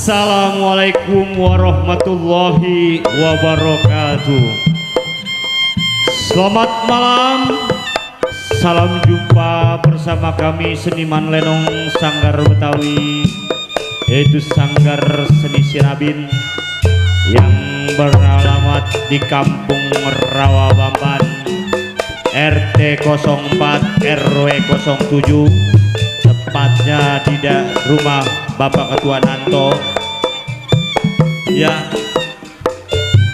Assalamualaikum warahmatullahi wabarakatuh. Selamat malam. Salam jumpa bersama kami seniman lenong Sanggar Betawi, yaitu Sanggar Seni Sirabin yang beralamat di Kampung Rawabamban, RT 04 RW 07, tepatnya di rumah Bapak Ketua Nanto. Ya,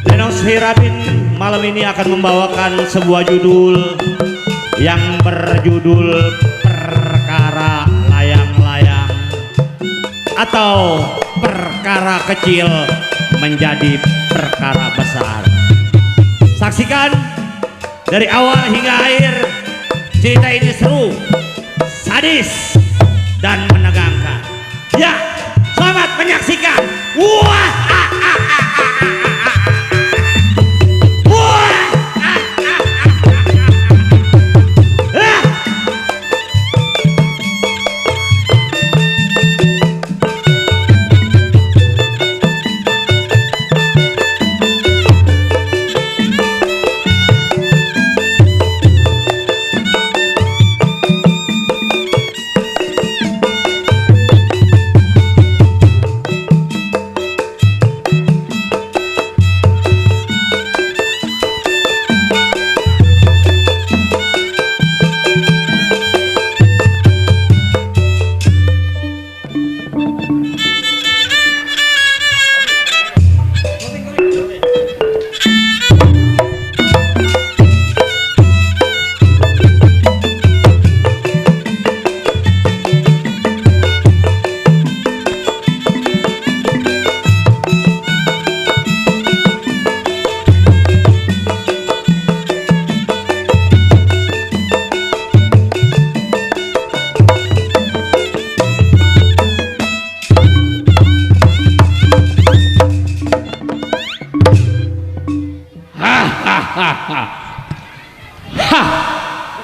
Lenong Sirabin malam ini akan membawakan sebuah judul yang berjudul Perkara Layang-Layang atau Perkara Kecil Menjadi Perkara Besar. Saksikan dari awal hingga akhir. Cerita ini seru, sadis, dan menegangkan. Ya, selamat menyaksikan. Wah,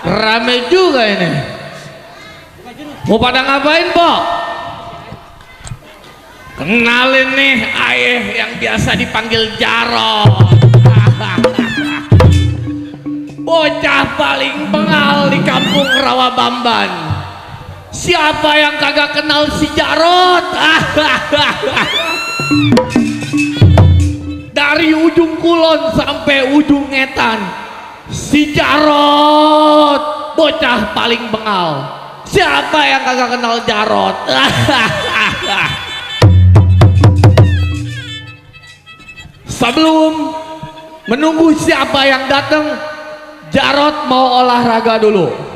rame juga ini. Mau pada ngapain, Pok? Kenalin nih ayah yang biasa dipanggil Jarot. Bocah paling bengal di Kampung Rawabamban. Siapa yang kagak kenal si Jarot? Dari ujung Kulon sampai ujung Ngetan, si Jarot bocah paling bengal. Siapa yang kagak kenal Jarot? Sebelum menunggu siapa yang datang, Jarot mau olahraga dulu.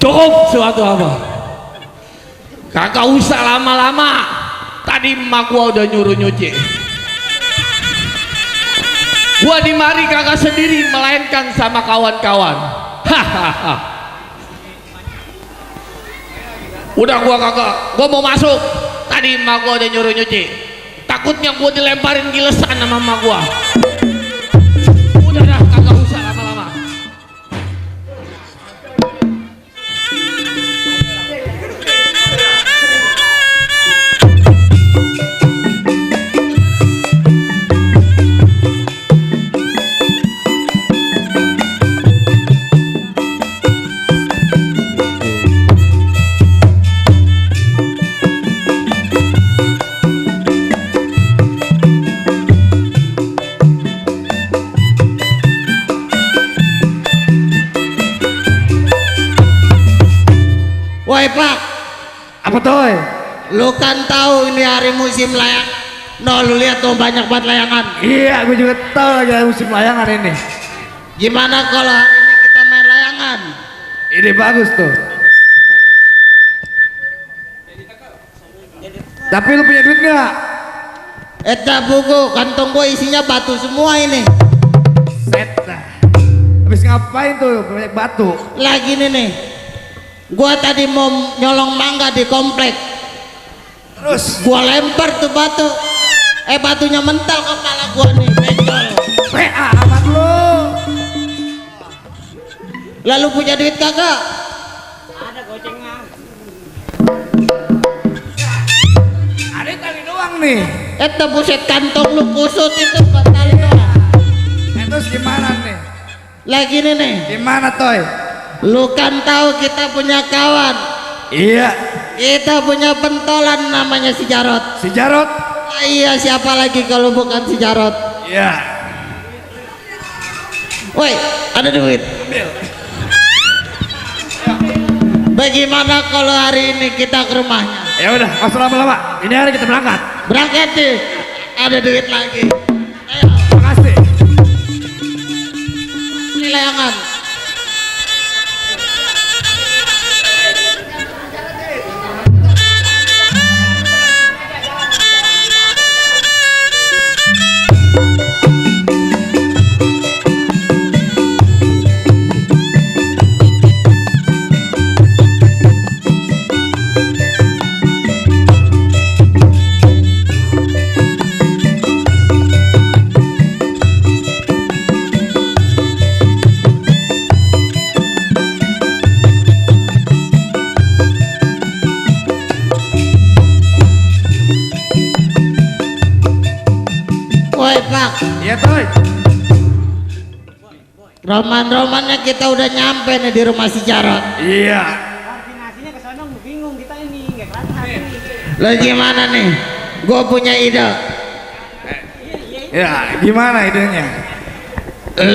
Cukup suatu apa? Kagak usah lama-lama. Tadi emak gua udah nyuruh nyuci. Gua di mari kagak sendiri, melainkan sama kawan-kawan. Hahaha. Udah gua mau masuk. Tadi emak gua udah nyuruh nyuci. Takutnya gua dilemparin gilesan sama emak gua. Udah dah, kagak usah lama-lama. toy? Lu kan tahu ini hari musim layang. No, lu lihat tuh banyak banget layangan. Iya, gue juga tahu lagi musim layangan ini. Gimana kalau hari ini kita main layangan? Ide bagus tuh. Tapi lu punya duit nggak? Eta buku, kantong gua isinya batu semua ini. Set dah. Habis ngapain tuh banyak batu? Lagi nih. Gua tadi mau nyolong mangga di komplek. Terus Gua lempar tuh batu. Batunya mental kepala gua nih, benjol. PA amat lu. Lalu punya duit kagak? Ada tali doang nih. Eta buset kantong lu kusut itu tali doang. Terus gimana nih? Lagi nih. Gimana toy? Lu kan tahu kita punya kawan. Iya, Kita punya pentolan namanya si Jarot. si Jarot. Iya, siapa lagi kalau bukan si Jarot? Iya. Woi, ada duit. Bagaimana kalau hari ini kita ke rumahnya? Ya udah, nggak usah lama-lama. Ini hari kita berangkat. Berangkat deh. Ada duit lagi. Ayo, Makasih. ini layangan. Woi Pak, Iya toy. roman-romannya kita udah nyampe nih di rumah si Jarot. Iya. Koordinasinya ke sono bingung kita ini, nggak kelihatan. Lo gimana nih? Gue punya ide. Ya, gimana idenya?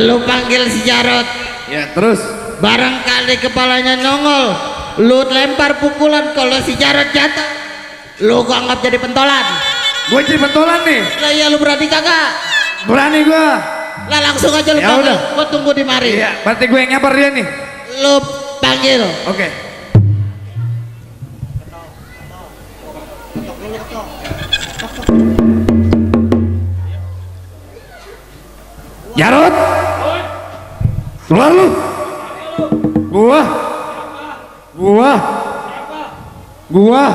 Lu panggil si Jarot. Ya terus. Barangkali kepalanya nongol. Lu lempar pukulan, kalau si Jarot jatuh, lu gua anggap jadi pentolan. Gue jadi pentolan nih. Lah iya, lu berani kagak? Berani gue. Lah langsung aja lu Ya panggil. udah. Gua tunggu di mari. Iya, berarti gue yang nyamper dia nih. Lu panggil. Oke. Jarot. Keluar lu. Gua. Gua. Gua.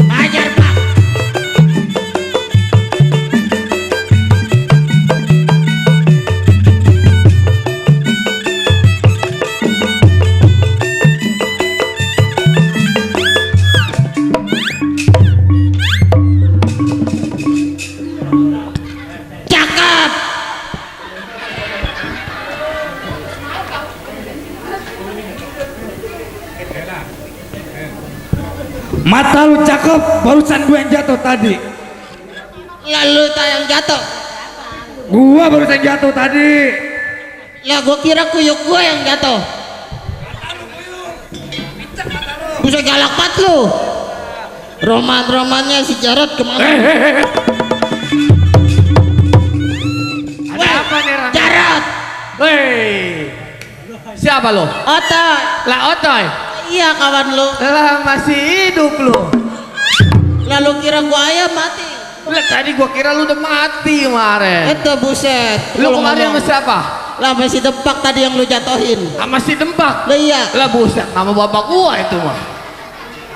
Ajar Pak. Cakep. Mata lu cakep, barusan gue yang jatuh tadi. Lalu tayang jatuh. Gua barusan jatuh tadi. Lah gua kira kuyuk gua yang jatuh. Bisa galak banget lu. Roman-romannya si Jarot kemana? Ada apa nih Ran? Jarot. Hei, siapa lo? Otoy. Lah Otoy. Iya kawan lu. Lah masih hidup lu. Lalu kira gua ayam mati. Lah tadi gua kira lu udah mati kemarin. Itu buset. Lu kemarin sama siapa? Lah masih Depak tadi yang lu jatohin. Sama si Dempak. Lah iya. Lah buset, nama bapak gua itu mah.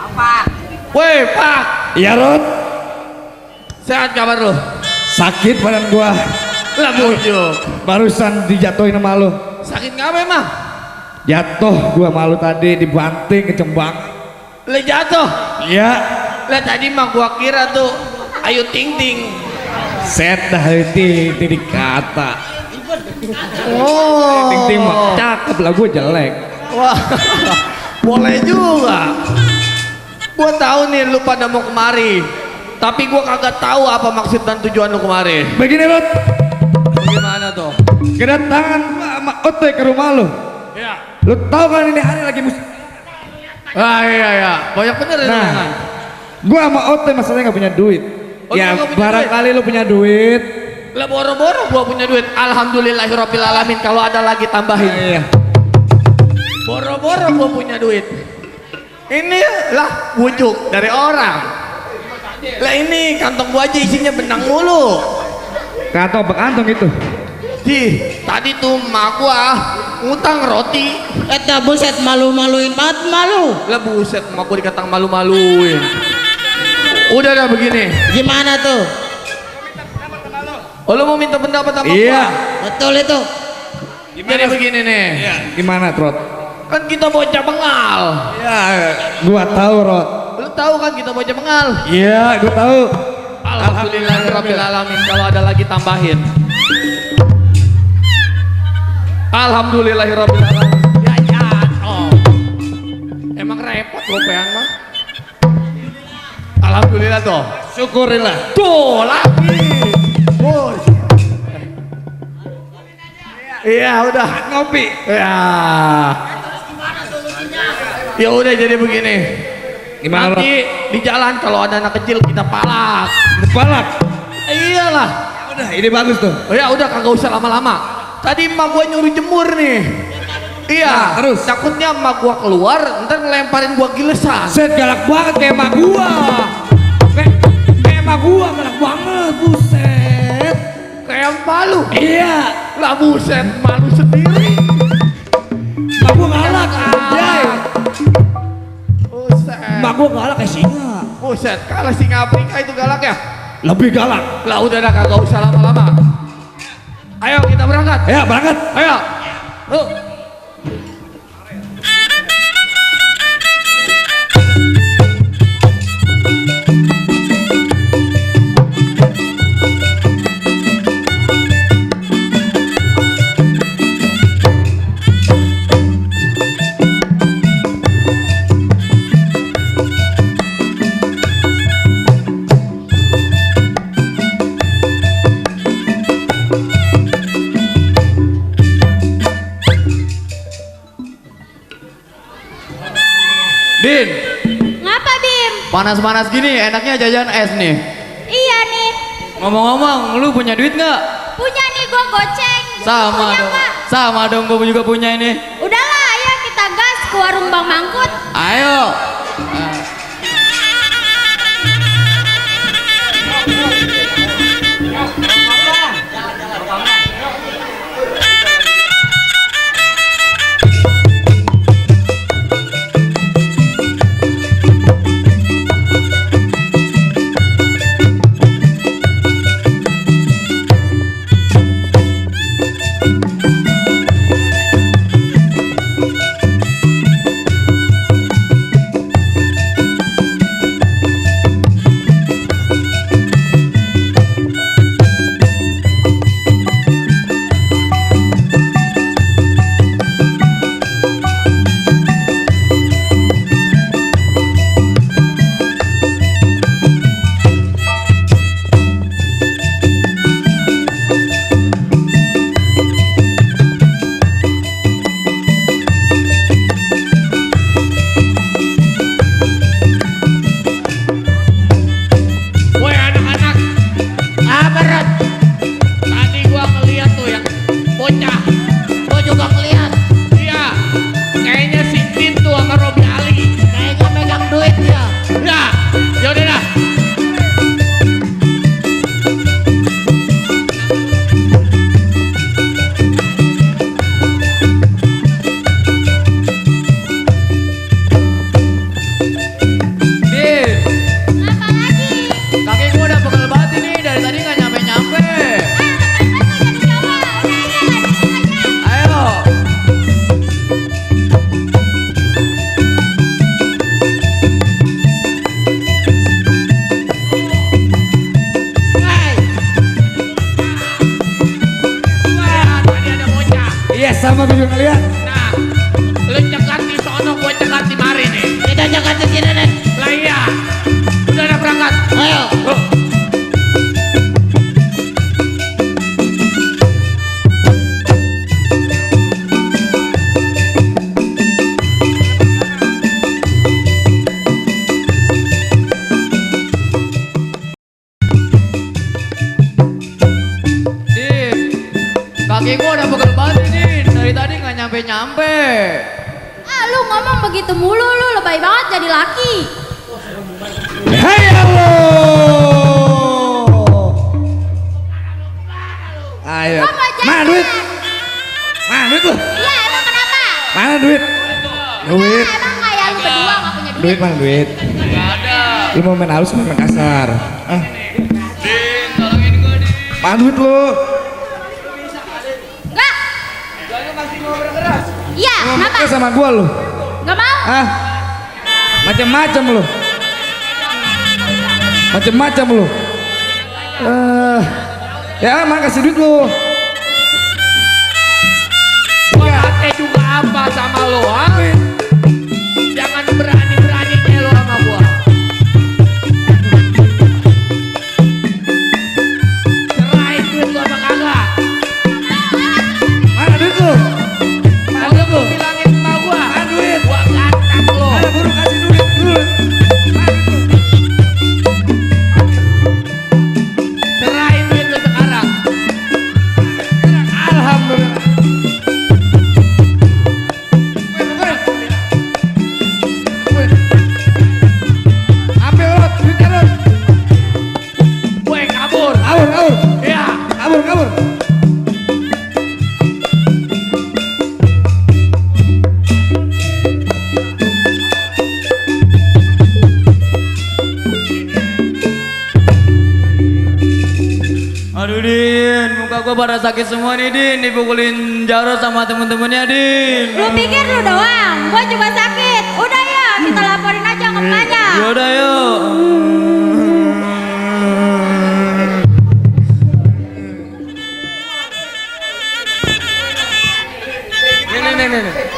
Apa? Woi Pak, Iya Rod. sehat kabar lu? Sakit badan gua. Lah bujuk. Barusan dijatuhin sama lu. Sakit ngapa emang? Jatuh gua malu tadi dibanting kecembang. Le jatuh. Iya. Lah tadi mah gua kira tuh Ayu Ting Ting. Set dah itu dikata. Oh. Ting Ting mah cakep lah, gue jelek. Wah. Boleh juga. Gua tahu nih lu pada mau kemari. Tapi gua kagak tahu apa maksud dan tujuan lu kemari. Begini Rod, Gimana tuh? kedatangan gua sama Ote ke rumah lu. Ya. Lu tahu kan ini hari lagi musim. Ah iya. Banyak bener ya. Nah, gua sama Ote masalahnya nggak punya duit. Oh, Ya lu nggak punya barangkali lu punya duit. Lah boro-boro gua punya duit. Alhamdulillahirabbil alamin, kalau ada lagi tambahin. Iya. Boro-boro gua punya duit. Ini lah bujuk dari orang. Lah ini kantong gua aja isinya benang mulu. Kantong bekantong itu. Tadi tuh mak gua ngutang roti. Eta buset malu-maluin banget malu. Lah buset, mak gua dikatang malu-maluin. Udah dah begini. Gimana tuh? Oh, lu mau minta pendapat sama Iya. gua? Betul itu. Jadi begini nih. Gimana Trot? Kan kita bocah bengal. Ya, gua tahu Rod. Lu tahu kan kita bocah bengal. Iya, gua tahu. Alhamdulillahirabbil alamin, kalau ada lagi tambahin. Alhamdulillahirabbil alamin. Ya jatuh. Emang repot gopean mah. Alhamdulillah tuh. Syukurillah. Tuh lagi. Bos. Iya udah Ngopi. ya. Ya udah jadi begini. Gimana Rod? Nanti di jalan kalau ada anak kecil kita palak. Kepalak. Iyalah. Udah, ini bagus tuh. Oh ya udah kagak usah lama-lama. Tadi emak gua nyuruh jemur nih. Iya. Nah, terus? Takutnya emak gua keluar, ntar ngelemparin gua gilesan. Set galak banget kayak emak gua. Kayak emak gua galak banget, buset. Kayak malu. Iya. Lah buset, malu sendiri. Emak gua galak anjay. Buset. Emak gua galak kayak singa. Buset, kalah singa Afrika itu galak ya. Lebih galak. Lah udah dah kagak usah lama-lama. Ayo kita berangkat. Ya, berangkat. Ayo. Tuh. Din, Ngapa Bim? panas-panas gini enaknya jajan es nih. Iya nih, Ngomong-ngomong, lu punya duit nggak? punya nih gua goceng. Sama Punya dong. nggak? Sama dong, gue juga punya ini. Udahlah, ayo kita gas ke warung Bang Mangkut. Ayo. sama video kalian. Nah, lu cekat di sono, gue cekat di mari nih. Kita jangan ke sini nih. Lah iya. Udah ada berangkat. Ayo. Din, kaki gue udah pegel banget nih. Dari tadi nggak nyampe-nyampe. Ah, lu ngomong begitu mulu, lu lebay banget jadi laki. Hai halo. Ayo. Gua mau jalan. Mana duit? Mana duit lu? Iya, emang kenapa? Mana duit? Duit. Emang kayak lu berdua gak punya duit? Duit mana duit? Gak ada. Lu mau main halus main kasar? Ah, Din, tolongin gue Din. mana duit lu? Enggak. Iya, Lu kenapa? mau sama gua lu? Gak mau? Ah, macam-macam lu. Macam-macam lu. Ya mana kasih duit lu? Gue kate juga apa sama lo, ha? Jangan berani-beraninya lo sama gua. Serahin duit lo apa kagak? Mana duit lu? Mana Kalau duit lu lu? bilangin sama gua, Mana duit? gua gantak lo. Mana buru kasih duit dulu. Mana duit lu? Serahin duit lo sekarang. Alhamdulillah. Ambil lu, duitnya lu. Gue kabur. Kabur, kabur, Iya. kabur, kabur. Aduh Din, muka gua pada sakit semua nih Din, dipukulin Jarot sama temen-temennya Din. Lu pikir lu doang? Gua juga sakit. Udah ya, kita laporin aja ke emaknya. Yaudah yuk. Nih.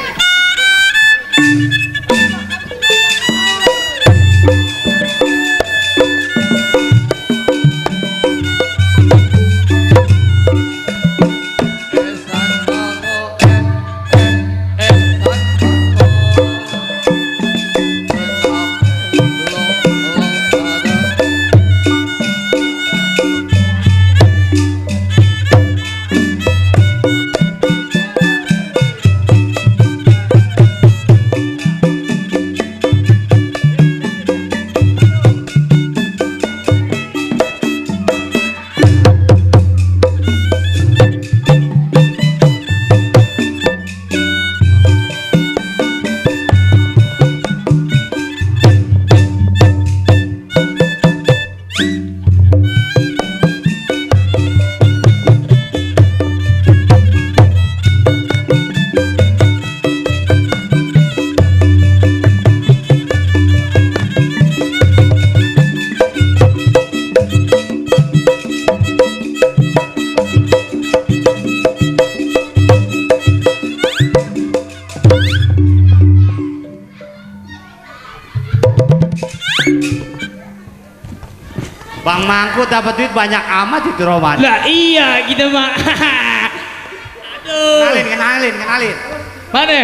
Bang Mangkut dapat duit banyak amat itu Roman. Lah iya kita mah. Aduh. Kenalin. Mana?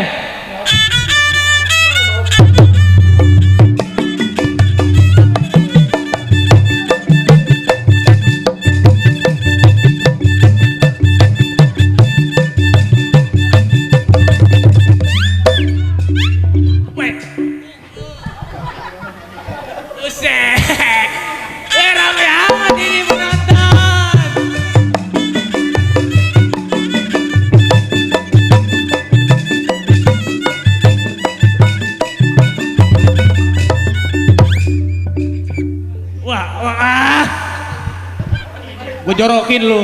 Weh. Buset. Rame amat ini penonton. Wah. Gue jorokin lu.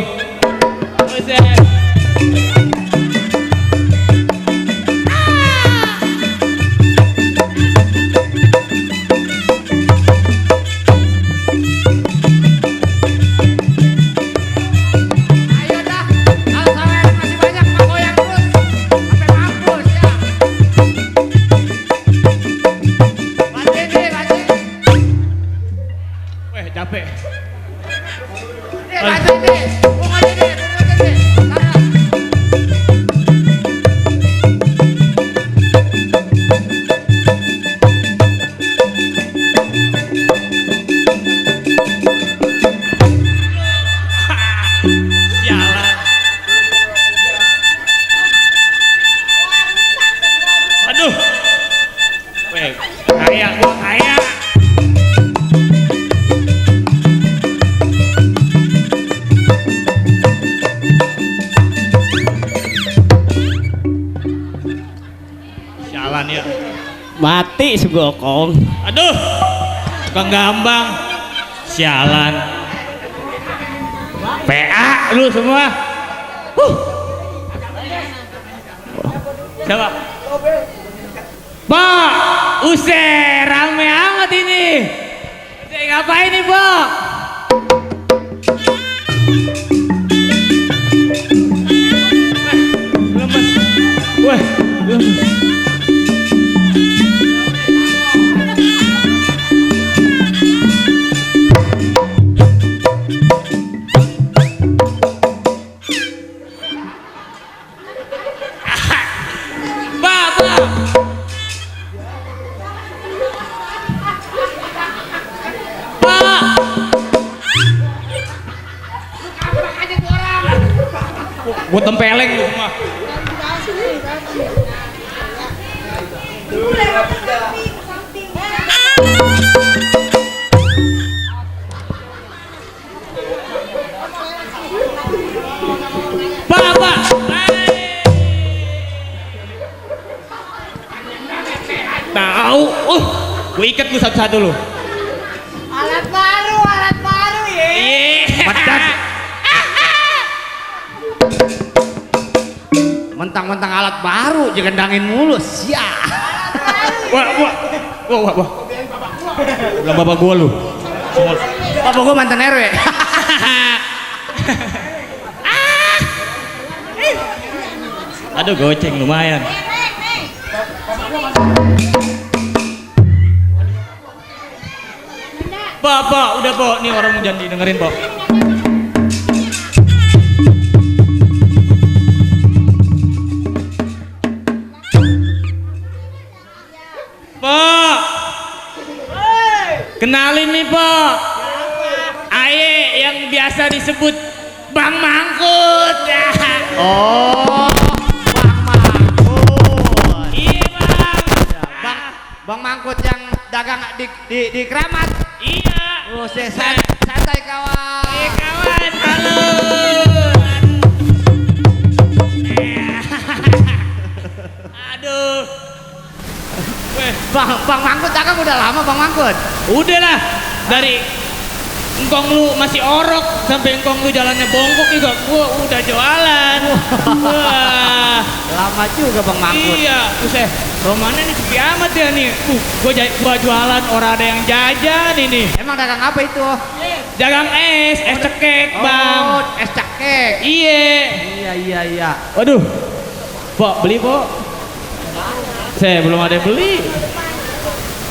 Buset. Ayo dah, kalau sampai masih banyak mah goyang terus. Mati sugokong. Aduh, tukang gambang. Sialan. PA lu semua. Siapa? Pak, usai rame amat ini. Saya ngapain nih, Pak? Lemes. Wah, lemes. Gue tempeleng lu semua. Pak. Tahu, gue ikat lu satu-satu lu. Alat baru ya. Pedas. Mentang-mentang alat baru, gendangin mulus. Ya. Wah. Belum bapak gua lu. Bapak gua mantan RW. Aduh, goceng lumayan. Pak, udah Pak, nih orang mau janji dengerin Pak. Pak, kenalin nih Pak. Aye yang biasa disebut Bang Mangkut. Oh, Bang Mangkut. Iya Bang. Bang Mangkut yang dagang di Keramat. Iya. Oh, santai kawan. Kawan, halo. Aduh. Bang Mangkut dagang udah lama Bang Mangkut. Udah lah, dari engkong lu masih orok sampai engkong lu jalannya bongkok juga gua udah jualan. Wah, Lama juga Bang Mangkut. iya, buset. Romannya nih sepi amat ya nih. Gua jualan orang ada yang jajan ini. Emang dagang apa itu? Jagang es cekek, Bang. Oh, es cekek. Iya. Iya. Waduh. Pok, beli, Pok. Saya belum ada yang beli.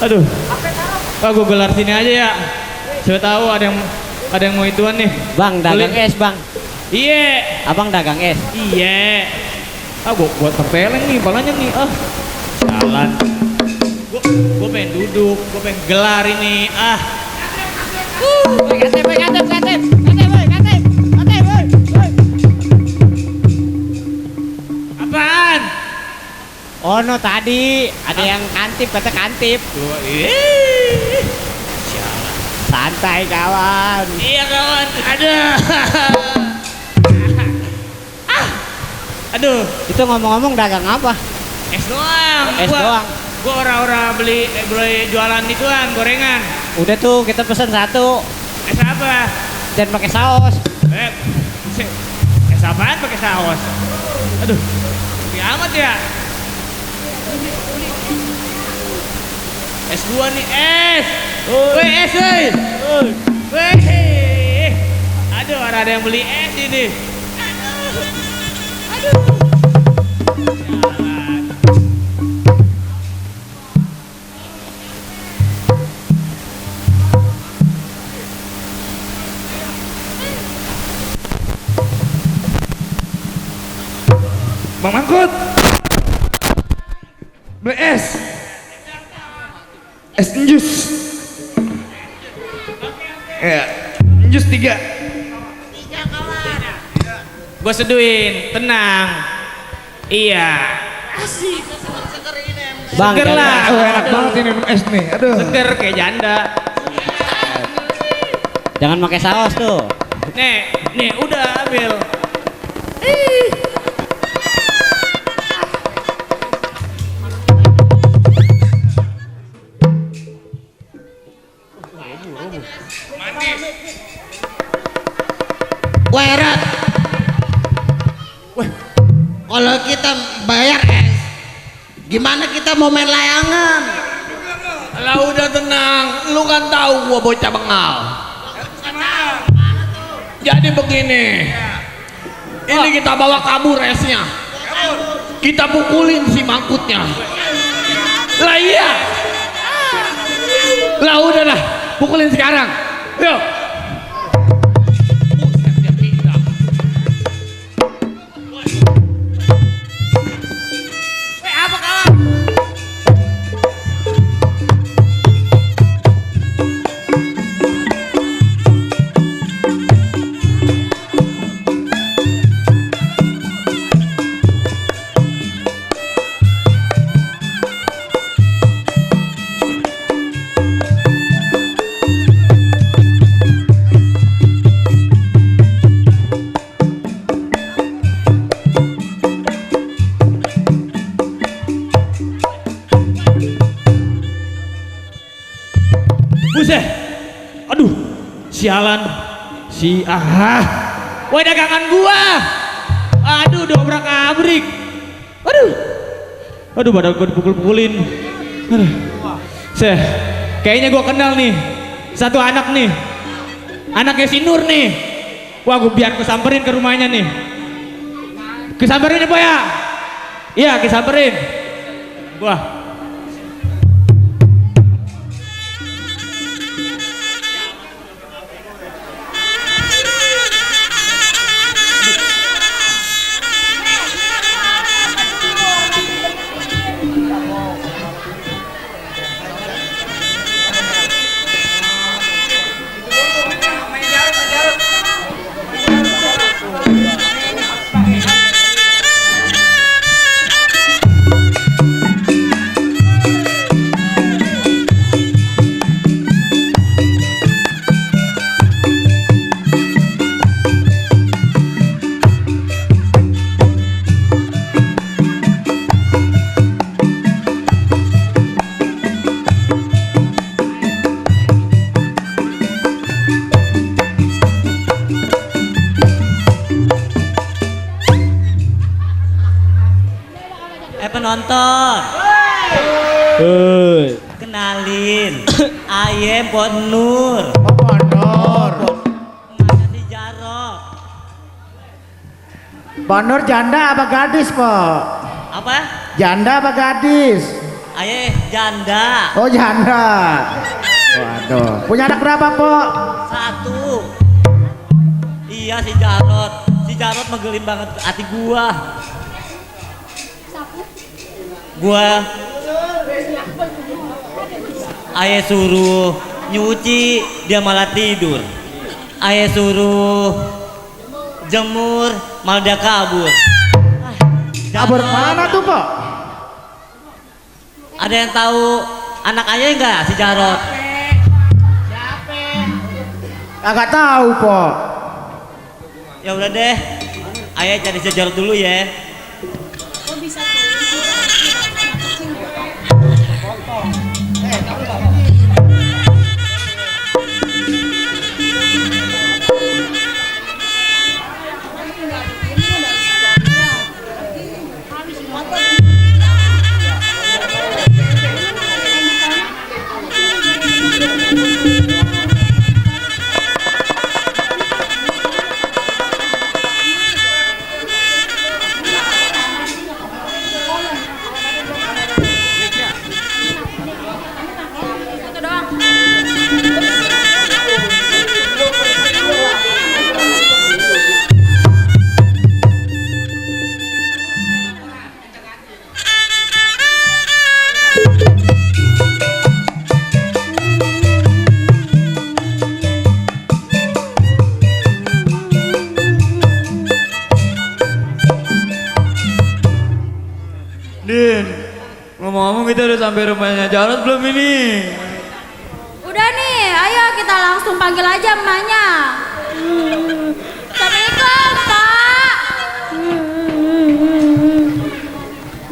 Aduh. Gua gelar sini aja ya. Siapa tahu ada yang mau ituan nih. Bang, dagang Beli. es, Bang. Iya. Abang dagang es. Iya. Gua tempeleng nih, palanya nih. Jalan. Gua pengen duduk, gua pengen gelar ini. Katep. Apaan? Oh no, tadi ada yang kantip, kata kantip. Santai kawan. Iya kawan, aduh, Itu ngomong-ngomong dagang apa? es doang. Es doang. Gua ora-ora beli jualan ituan, gorengan. Udah tuh kita pesan satu Es apa? dan pakai saus. Es apaan pakai saus? Aduh, sepi amat ya. Es gua nih, es. Weh, es, weh. Weh. Aduh, ada yang beli es ini. Aduh. Jalan. Bang Mangkut. Beli es. Es jus. Ya, jus 3. Gue seduin, tenang. Iya. Bang, Seger lah. Enak banget ini minum es nih. Aduh. Seger kayak janda. jangan pakai saus tuh. Nih, udah ambil. Weret. Kalau kita bayar gimana kita mau main layangan? Lah udah tenang, lu kan tahu gua bocah bengal. Jadi begini, ini kita bawa kabur esnya. Kita pukulin si mangkutnya. Lah iya. Lah udahlah, pukulin sekarang. Yuk. Buset, dia pindah. Apa kawan? Buset. Aduh, sialan. Woi dagangan gua. Aduh, dobrak-abrik. Aduh, badan gua dipukul-pukulin. Aduh. Kayaknya gua kenal nih. Satu anak nih. Anaknya si Nur nih. Wah, gua biar kesamperin ke rumahnya nih. Kesamperin ya, Boy ya? Iya, kesamperin. Gua. Penonton, kenalin, ayem Pot Nur. Namanya si Jarot. Pak Nur janda apa gadis, Pak? Apa? Janda apa gadis? Ayeh janda. Oh, janda. Waduh. Punya anak berapa, Pak? 1. Iya si Jarot. Si Jarot megelin banget hati gua. Ayah suruh nyuci, dia malah tidur. Ayah suruh jemur, malah dia kabur. Kabur mana tuh, Pak? Ada yang tahu anak ayah enggak si Jarot? Agak tahu, Pak. Ya udah deh, ayah cari si Jarot dulu ya. Din, ngomong-ngomong kita udah sampai rumahnya Jarot belum ini? Udah nih, ayo kita langsung panggil aja emaknya. Assalamualaikum, Pak.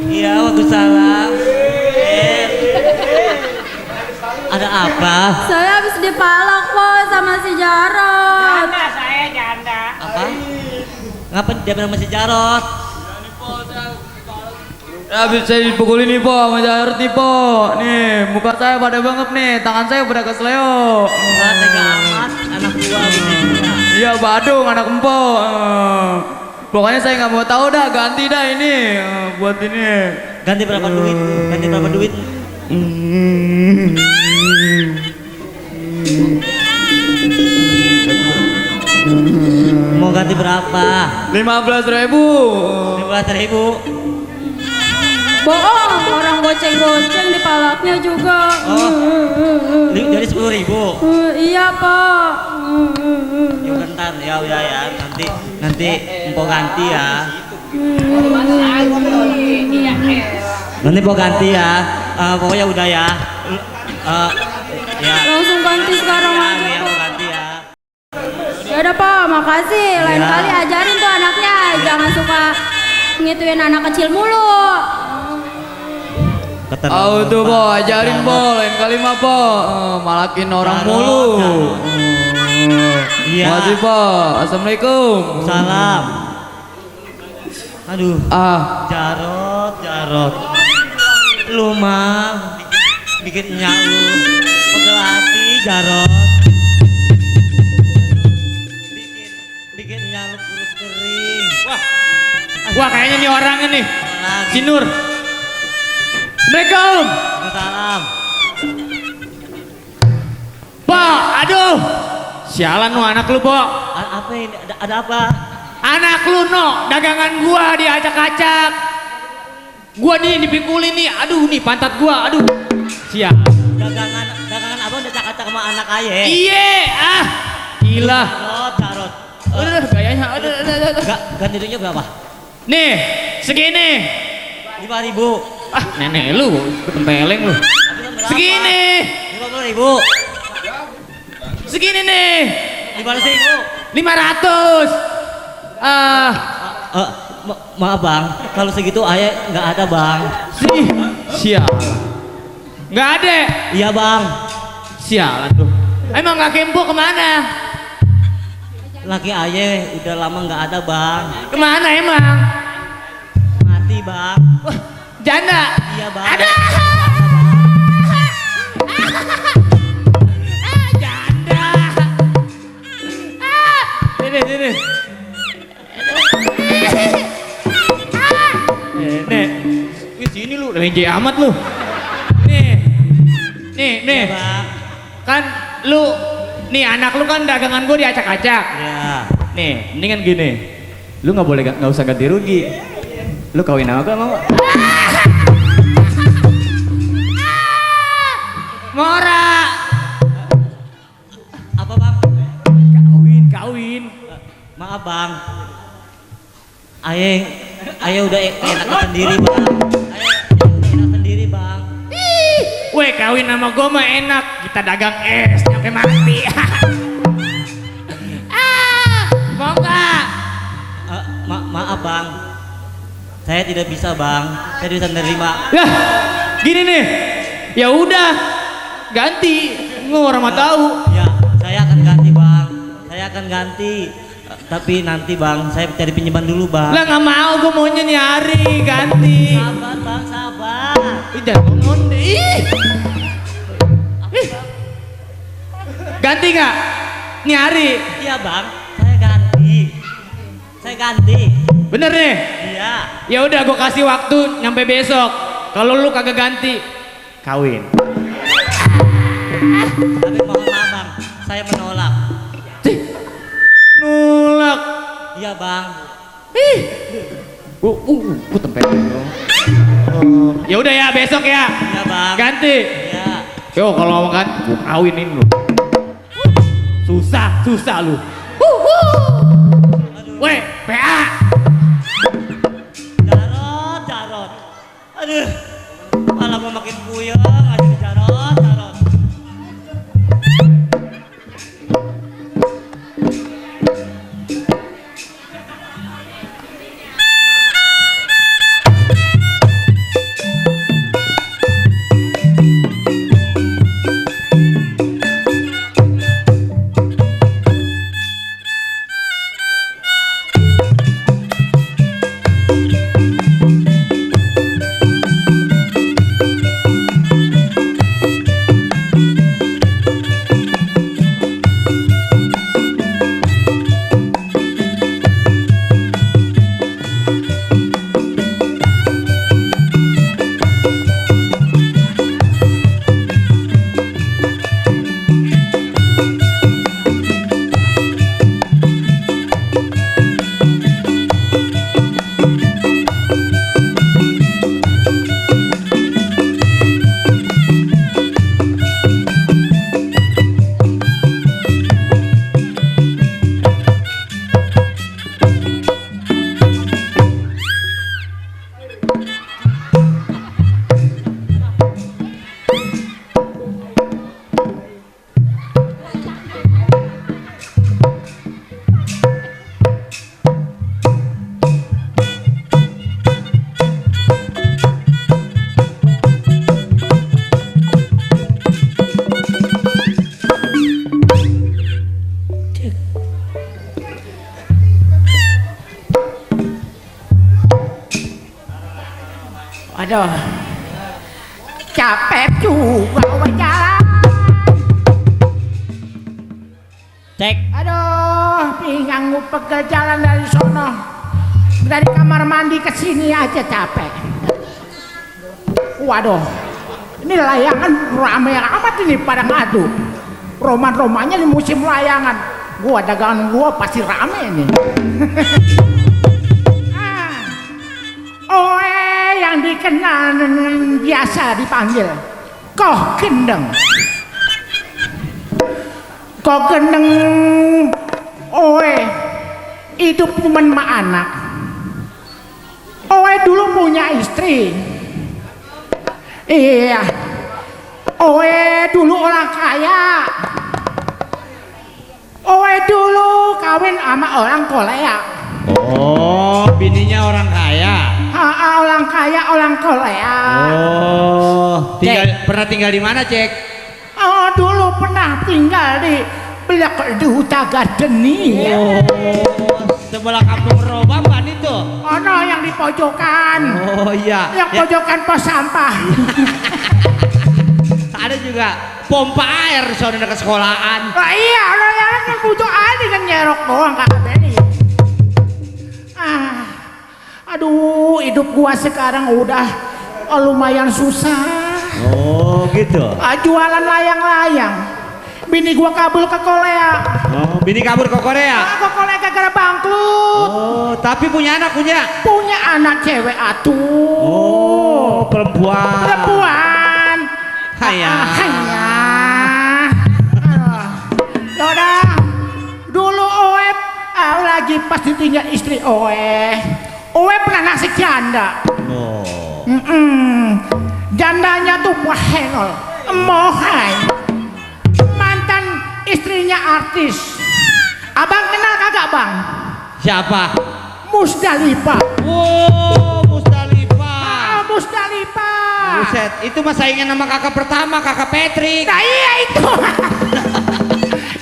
Iya, waalaikumsalam. Ada apa? Saya habis dipalak, Po, sama si Jarot. Janda, saya janda. Apa? Ngapa dia bilang masih Jarot? Habis saya dipukulin nih po, sama Jarot nih po. Nih, muka saya pada bengep nih, tangan saya pada kesleo. Enggak tega amat, anak gua begitu. Iya, Badung anak empo. Pokoknya saya nggak mau tahu dah, ganti dah ini buat ini. Ganti berapa duit? Ganti berapa duit? Mau ganti berapa? 15.000. 15.000. Bohong, orang goceng-goceng di palaknya juga. Oh, jadi 10.000. Iya Pak. Ya bentar, ya udah ya, nanti empok ganti ya. Nanti empok ganti ya. Pokoknya udah ya. Ya. Langsung ganti sekarang aja Ya, Pak. ganti ya. Ya udah Pak, makasih. Lain Ya. kali ajarin tuh anaknya, jangan suka ngituin anak kecil mulu. Tuh po, ajarin po, lain kali mah po, malakin orang Jarot, mulu. Iya. Makasih po, assalamualaikum. Salam. Aduh, Jarot. Lu mah bikin nyak lu pegel hati, Jarot. Bikin nyak lu kurus kering. Wah kayaknya nih orangnya nih. Lagi. Si Nur. Assalamualaikum. Salam. Pak, aduh. Sialan lu anak lu, Pak. Apa ini? Ada apa? Anak lu no, dagangan gua diacak-acak. Gua nih dipikulin nih. Aduh nih pantat gua. Aduh. Sial. Dagangan abang udah cakap sama anak ayah. Iye, gila. Jarot. Udah gayanya. Udah. Ganti duitnya berapa? Nih, segini. 5.000. Nenek lu, tempeleng lu. Segini. 50.000. Segini nih. 500.000. 500. Maaf bang, kalau segitu ayah nggak ada bang. Sial. Nggak ada. Iya bang. Sialan tuh. Emang nggak kempo kemana? Laki ayah udah lama nggak ada bang. Kemana emang? Mati bang. Janda. Iya bang. Ada. Janda. Sini. Nih. Wih sini lu, lenje amat lu. Nih. Iya bang. Kan lu nih anak lu kan dagangan gua diacak-acak. Iya. Nih, mendingan gini. Lu nggak usah ganti rugi. Lu kawin sama gua mau nggak? Mora. Apa bang? Kawin. Maaf bang. Ayah udah enak sendiri bang. Ayah udah enak sendiri bang. Weh kawin sama gua mah enak. Kita dagang es sampai mati. Mau nggak? Maaf bang. Saya tidak bisa bang. Saya tidak bisa menerima. Lah, gini nih. Ya udah, ganti. Orang mah tahu. Ya, saya akan ganti bang. Saya akan ganti. Tapi nanti bang, saya cari pinjaman dulu bang. Lah nggak mau, gua maunya nyari ganti. Sabar bang, sabar. Jangan ngomong deh. Ganti nggak? Nyari. Iya bang, saya ganti. Saya ganti. Bener nih. Iya. Ya udah, gua kasih waktu nyampe besok. Kalau lu kagak ganti, kawin. Tapi mohon maaf bang, saya menolak. Nolak. Iya bang. Gua tempelin dong. Ya udah ya, besok ya. Iya bang. Ganti. Iya. Yo kalau mau kan, gua kawinin lu. Susah lu. Weh, PA. Jarot. Aduh. Malah mau makin puyeng aja Jarot. Aduh, capek juga mau jalan. Cek. Aduh, pinggang gue pegel jalan dari sono. Dari kamar mandi ke sini aja capek. Waduh, ini layangan rame amat ini pada ngadu. Roman-romannya di musim layangan. Gua dagangan gua pasti rame ini. Oe yang dikenal biasa dipanggil Koh Gendeng. Koh Gendeng Oe hidup cuma sama anak. Oe dulu punya istri. Iya. Oe dulu orang kaya. Oe dulu kawin sama orang Korea. Oh, bininya orang kaya. Orang kaya, orang Korea. Oh, pernah tinggal di mana, Cek? Oh, dulu pernah tinggal di belakang di Huta Gardeni. Oh, sebelah kampung Roba kan itu? Oh, no, yang di pojokan. Oh iya. Yang pojokan pos sampah. Ada juga pompa air soalnya dekat sekolahan. Oh, iya, orang yang kan butuh air kan nyerok doang kakak Benny. Aduh, hidup gua sekarang udah lumayan susah. Oh gitu. Jualan layang-layang. Bini gua kabul ke Korea. Oh, bini kabur ke Korea. Ke Korea gara-gara bangkrut. Oh, tapi punya anak punya? Punya anak cewek atuh. Oh, perempuan. Perempuan. Hanya. Yaudah. Dulu Oe lagi pas ditinggal istri Oe pernah ngasih janda. Oh. Jandanya tuh Wahenol Mohai, mantan istrinya artis. Abang kenal kagak bang? Siapa? Musdalifah. Wow, Musdalifah. Musdalifah. Buset, itu mah saingan sama kakak pertama, kakak Patrick. Nah iya itu.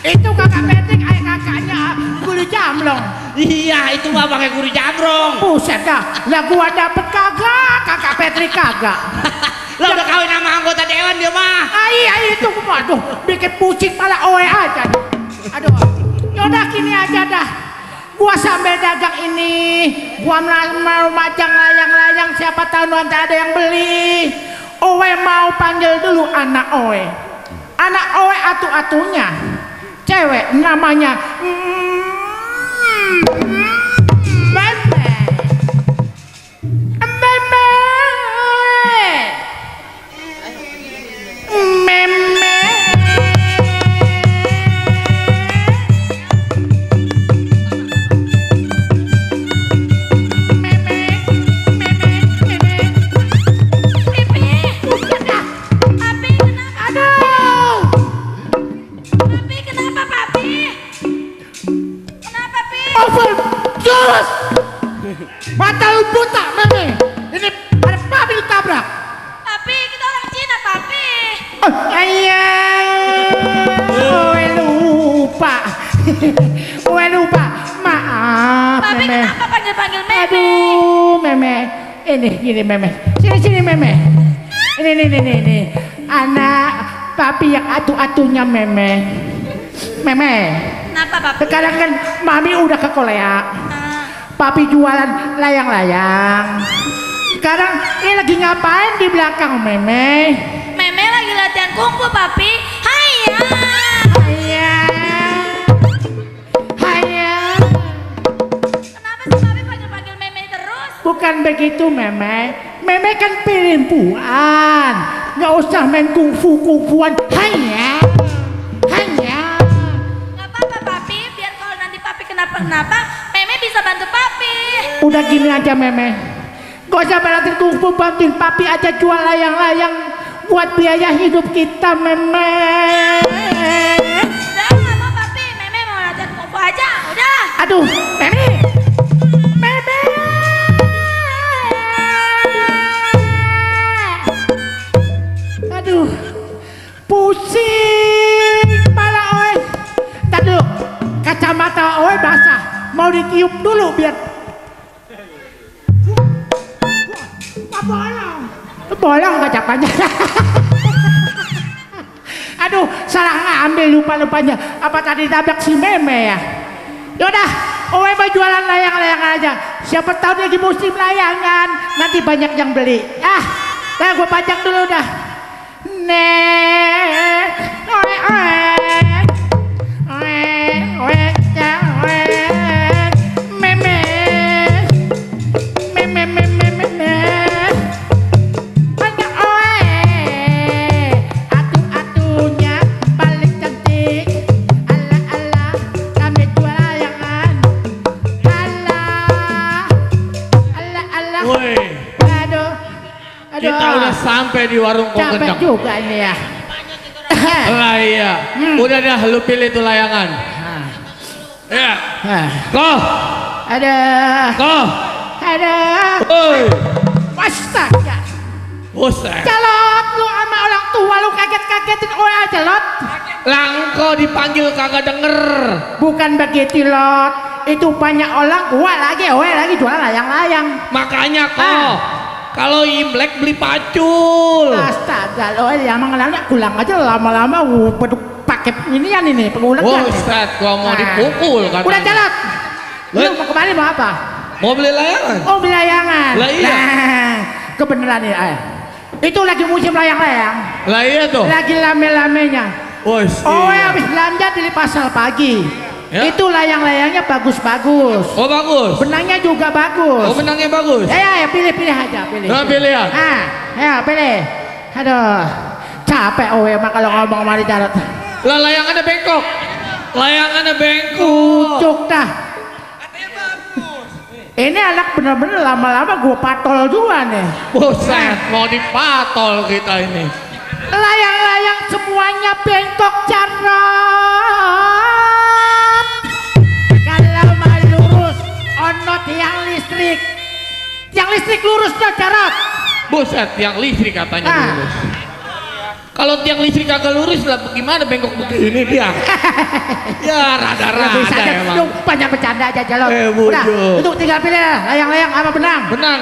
Itu kakak Patrick, kakaknya Guru Jamlong. Iya, itu mah pakai guru jamrong. Buset dah, lah gua dapet kagak, kakak Patrick kagak. Lah udah kawin sama anggota dewan dia mah. Iya itu, waduh, bikin pusing pala Oe aja. Aduh, yaudah gini aja dah. Gua sambil dagang ini, gua mau majang layang-layang, siapa tahu nanti ada yang beli. Oe mau panggil dulu anak Oe. Anak Oe atu-atunya, cewek namanya mata lu buta, Meme. Ini ada papi ditabrak. Papi, kita orang Cina, Papi. Oe lupa. Oe lupa. Maaf, Papi, Meme. kenapa panggil-panggil Meme? Aduh, Meme. Ini gini, Meme. Sini, Meme. Ini. Anak papi yang atu-atunya Meme. Meme. Kenapa, Papi? Sekarang kan Mami udah ke Korea. Papi jualan layang-layang. Sekarang ini lagi ngapain di belakang Meme? Meme lagi latihan kungfu, Papi. Haiya. Kenapa sih Papi panggil-panggil Meme terus? Bukan begitu Meme. Meme kan perempuan. Nggak usah main kungfu-kungfuan. Hanya. Gak apa-apa, Papi. Biar kalau nanti Papi kenapa-kenapa, Meme bisa bantu Papi. Udah gini aja Meme. Gak usah berlatih kungfu, bantuin Papi aja jual layang-layang buat biaya hidup kita Meme. Udah, gak mau Papi. Meme mau latihan kungfu aja. Udah. Aduh, Meme. Aduh, pusing kepala Oe. Ntar dulu, kacamata Oe basah. Mau ditiup dulu biar. Apa Bolong kacapannya. Aduh, salah ngambil lupa-lupanya. Apa tadi tabrak si Meme ya? Yaudah, Owe mau jualan layang-layangan aja. Siapa tahu lagi musim layangan, nanti banyak yang beli. Dah gue pajang dulu dah. Owe, Meme. Banyak Owe. Atu-atunya paling cantik. Ala-ala, kami jual layangan. Ala-ala. Woi, Aduh. kita udah sampai di warung Kong Capek Gendeng. juga ini ya. Lah iya, udah dah lu pilih tuh layangan. Ya, kok, Ada. oi, Astaga. buset. Celot lu sama orang tua lu kaget-kagetin Owe aja lot. Lah engkau dipanggil kagak denger. Bukan begitu lot. Itu banyak orang gua lagi Owe lagi jualan layang-layang. Makanya kok, kalau Imlek beli pacul. Astaga lo yang mengenalnya pulang aja lama-lama pakai inian ini pengulekan. Buset, gua mau dipukul katanya. Udah celot. Lu mau kemana mau apa? Mau beli layangan? Oh beli layangan. Lah iya. Nah, kebenaran ya. Itu lagi musim layang-layang. Lah iya tuh. Lagi lame-lamenya. Wes. Owe habis belanja di pasar pagi. Ya. Itu layang-layangnya bagus-bagus. Oh bagus. Benangnya juga bagus. Oh benangnya bagus. Ya pilih-pilih aja, pilih. Nah, pilih ya. Ya pilih. Aduh, capek Owe mah kalau ngomong sama di Jarot. Lah layangannya bengkok. Layangannya bengkok. Kucuk dah. Ini anak bener-bener lama-lama gua patol juga nih. Buset, mau dipatol kita ini. Layang-layang semuanya bengkok Jarot. Kalau mau lurus, ono tiang listrik. Tiang listrik lurus dah Jarot. Buset, tiang listrik katanya lurus. Kalau tiang listrik kagak lurus lah gimana bengkok begini dia? Ya rada-rada Bisa aja, emang. lu banyak bercanda aja Jarot. Udah, bujuk. itu tinggal pilih layang-layang sama benang. Benang,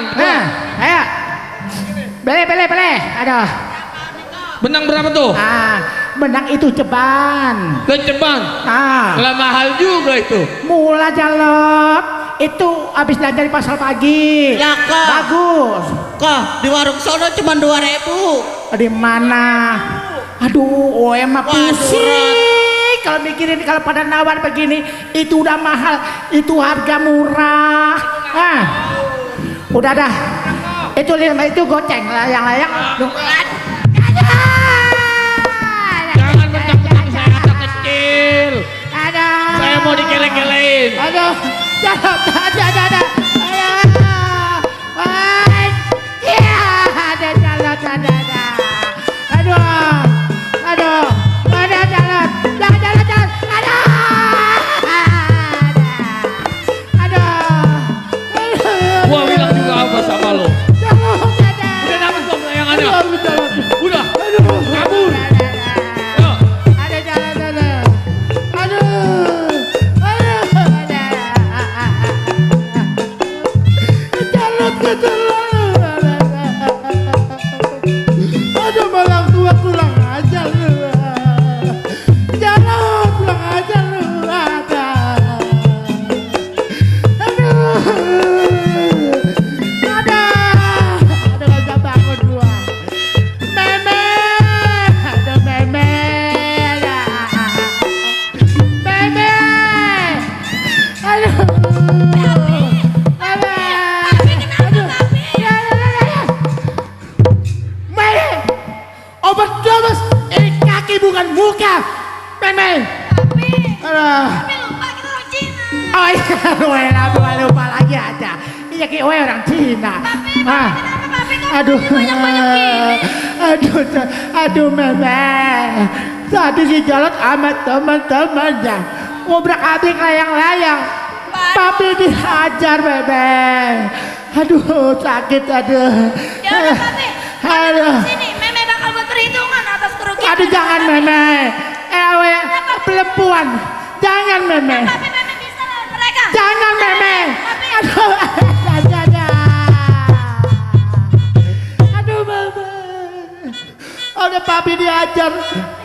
Ayo. Pilih. Aduh. benang berapa tuh? Benang itu ceban. Keceban. Lah mahal juga itu. Mula Jarot. Itu habis belanja di pasar pagi. Lah kok. Bagus. Kok di warung sono cuma 2.000. Di mana? Aduh, Owe mah pusing. Kalau mikirin kalau pada nawar begini, itu udah mahal, itu harga murah. Udah dah. Itu goceng layang-layang. Jangan mentang-mentang saya anak kecil. Saya mau digeleng-geleng. Aduh, ada. Gua bilang juga apa sama lo? Udah dapat belum layangannya? Udah. Kabur. Yo. Aduh malang tua kurang ajar lu. Jangan kurang ajar lu. Aduh gak bangun gua. Meme. Aduh Meme. Meme. Aduh. Obat domes, ini kaki bukan muka. Meme. Tapi lupa kita orang Cina. Oh iya, lupa lagi aja. Iya ki orang Cina. Aduh, aduh Meme. Tadi si Jarot sama teman-temannya ngobrak-abrik layang-layang. Papi dihajar Meme. Aduh sakit aduh. Ya udah Papi, Aduh. sini Meme bakal buat perhitungan atas kerugian. Aduh jangan Meme. Perempuan. Jangan Meme. Papi Meme bisa lawan mereka. Jangan Meme. Papi. Aduh. Aduh Meme. tadi diajar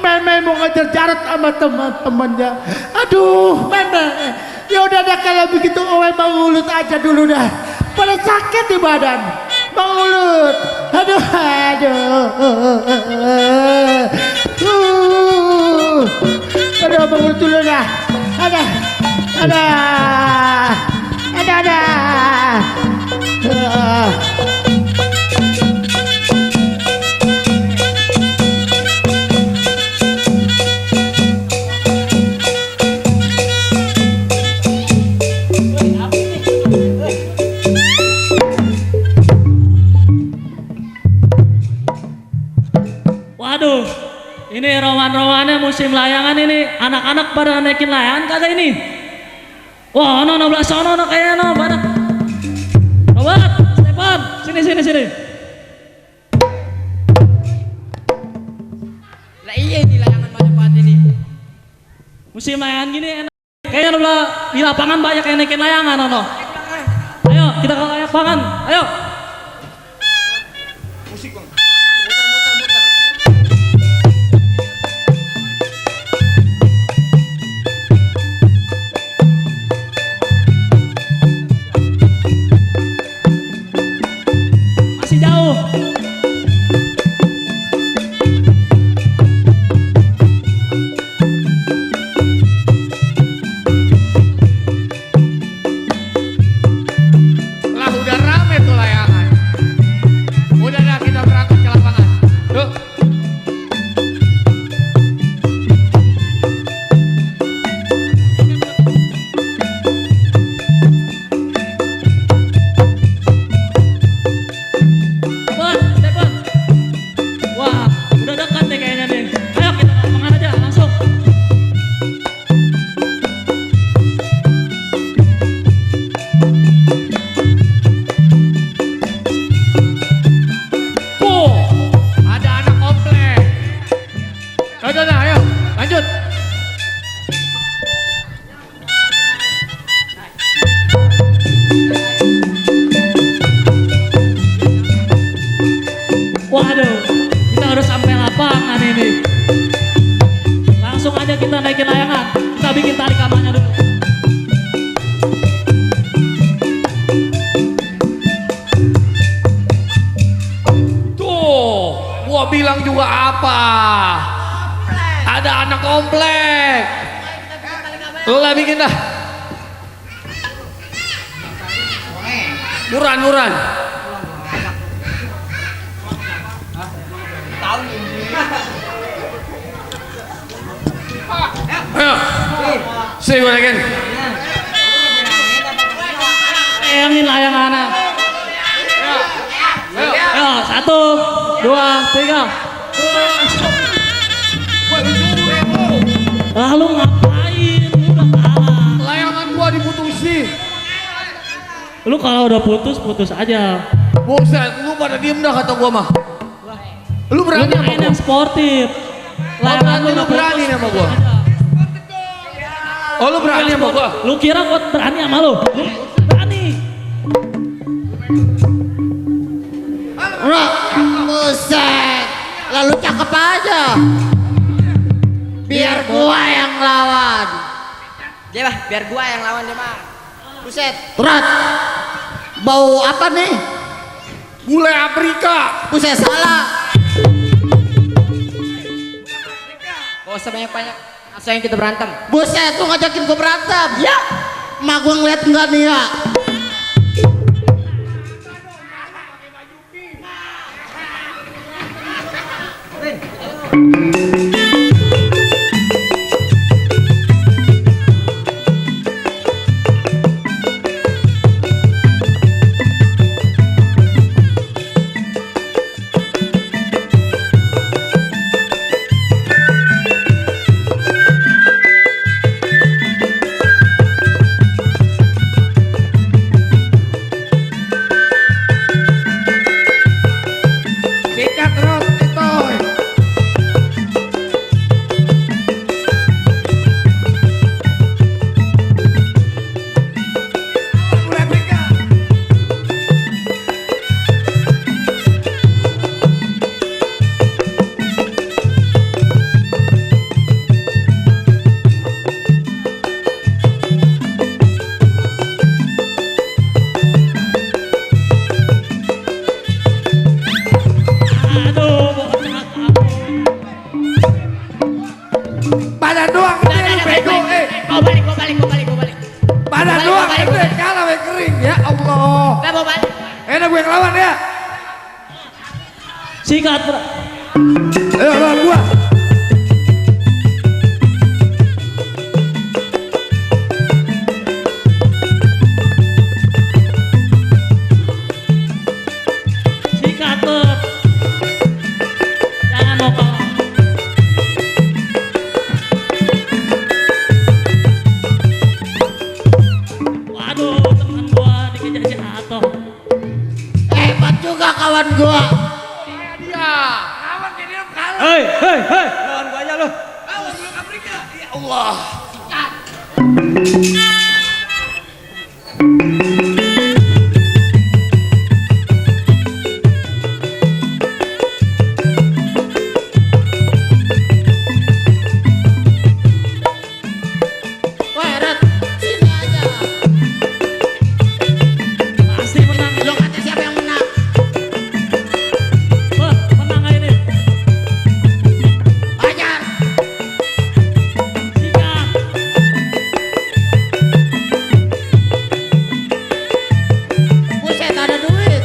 Meme mau ngejar Jarot sama teman-temannya. Aduh Meme, ya udah dah kalau begitu Owe Bang Ulut aja dulu dah. Pada sakit di badan Bang Ulut. Aduh aduh Bang Ulut dulu dah. Ada Waduh, ini roman-romannya musim layangan ini. Anak-anak pada naikin layangan kagak ini? Wah, no belah sono kayaknya no banyak. Robert, Stefan, sini. Lah iya ini layangan banyak banget ini. Musim layangan gini enak. Kayaknya belah di lapangan banyak yang naikin layangan no. Ayo, kita ke lapangan. Ayo. Masih jauh. Lah udah rame tuh layangan. Udah dah kita berangkat ke lapangan. Yuk. Stefan, Stefan. Wah, udah dekat nih kayaknya nih. Ayo kita ke lapangan aja langsung. Tuh, ada anak komplek. Udah, ayo, lanjut. Waduh, kita harus sampai lapangan ini. Langsung aja kita naikin layangan. Kita bikin tali kamarnya dulu. Tuh, gua bilang juga apa? Ada anak komplek. Lah bikin dah. Nuran. Ayo. Sini gue naikin. Peyangin layangannya. Ayo, 1, 2, 3. Lalu ngapain? Lu udah kalah. Layangan gua diputusin. Lu kalau udah putus aja. Buset, lu pada diem dah kata gua mah. Lu Lu berani sama main gua? yang sportif. Layangan berarti lu udah berani putus sama gua? aja. Oh, lu berani sama gua? Lu kira gua berani sama lu? Lu berani. Rok, buset. Lalu cakep aja. Biar gua yang lawan. Dia mah biar gua yang lawan dia mah. Buset. Rat. Bau apa nih? Gulai Afrika. Buset, salah. Gak usah banyak-banyak. Langsung yang kita berantem. Buset, lu ngajakin gua berantem. Ya. Mak gua ngeliat enggak nih ya? kering ya Allah. Gak mau balik. Enak gue ngelawan ya. Sikat, bro. Ayo lawan gua. Sikat, bro. Jangan mogok. Waduh, teman gua dikejar jatuh. Hebat juga kawan gua. Dia. Lawan dia kalah. Hei, hei, hei. Lawan gua aja lu. Lawan belum Afrika. Ya Allah. Woi, Red, sini aja. Pasti menang. Lo kata siapa yang menang? Wah, menang aja nih. Ajar. Sikat. Buset, ada duit.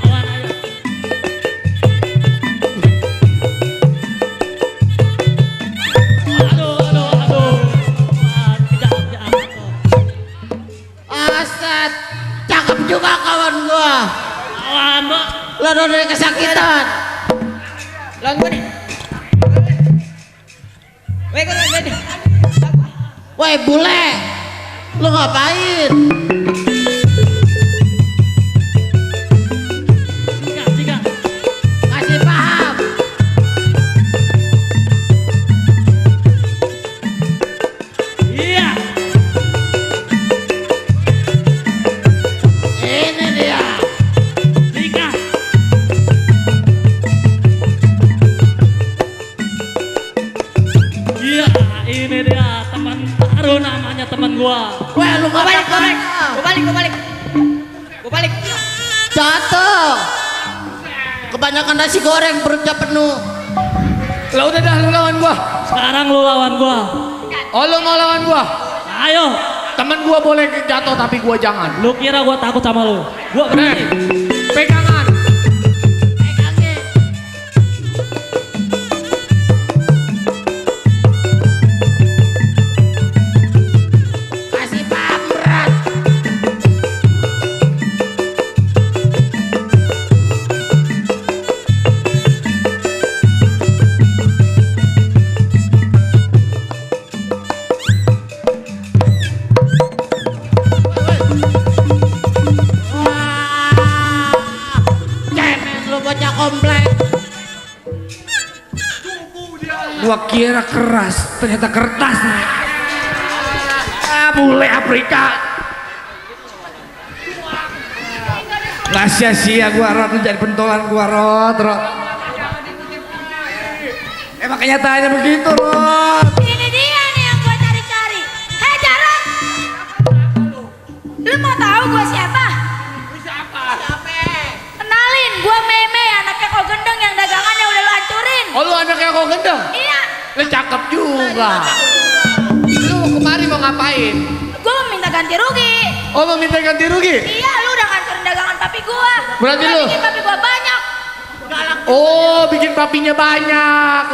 Lawan aja. Aduh, aduh, aduh. Wah, tidak jatuh. Aset, cakep juga kawan gua. Lawan, bro. Lo udah kesakitan. Lawan gue nih. Weh, gue lawan nih. Woi bule, lo ngapain? Sikat, sikat. Kasih paham. Iya. Ini dia. Sikat. Iya, ini dia teman baru namanya teman gua. Woi lu Gue balik, gue ngapain? balik. Gue balik, gue balik. Gue balik. Jatuh. Kebanyakan nasi goreng perutnya penuh. Lah udah dah lu lawan gua. Sekarang lu lawan gua. Oh lu mau lawan gua? Ayo. Temen gua boleh jatuh tapi gua jangan. Lu kira gua takut sama lu? Gua berani. Pegangan. Kasih paham berat. Wah, cemen lu bocah komplek. Gua kira keras, ternyata kertas. Ah, bule Afrika. Nggak sia-sia gua Rod, lu jadi pentolan gua Rod. Emang kenyataannya begitu Rod. Ini dia nih yang gua cari-cari. Hei Jarot, lu mau tahu gua siapa? Kenalin, gua Meme, anaknya kok gendeng yang dagangannya udah lu hancurin. Oh lu anaknya kok gendeng? Iya, Lu cakep juga. Lu kemari mau ngapain? gua mau minta ganti rugi. Oh mau minta ganti rugi? Iya, lu udah ngancurin dagangan papi gua. Berarti Udah lu? bikin papi gua banyak. Oh bikin papinya banyak.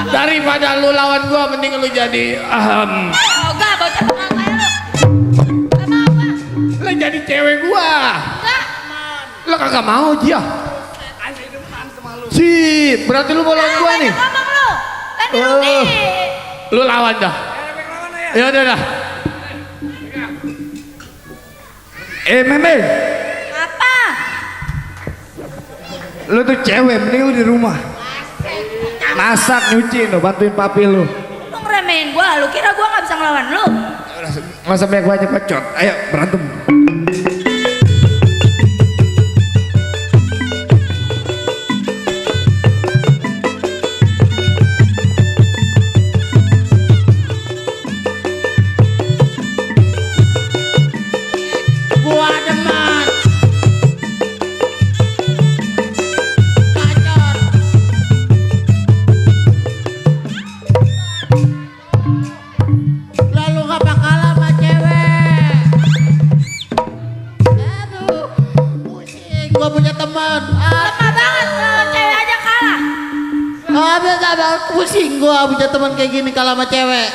Daripada lu lawan gua mending lu jadi Enggak, bocah tenang kayak lu. Gak mau gua. lu jadi cewek gua. Enggak. Lu kagak mau dia. Sip, berarti lu mau lawan gua nih. Ngomong lu. Ganti rugi. Lu lawan dah. Ya udah dah. Meme, Apa? lu tuh cewek, mending lu di rumah. Masak, nyuci, no, bantuin papi lu. Lu ngeremehin gua, lu kira gua gak bisa ngelawan lu? Nggak usah banyak bacot. Ayo berantem. Gua demen. Gacor. pusing gua punya teman kayak gini kalau sama cewek.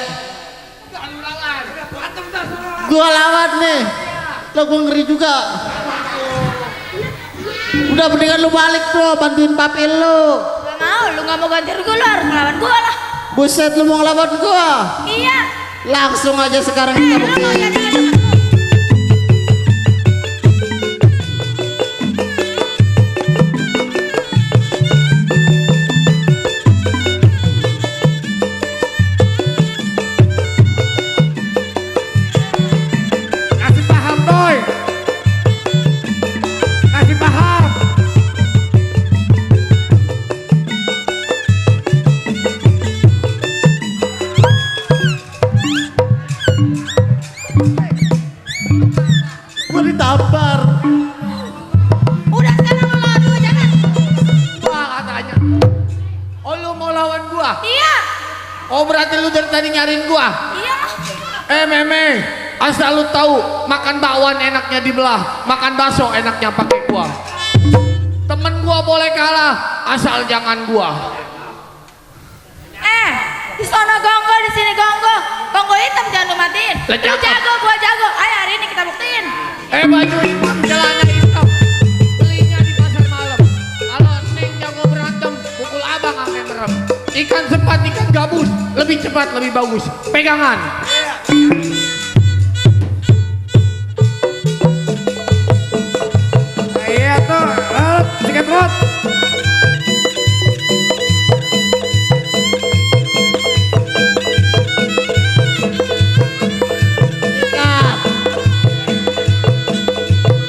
Gua lawan nih. Lo gua ngeri juga. Udah mendingan lu balik bro, bantuin papi lu. Gak mau, lu gak mau ganti rugi, lu harus ngelawan gua lah. Buset, lu mau ngelawan gua? Iya. Langsung aja sekarang kita Lu mau buktiin. jadi temen lu. Kasih paham boy. Kasih paham. Gua ditampar. Udah sekarang lu lawan gua, jangan. Gua katanya. Oh lu mau lawan gua? Iya. Oh berarti lu dari tadi nyariin gua? Iya. Meme, asal lu tahu makan bakwan enaknya dibelah, makan bakso enaknya pakai kuah. Temen gua boleh kalah, asal jangan gua. Di sana gonggo, di sini gonggo. Gonggo hitam jangan lu matiin. Lah, Lu cakep. jago, gua jago. Ayo hari ini kita buktiin. Baju hitam, celana hitam, belinya di pasar malam. Kalau neng jago berantem, pukul abang sampai merem. Ikan sepat, ikan gabus, lebih cepat, lebih bagus. Pegangan. Iya tuh, sikat rot. Sikat.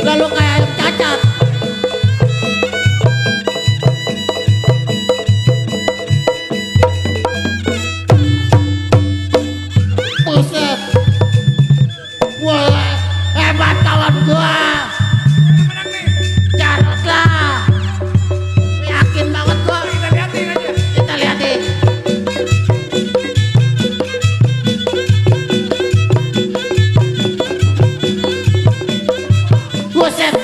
Lalu kayak ayam cacat. Buset. Wah, hebat kawan gua. Jarot lah. Yakin banget gua. Kita liatin. Buset.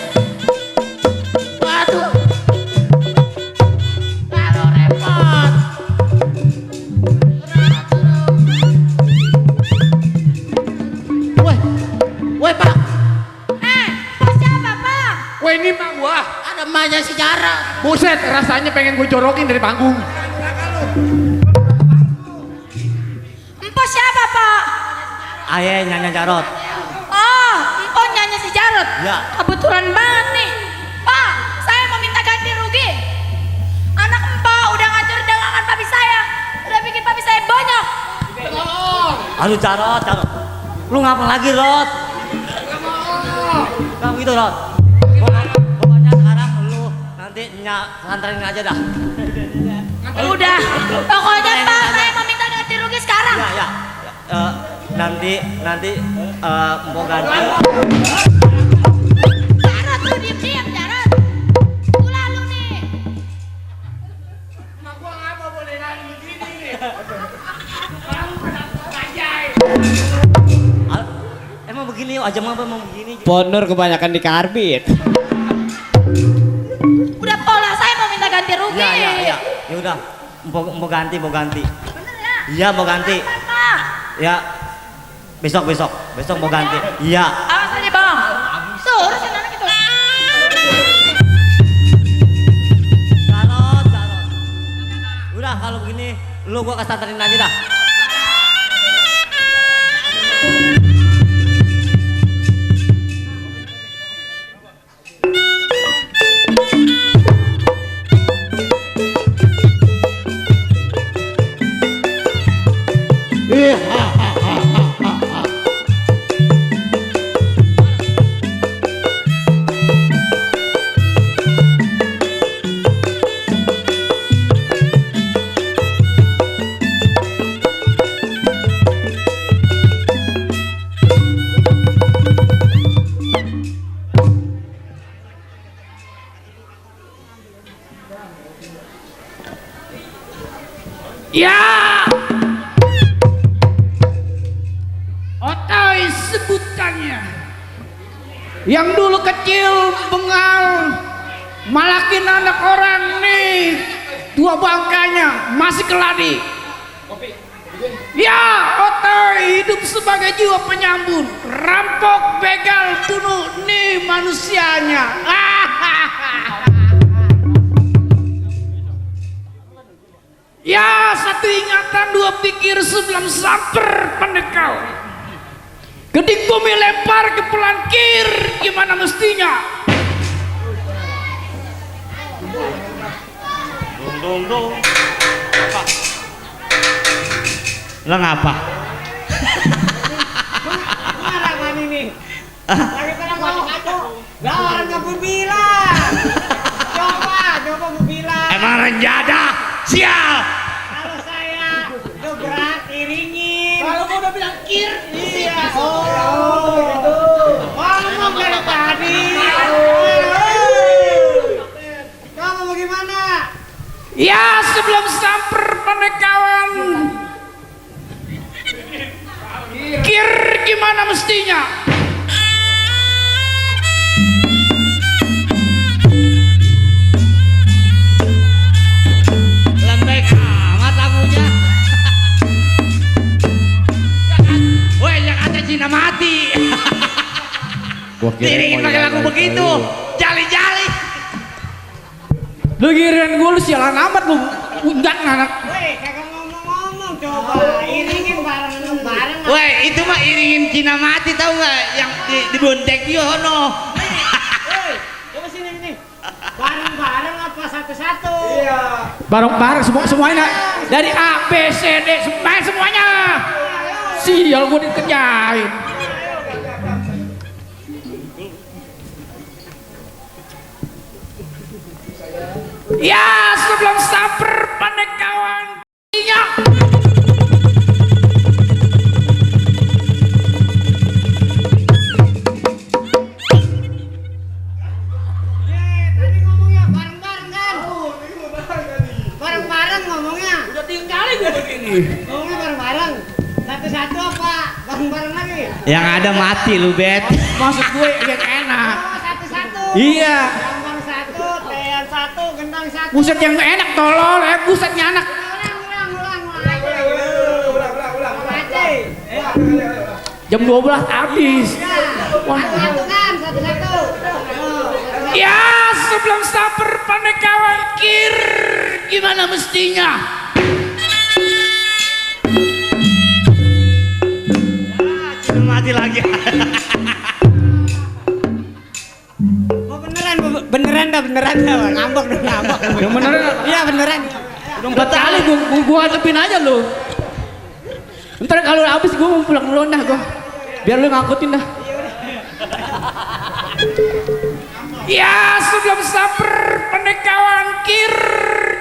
Waduh. Kalau repot. Woi. Woi, Pak. Kau siapa, Pak? Wah ini mah gua. Ada emaknya si Jara. Buset, rasanya pengen gue jorokin dari panggung. Empo siapa, Pak? Aye nyanyi Jarot. Oh, Empo nyanyi si Jarot. Ya. Kebetulan banget nih. Pak, saya mau minta ganti rugi. Anak Empo udah ngacur dagangan papi saya. Udah bikin papi saya bonyok. Aduh Jarot, Jarot. Lu ngapa lagi Rot? Gak gitu Rot. Pokoknya sekarang lu nanti nganterin aja dah. Udah. Pokoknya Pak, saya mau minta ganti rugi sekarang. Ya ya. Nanti mau ganti. Jarot, lu diem-diem, Jarot. Lu lalu nih. Emang begini aja mah emang begini. Pondor kebanyakan di karbit. Udah pola, saya mau minta ganti rugi. Ya. Ya udah. Mau ganti. Bener ya? Iya mau ganti. Pak. Ya. Besok mau ganti. Iya. Awas aja, Bang. Tuh, urusin anak itu. Jarot. Udah kalau begini lu gua kasih anterin aja dah. Ya. Otoy sebutannya. Yang dulu kecil bengal, malakin anak orang nih dua bangkanya masih keladi. Ya, Otoy hidup sebagai jiwa penyambun, rampok, begal, bunuh, nih manusianya. Ya, satu ingatan, dua pikir sebelum samper pendekau. Gedik bumi lempar ke pelangkir, gimana mestinya? Dong dong. Apa? Lah ngapa? Marah ini. Lagi pada ngomong aku. Gak orang nggak mau bilang. Coba mau bilang. Emang renjada, sial. Kalau saya gebrak iringin. Kalau mau udah bilang kir. Iya. Gitu. Ngomong dari tadi. Kamu bagaimana? Ya, sebelum samper penekawan. Kir gimana mestinya? Lembek amat lagunya. Woi, yang ada Cina mati. Diringin pakai lagu begitu. Jali-jali. Lu giliran gue lu sialan amat lu. Enggak anak. Woi, kagak ngomong-ngomong coba. Iringin bareng-bareng. Woi, itu mah iringin Cina mati tahu nggak? Yang di bontek Yono. Woi, coba sini. Bareng-bareng apa satu-satu? Iya. Bareng-bareng semuanya. Dari A, B, C, D, semuanya. Sial gue dikerjain. Ya, sebelum samper penekawan. Iya. Tadi ngomongnya bareng-bareng kan? Bareng-bareng ngomongnya. Udah 3 kali gue begini. Ngomongnya bareng-bareng. Satu-satu apa? Bareng-bareng lagi. Yang ada mati lu, Bet. Maksud gue yang enak. Oh, satu-satu. Iya. Gambang satu, tean satu, gendang satu. Buset yang enak tolol, busetnya anak. Ulang. Jam 12 habis. Wah. Satu kan, satu-satu. Ya, sebelum samper penekawan kir, gimana mestinya? Mati lagi. Oh, beneran dah ngambek. Yang beneran? Iya beneran. Udah 4 kali gua hadepin aja lu. Ntar kalau habis gua mau pulang dulu dah gua. Biar lu ngangkutin dah. Ya, sebelum samper penekawan kir,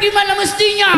gimana mestinya?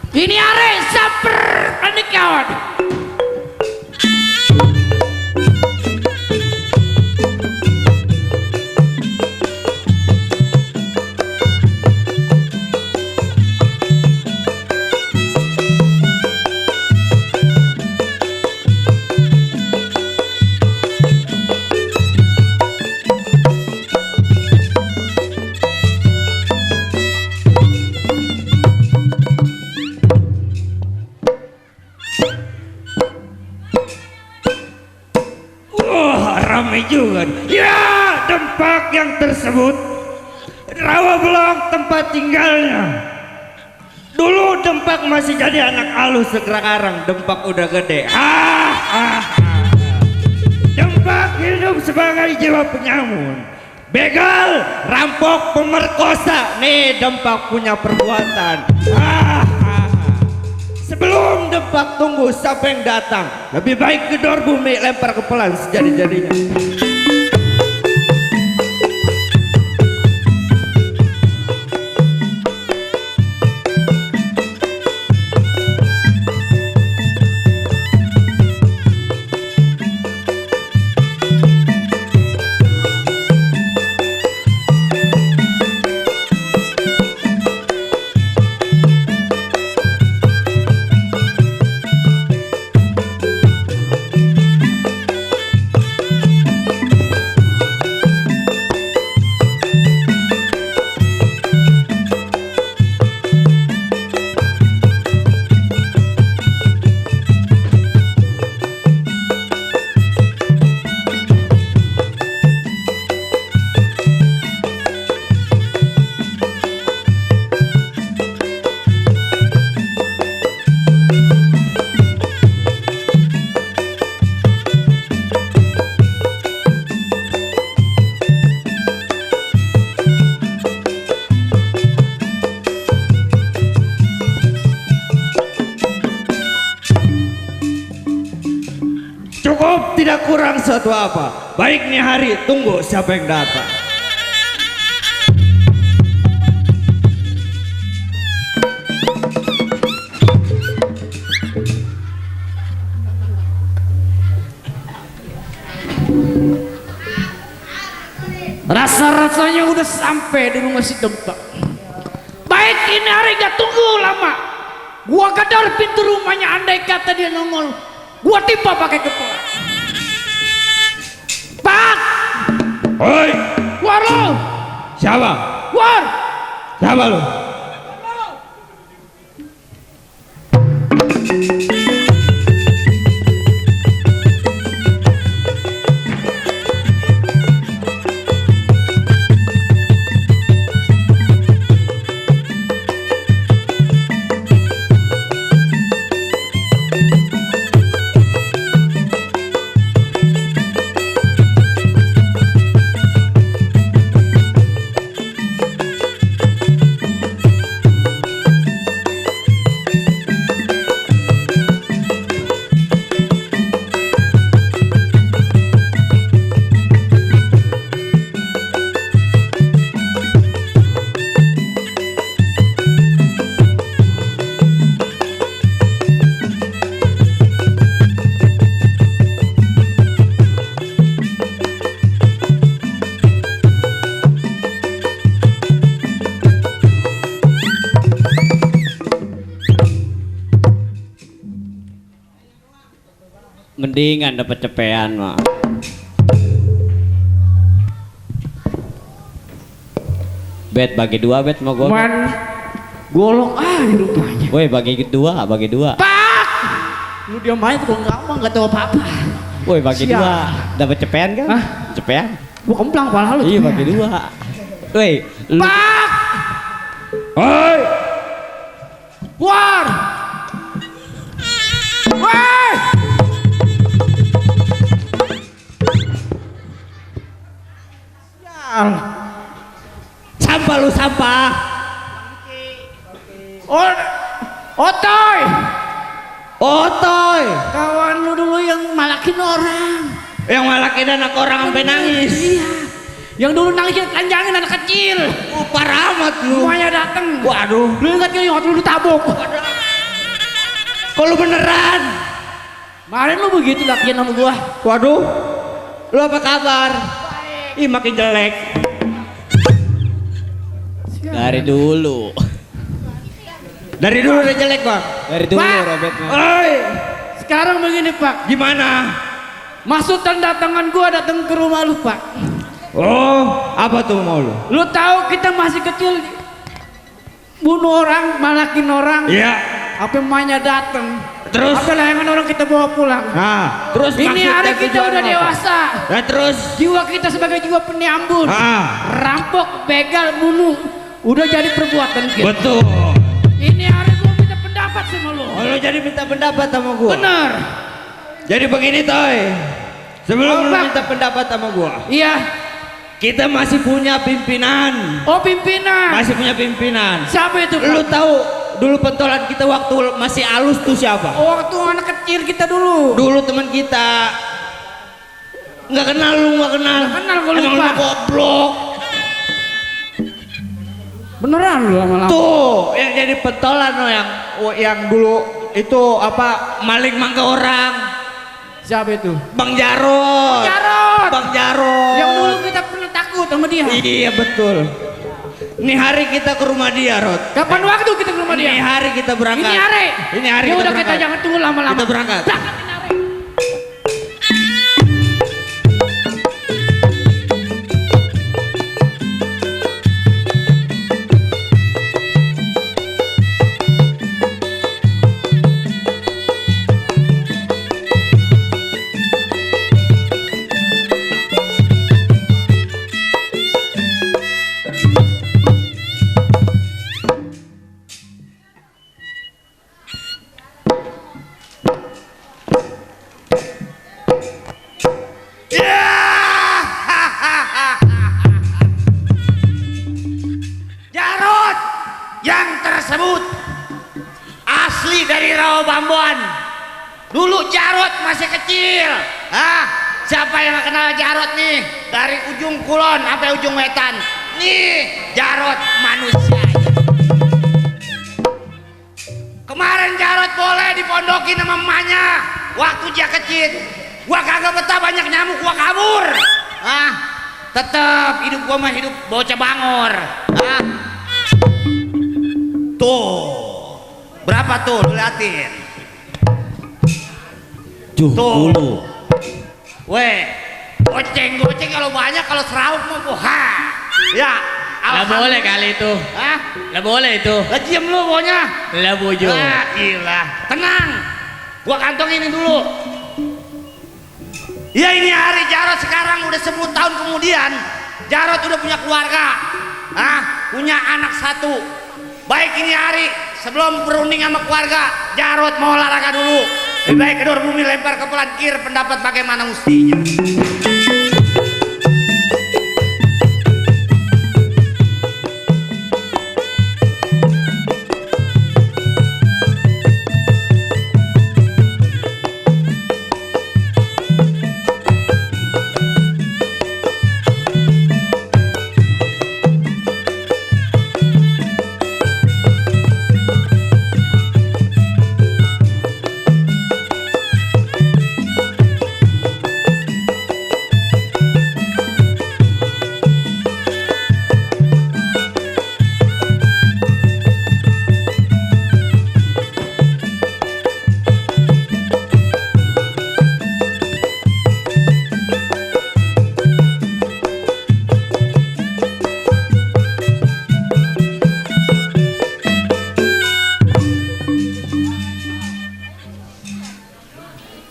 Ini are saper penekawan. Ramai juga. Ya, dampak yang tersebut Rawabelong tempat tinggalnya. Dulu Dempak masih jadi anak halus sekarang Dempak udah gede. Dempak hidup sebagai jiwa penyamun, begal, rampok, pemerkosa. Nih Dempak punya perbuatan. Sebelum Dempak tunggu siapa yang datang, lebih baik gedor bumi lempar kepelan sejadi-jadinya. Cukup, tidak kurang suatu apa. Baik nih hari, tunggu siapa yang datang. Rasa-rasanya udah sampai di rumah si Dempak. Baik ini hari gak tunggu lama. Gua gedor pintu rumahnya, andai kata dia nongol, gua timpa pakai kepala. Pak! Hoi, Keluar lo! siapa? Keluar! Siapa lu? Mendingan dapat cepean mah. Bet bagi dua, bet mau gua. Man, golong aja rupanya. Woi bagi dua, bagi dua. Pak! Lu diam aja tuh, gak tahu apa-apa. Woi bagi Siap. dua, dapat cepean kan? Hah? Cepean. Gua kemplang kepala lu. Iya bagi dua. Woi, lu Pak! Hoi, Keluar! Woi! Sial. sampah lu sampah. Otoy! Otoy, Kawan lu dulu yang malakin orang. yang malakin anak orang sampai nangis. Iya. Yang dulu nangisin telanjangin anak kecil. Parah amat lu. Semuanya dateng. Waduh, Lu ingat gak yang waktu lu ditabok? kalau beneran. Kemarin lu begitu lakian sama gua. Waduh, lu apa kabar? Ih makin jelek. dari dulu. Dari dulu udah jelek bang. Dari dulu Pak! Robert mah. Oi, Sekarang begini Pak. gimana? Maksud datangan gua datang ke rumah lu Pak. Oh, apa tuh mau lu? Lu tahu kita masih kecil, bunuh orang, malakin orang. Iya. Apa emaknya datang? Terus? Apa layangan orang kita bawa pulang? Nah, terus Ini maksud hari dan kita tujuan udah apa? dewasa. Nah, terus? Jiwa kita sebagai jiwa penyambut. Rampok, begal, bunuh. Udah jadi perbuatan kita. Betul. Ini hari gua minta pendapat sama lo. Oh, lo jadi minta pendapat sama gua. Bener. Jadi begini Toy. Sebelum Oh, lu Bang. minta pendapat sama gua, Iya. kita masih punya pimpinan. Oh, pimpinan. Masih punya pimpinan. Siapa itu? Lu Pak? tahu dulu pentolan kita waktu masih halus tuh siapa? Oh, waktu anak kecil kita dulu. Dulu teman kita. Nggak kenal lu, nggak kenal. Nggak kenal, gua Emang lupa. lu goblok. Beneran lu lama-lama. Tuh, yang jadi pentolan lo yang dulu itu apa maling mangga orang. Siapa itu? Bang Jarot. Jarot. Bang Jarot. Yang dulu kita pernah takut sama dia. Iya betul. Ini hari kita ke rumah dia, Rod. Kapan waktu kita ke rumah dia? Ini hari kita berangkat. Ini hari. Ini hari Ya kita udah berangkat. kita jangan tunggu lama-lama. Kita berangkat. Berangkat ini hari. Jarot yang tersebut asli dari Rawabamboan. Dulu Jarot masih kecil. Siapa yang gak kenal Jarot nih? Dari ujung kulon sampai ujung wetan. Nih Jarot manusia. Kemarin Jarot boleh dipondokin sama emaknya waktu dia kecil. Gua kagak betah banyak nyamuk, gua kabur. Tetep hidup gua mah hidup bocah bangor. Tuh, berapa tuh? Lu liatin. Tuh. Weh, goceng kalau banyak, kalau seraup mah buha. Ya, Lah boleh kali itu. Hah? Lah boleh itu. Lah diem lu pokoknya. Lah bojo. Ilah, tenang. Gua kantong ini dulu. Ya ini hari Jarot sekarang udah 10 tahun kemudian. Jarot udah punya keluarga. Punya anak 1. Baik ini hari sebelum berunding sama keluarga, Jarot mau olahraga dulu. Lebih baik kedor bumi lempar ke kir, pendapat bagaimana mestinya.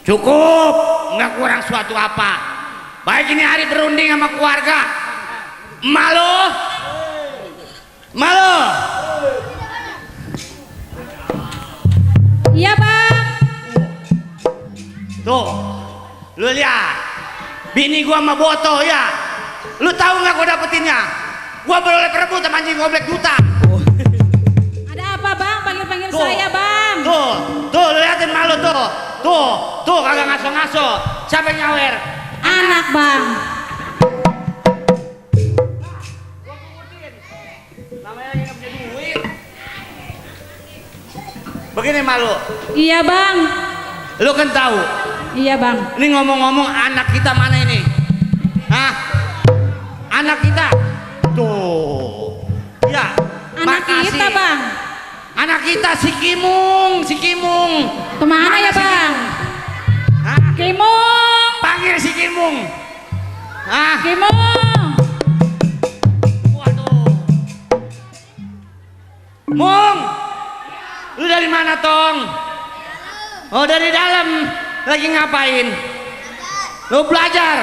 Cukup, nggak kurang suatu apa. Baik ini hari berunding sama keluarga. Malu, Iya bang. tuh, lu lihat, bini gua sama Boto ya. Lu tahu nggak gua dapetinnya? Gua boleh perebut sama anjing goblek juta. Ada apa bang? Panggil-panggil Tuh. saya bang. Tuh, lu liatin malu tuh. Tuh, kagak ngaso-ngaso. Siapa yang nyawer? Anak bang. Begini malu, Iya bang. lu kan tahu. Iya bang. Ini ngomong-ngomong anak kita mana ini? Anak kita. Tuh. Ya. Anak makasih. kita bang. Anak kita si Kimung. Kemana ya si bang? Hah? Kimung. Panggil si Kimung. Kimung. Waduh. Mung. Lu dari mana, Tong? Oh, dari dalam. Lagi ngapain? Lu belajar.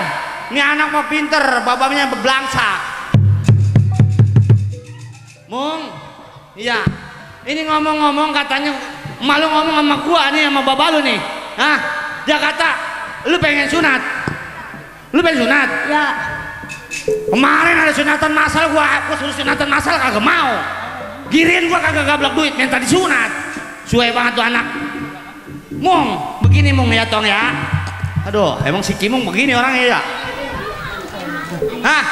Ini anak mau pinter, bapaknya beblangsak. Mung, iya. Ini ngomong-ngomong katanya malu ngomong sama gua nih sama bapak lu nih. Hah? Dia kata, lu pengen sunat. Lu pengen sunat? Ya. Kemarin ada sunatan masal, gua suruh sunatan masal kagak mau. Giriin gua kagak gablak duit, minta disunat. Suwe banget tuh anak. Mung, begini Mung ya Tong ya. Aduh, emang si Kimung begini orangnya ya. Hah?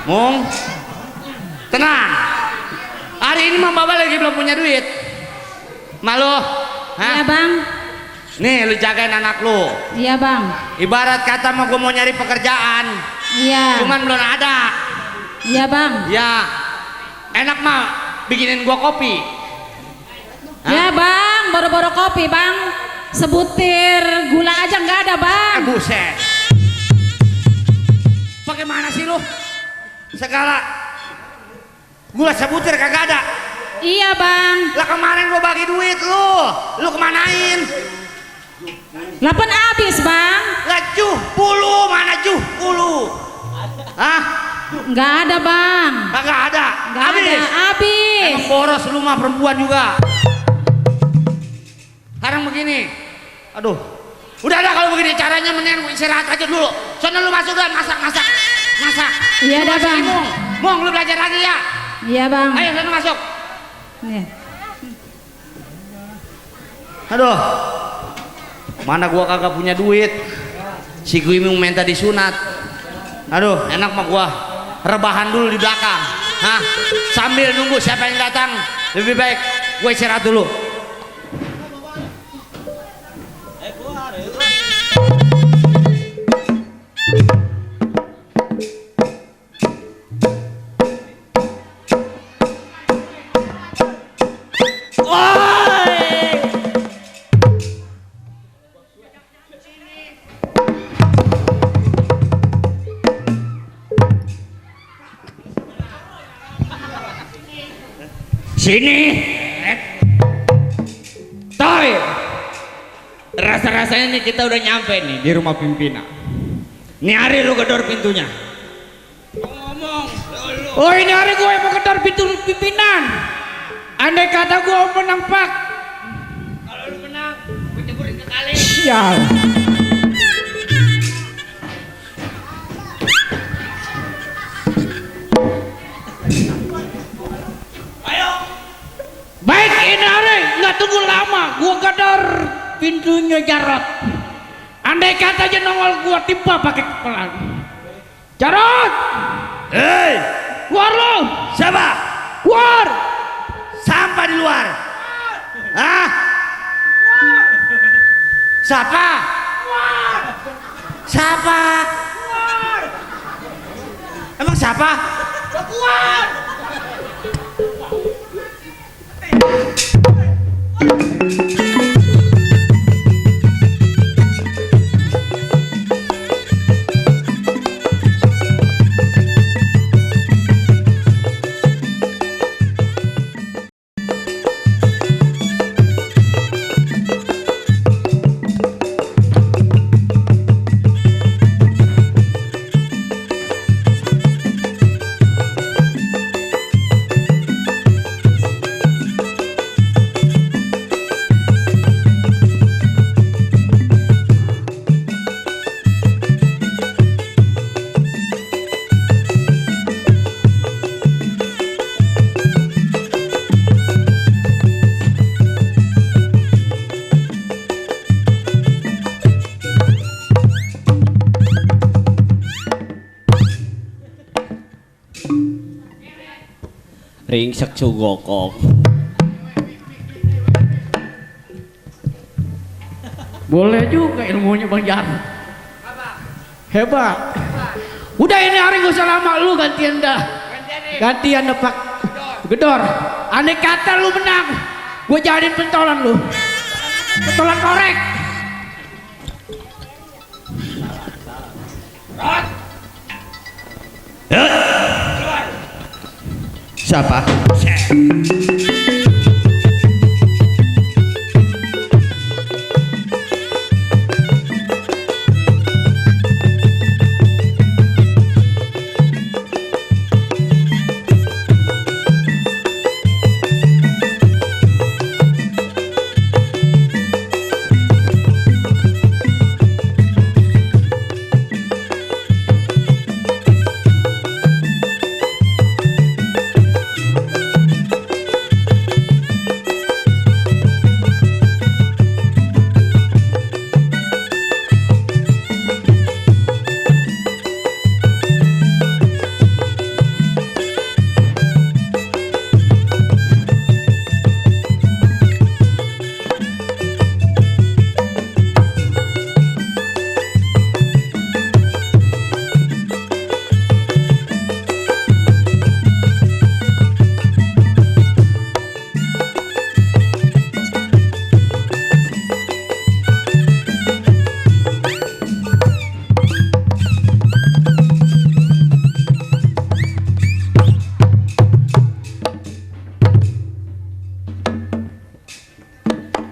Mung, tenang. Hari ini Mama Baba lagi belum punya duit. Malu? Hah? Iya bang. Nih lu jagain anak lu. Iya bang. Ibarat kata gua mau nyari pekerjaan. Iya. Cuman belum ada. Iya bang. Ya, enak mah bikinin gua kopi. Ya bang, boro-boro kopi bang. Sebutir gula aja nggak ada bang. Buset. Bagaimana sih lu? Segala gula sebutir kagak ada. Iya bang. Lah kemarin gua bagi duit lu kemanain? Lapan habis bang. Lah juh puluh, mana juh puluh? Hah? Nggak ada bang. Kagak ada. Nggak ada. Habis. Emang boros lu mah perempuan juga. Sekarang begini, aduh, udah ada kalau begini caranya mendingan istirahat aja dulu. Soalnya lu masuk dan masak. Iya dah bang. Mong, lu belajar lagi ya. Iya bang. Ayo sana masuk. Iya. Aduh, mana gua kagak punya duit. Si Guimung minta disunat. Aduh, enak mah gua rebahan dulu di belakang. Hah? Sambil nunggu siapa yang datang. Lebih baik gue istirahat dulu. Sini, Toy. Rasa-rasanya nih kita udah nyampe nih di rumah pimpinan. Nih hari lu gedor pintunya. Ngomong. Oh ini hari gue mau kedar pintu pimpinan. Andai kata gue menang pak. Kalau lu menang, gue ceburin ke kali. Sial. Baik ini hari nggak tunggu lama, gua gedor pintunya Jarot. Andai kata aja nongol gua timpa pakai kepala. Jarot, Hei, keluar lo, siapa? keluar. Sampah di luar. Hah? Siapa? Siapa? Emang siapa? Keluar. Ringsek cugokok. Boleh juga ilmunya Bang Jarot. Hebat. Udah ini hari gak usah lama, lu gantian dah. Gantian dah Pak Gedor. Andai kata lu menang, gue jadiin pentolan lu. Pentolan korek. Siapa?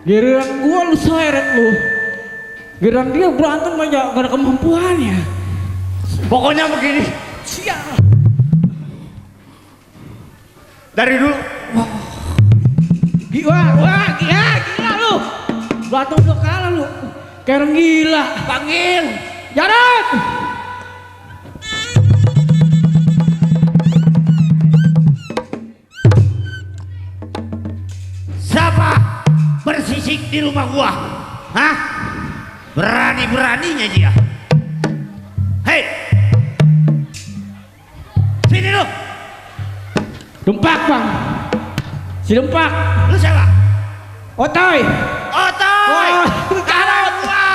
Giliran gua lu seret lu. Giliran dia berantem aja gak ada kemampuannya. Pokoknya begini. Sial. Dari dulu. Gila lu. Berantem udah kalah lu. Kayak orang gila. Panggil. Jarod. Siapa bersisik di rumah gua? Hah? Berani-beraninya dia. Hei. Sini lu. Dempak bang. Si Dempak. Lu siapa? Otoy. Otoy. Oh. Kalau gua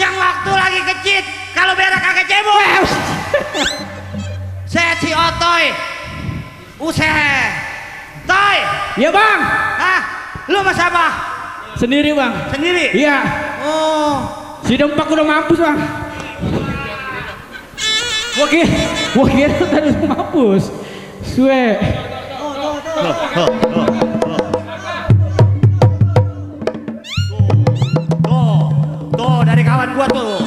yang waktu lagi kecil, kalau berak kagak cebol. Saya si Otoy. Useh. Toy. Iya bang. Hah? Lu sama siapa? Sendiri bang. Sendiri? Iya. Oh. Si Dempak udah mampus bang. Gua kira tadi udah mampus. Sue. Tuh dari kawan gua tuh.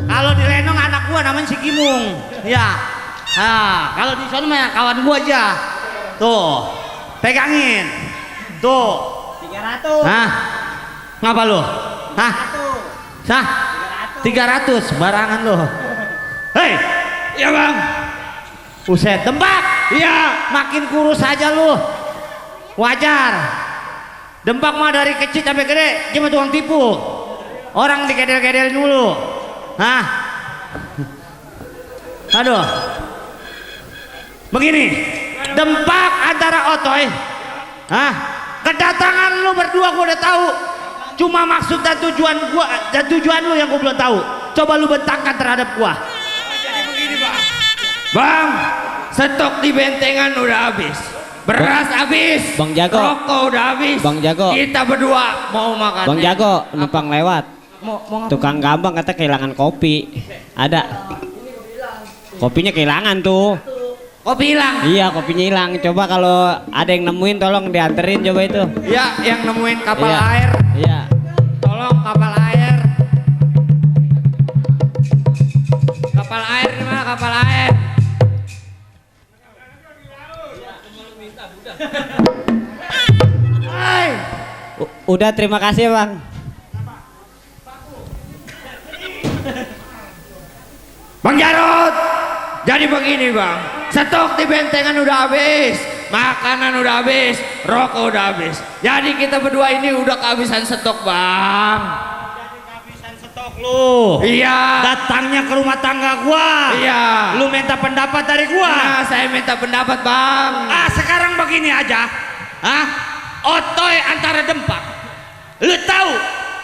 Kalau di Lenong anak gua namanya si Kimung. Ya. Nah, kalau di sana mah kawan gua aja. Tuh. Pegangin. Tuh. 300. Hah? Ngapa lu? Hah? 300 barangan lu. Hei. Iya bang. Buset, Dempak. Iya. Makin kurus aja lu. Wajar. Dempak mah dari kecil sampai gede cuma tukang tipu. Orang dikedel-kedelin dulu. Hah? Aduh. Begini. Dempak antara Otoy. Hah? Kedatangan lu berdua gua udah tahu. Cuma maksud dan tujuan lu yang gua belum tahu. Coba lu bentangkan terhadap gua. Bang, stok di bentengan udah habis, beras habis, Bang Jago. rokok udah habis. Bang Jago. Kita berdua mau makan. Bang Jago numpang lewat. Mau Tukang gambang kata kehilangan kopi. Ada. Kopinya kehilangan tuh. Kopi hilang. Iya, kopinya hilang. Coba kalau ada yang nemuin tolong dianterin coba itu. Ya, yang nemuin kapal Iya. air. Iya. Tolong kapal air. Kapal air di mana kapal air? Hai. Udah, terima kasih, Bang. Bang Jarod, jadi begini bang, stok di bentengan udah habis, makanan udah habis, rokok udah habis. Jadi kita berdua ini udah kehabisan stok bang. Lu Iya. datangnya ke rumah tangga gua. Iya. Lu minta pendapat dari gua. Nah, saya minta pendapat bang. Sekarang begini aja. Otoy antara Dempak. Lu tahu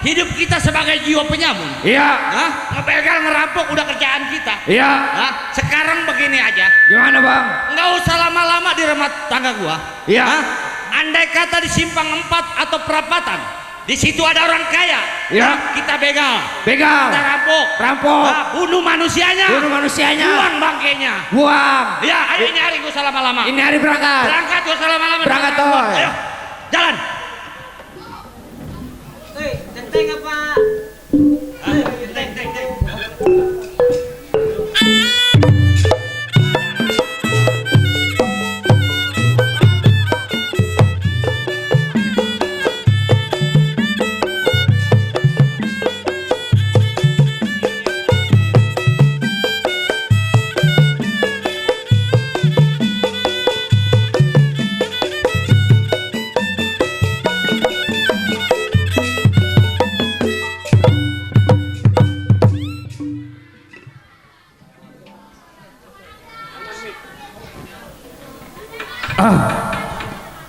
hidup kita sebagai jiwa penyamun. Iya. Ngebegal ngerampok udah kerjaan kita. Iya. Sekarang begini aja. Gimana bang? Nggak usah lama-lama di rumah tangga gua. Iya. Andai kata di simpang 4 atau perapatan, di situ ada orang kaya. Iya. Kita begal. Begal. Kita rampok. Rampok. Bunuh manusianya. Bunuh manusianya. Buang bangkainya. Buang. Ya, ayo nyari gua usah lama-lama. Ini hari berangkat. Berangkat gua usah lama-lama. Berangkat, Toy. Ayo, jalan.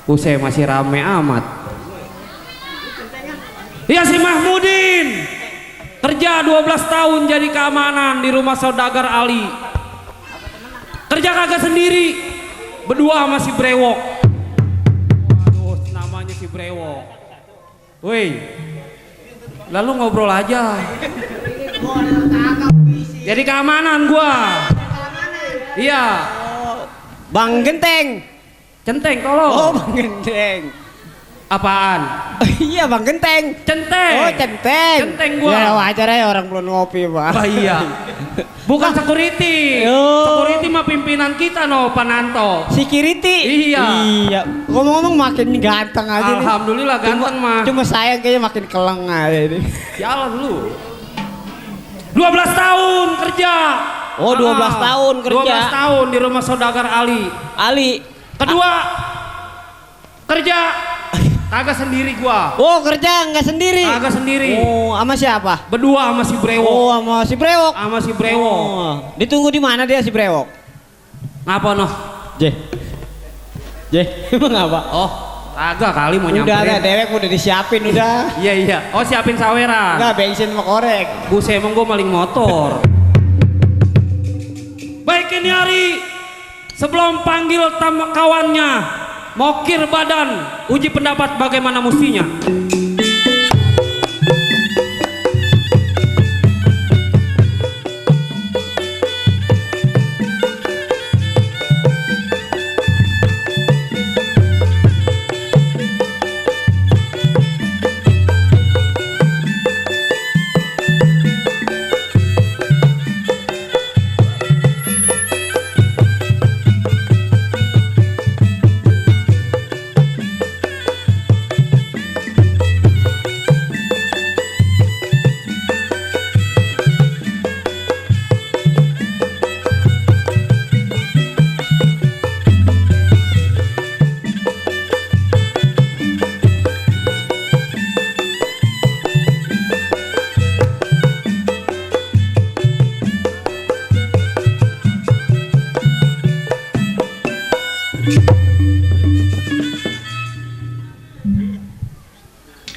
Usai masih rame amat. Ya si Mahmudin kerja 12 tahun jadi keamanan di rumah saudagar Ali. Kerja kagak sendiri, berdua sama si Brewok. Aduh, namanya si Brewok. Woi, lalu ngobrol aja. Jadi keamanan gua. Iya. Bang Genteng. Centeng tolong. Oh, Bang Genteng. Apaan? Iya bang, genteng. Centeng. Oh centeng. Centeng gua. Ya wajar ya orang belum ngopi bang. Ah, iya. Bukan security. Oh. Security mah pimpinan kita no, Pananto. Security. Iya. Iya. Ngomong-ngomong makin ganteng aja nih. Alhamdulillah ganteng mah. Cuma saya kayaknya makin keleng aja ini. Jalan lu. 12 tahun kerja. Oh 12 tahun kerja. 12 tahun di rumah saudagar Ali. Ali. Kedua kerja kagak sendiri gua. Oh kerja nggak sendiri. Kagak sendiri. Oh sama siapa? Berdua sama si Brewok. Oh sama si Brewok. Sama si Brewok. Oh, ditunggu di mana dia si Brewok? Ngapa noh? Jeh, emang apa? Oh, kagak kali mau Udah nyamperin. ada dewek udah disiapin udah. Iya iya. Oh siapin saweran. Enggak bensin sama korek. Buset emang gua maling motor. Baik ini hari sebelum panggil kawannya, mokir badan, uji pendapat bagaimana mustinya.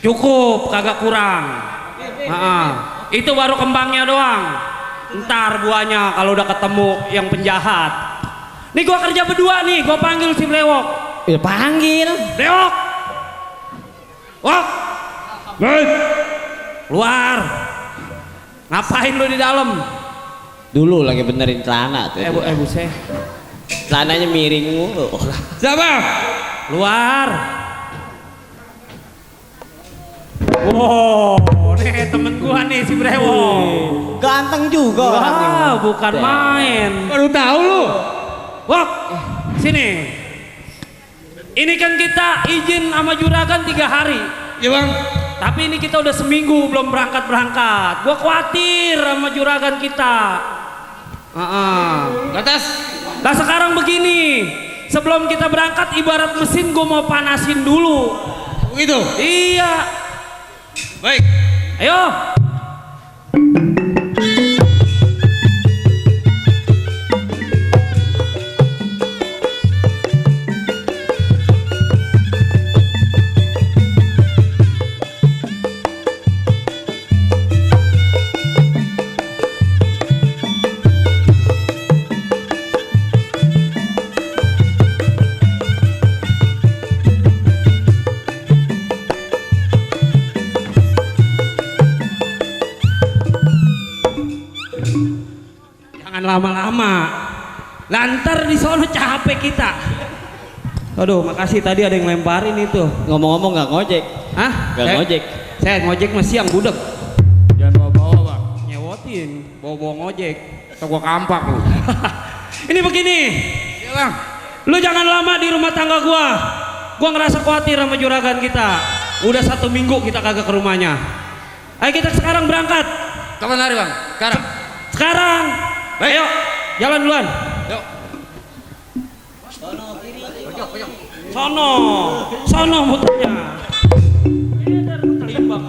Cukup, kagak kurang. Itu baru kembangnya doang. Ntar buahnya kalau udah ketemu yang penjahat. Nih gua kerja berdua nih, gua panggil si Brewok. Ya panggil. Brewok. Wok. Luar. Ngapain lu di dalam? Dulu lagi benerin celana tuh. Buset. Celananya miring mulu. Siapa? Luar. Wow, nih temen gua nih si Brewok. Ganteng juga orangnya. Wah, bukan main. Baru tahu lu. Wok, sini. Ini kan kita izin sama juragan 3 hari. Iya bang. Tapi ini kita udah seminggu belum berangkat. Gua khawatir sama juragan kita. Atas. Nah sekarang begini, sebelum kita berangkat ibarat mesin gua mau panasin dulu. Begitu. Iya. Baik. Ayo. Jangan lama-lama. Lantar di sono capek kita. Aduh, makasih tadi ada yang lemparin itu. Ngomong-ngomong nggak ngojek. Hah? Nggak ngojek. Saya ngojek masih siang budek. Jangan bawa-bawa bang. Nyewotin, bawa-bawa ngojek. Atau gua kampak lu. Ini begini. Iya bang. Lu jangan lama di rumah tangga gua. Gua ngerasa khawatir sama juragan kita. Udah 1 minggu kita kagak ke rumahnya. Ayo kita sekarang berangkat. Kapan hari bang? Sekarang. Sekarang. Ayo, jalan duluan. Yuk. Sono muternya. Ini ada kelimbang.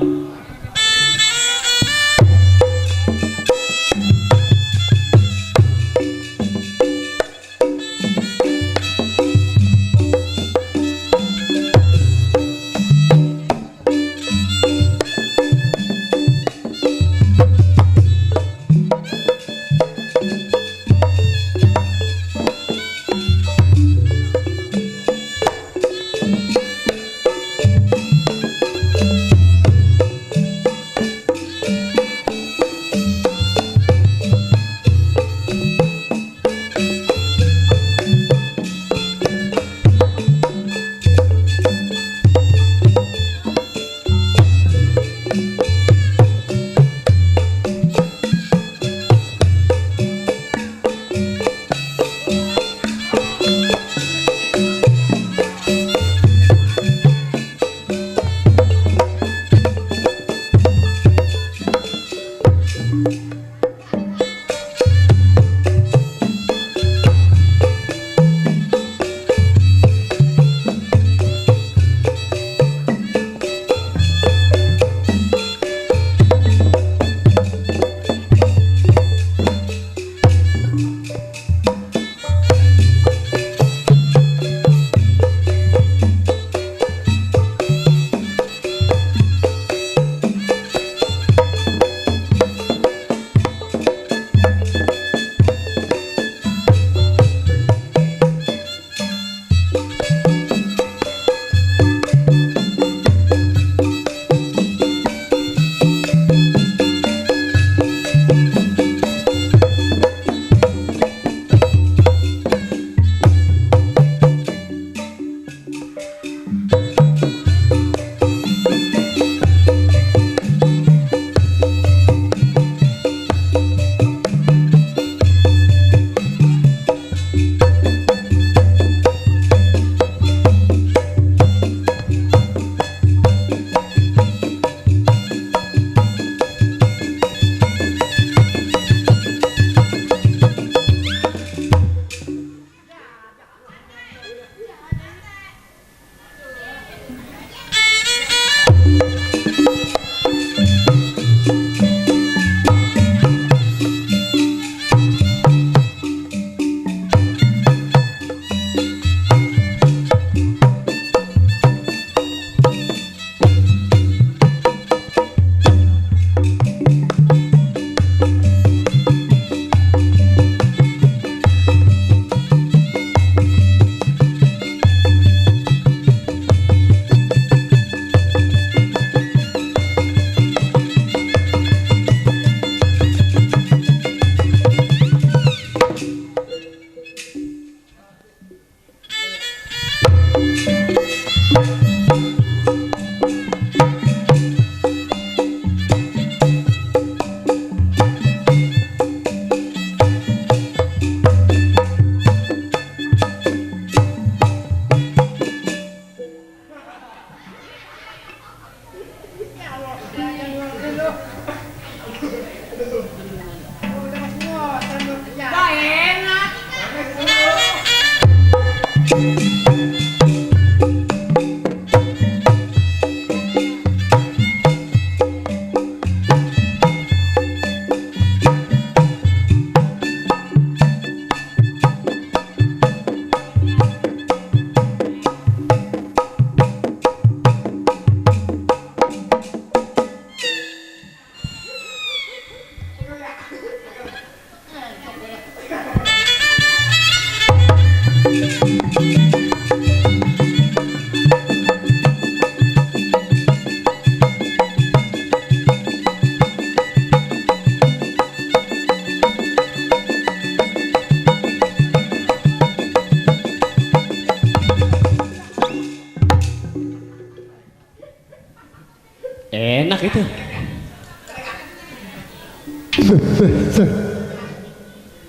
Enak itu.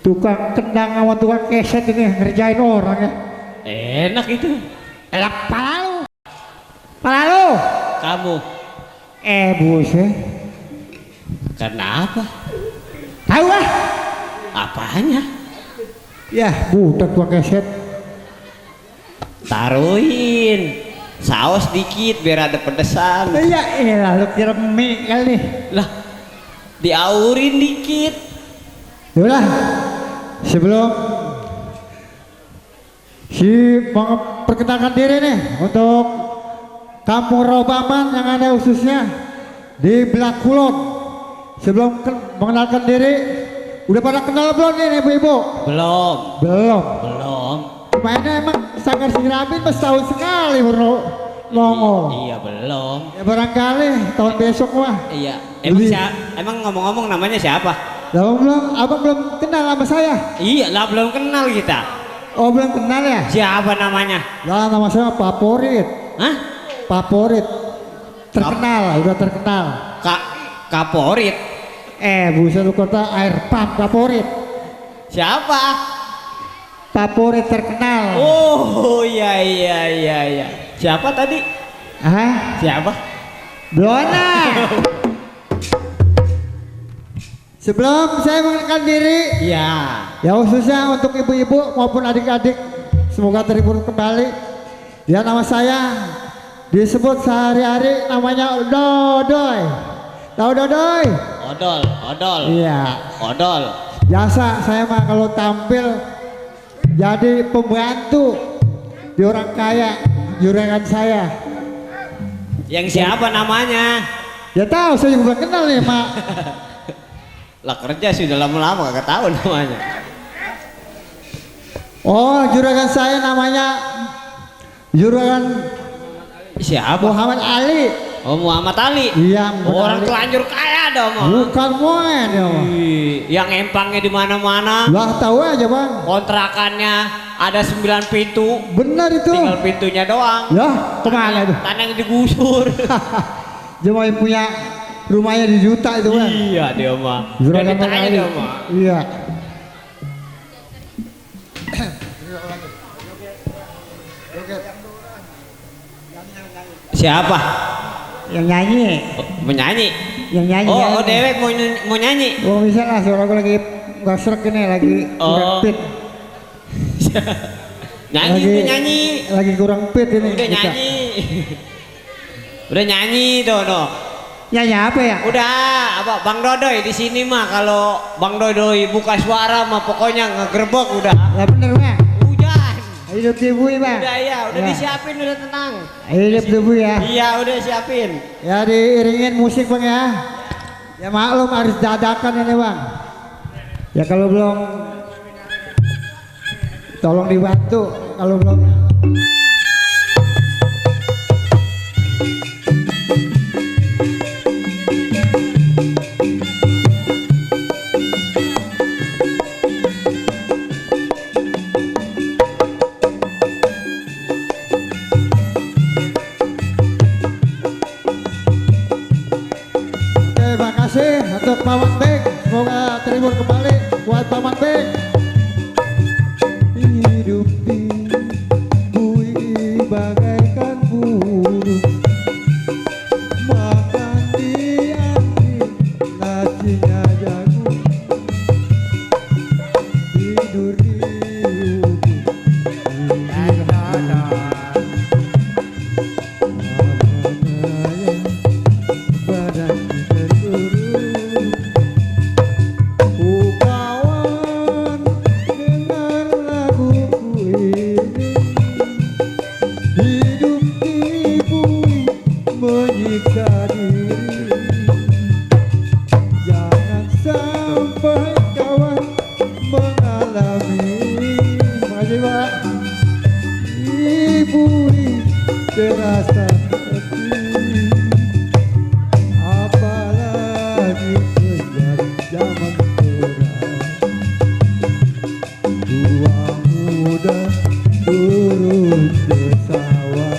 Tukang kendang sama tukang keset ini ngerjain orang ya. Enak itu. Enak pala lu. Pala lu. Kamu. Buset. Kenapa? Tahu ah? Apanya? Ya, budak tukang keset. Taruhin saus dikit biar ada pedesan. Ya elah lu kira mie kali. Lah, diaurin dikit. Yaudah, sebelum si memperkenalkan diri nih untuk Kampung Robaman yang ada khususnya di Belak Kulon. Sebelum mengenalkan diri, udah pada kenal belum nih ibu-ibu? Belum. Belum. Belum. Mainnya emang Sanggar Singiramin pas tahun sekali baru nongol. Iya belum. Ya barangkali tahun besok mah. Iya. Emang Lebih. emang ngomong-ngomong namanya siapa? Abang belum kenal sama saya. Iya lah belum kenal kita. Oh belum kenal ya? Siapa namanya? Lah nama saya Favorit. Hah? Favorit. Terkenal, udah terkenal. Kaporit. Buset lu kota air pump Favorit. Siapa? Favorit terkenal. Oh iya. Siapa tadi? Hah? Siapa? Blona. Sebelum saya mengenalkan diri, ya khususnya untuk ibu-ibu maupun adik-adik, semoga terhibur kembali. Ya, nama saya disebut sehari-hari namanya Dodoy. Tahu Dodoy? Odol. Iya. Odol. Biasa saya mah kalau tampil jadi pembantu di orang kaya, juragan saya. Yang siapa namanya? Ya tahu, saya juga kenal nih, Mak. Lah kerja sudah lama-lama kagak tahu namanya. Oh, juragan saya namanya juragan Siapa? Muhammad Ali. Oh, Muhammad Ali. Iya, Muhammad Orang Ali. telanjur kaya dong, Mah. Bukan moen ya, Bang. Yang empangnya di mana-mana. Lah tahu aja, Bang. Kontrakannya ada 9 pintu. Benar itu. Tinggal pintunya doang. Ya, kemana itu? Tanahnya digusur. Cuma yang punya rumahnya di juta itu, Bang. Iya dia mah. Juragan Jadi tanya Ali. dia mah. Iya. Siapa? Yang nyanyi. Menyanyi. Yang nyanyi. Oh, dewek mau nyanyi. Oh, bisa lah, suara aku lagi nggak serak ini, lagi kurang Oh. fit. Nyanyi, udah nyanyi. Lagi kurang fit ini. Udah bisa. nyanyi. Udah nyanyi tuh, no. Nyanyi apa ya? Udah, apa Bang Dodoy di sini mah kalau Bang Dodoy buka suara mah pokoknya ngegerbek udah. Ya bener, Bang. Hujan. Hidup ibu, Bang. Udah ya, udah Ya. disiapin udah tenang. Hidup ibu ya. Iya, udah siapin. Ya diiringin musik, Bang ya. Ya maklum harus dadakan ini, Bang. Ya kalau belum tolong dibantu kalau belum. Oke, makasih untuk Paman Beng. Semoga terhibur kembali buat Paman Beng. Hidup di bui bagaikan burung, makan di angin nasinya jagung, tidur di ubin badan terkurung. Kawan dengar laguku ini, hidup di bumi menyiksa diri. Jangan sampai kawan mengalami makasih, Pak. Ibu terasa sepi, apalagi kejar zaman perang. Tua muda turun ke sawah.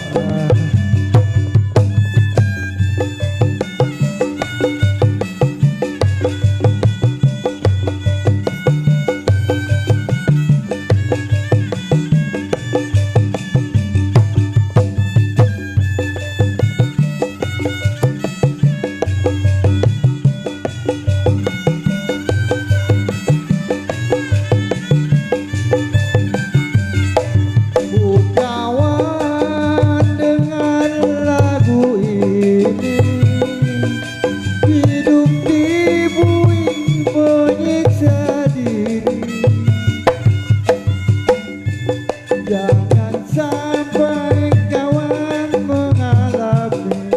Kawan dengan lagu ini, hidup di bumi menyiksa diri. Jangan sampai kawan mengalami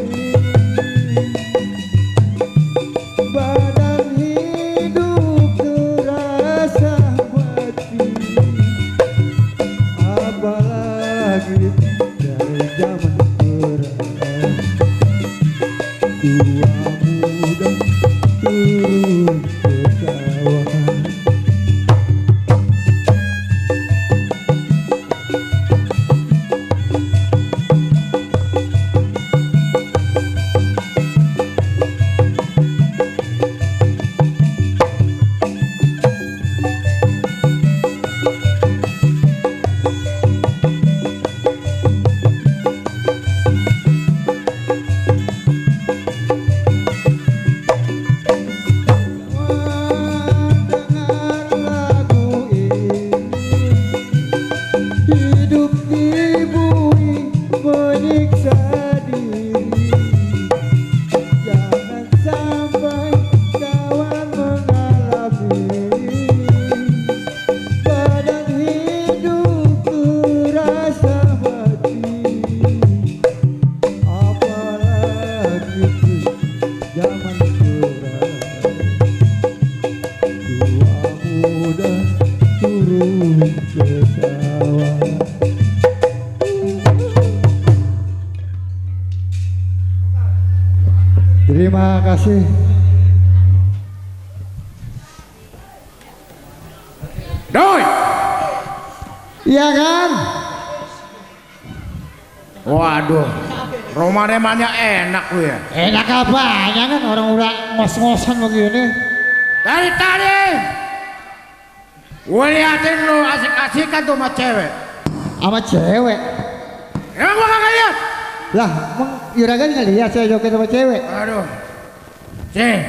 badan hidup terasa mati, apalagi dari zaman perang. Tua muda turun ke sawah. kasih. Doi. Iya kan? Waduh, rumah remanya enak lu ya. Enak apanya kan orang udah ngos-ngosan begini. Dari tadi gue liatin lu asik-asikan tuh sama cewek. Sama cewek. Emang gua kagak liat? Lah, emang Juragan ngeliat saya joget sama cewek? Aduh. Cih,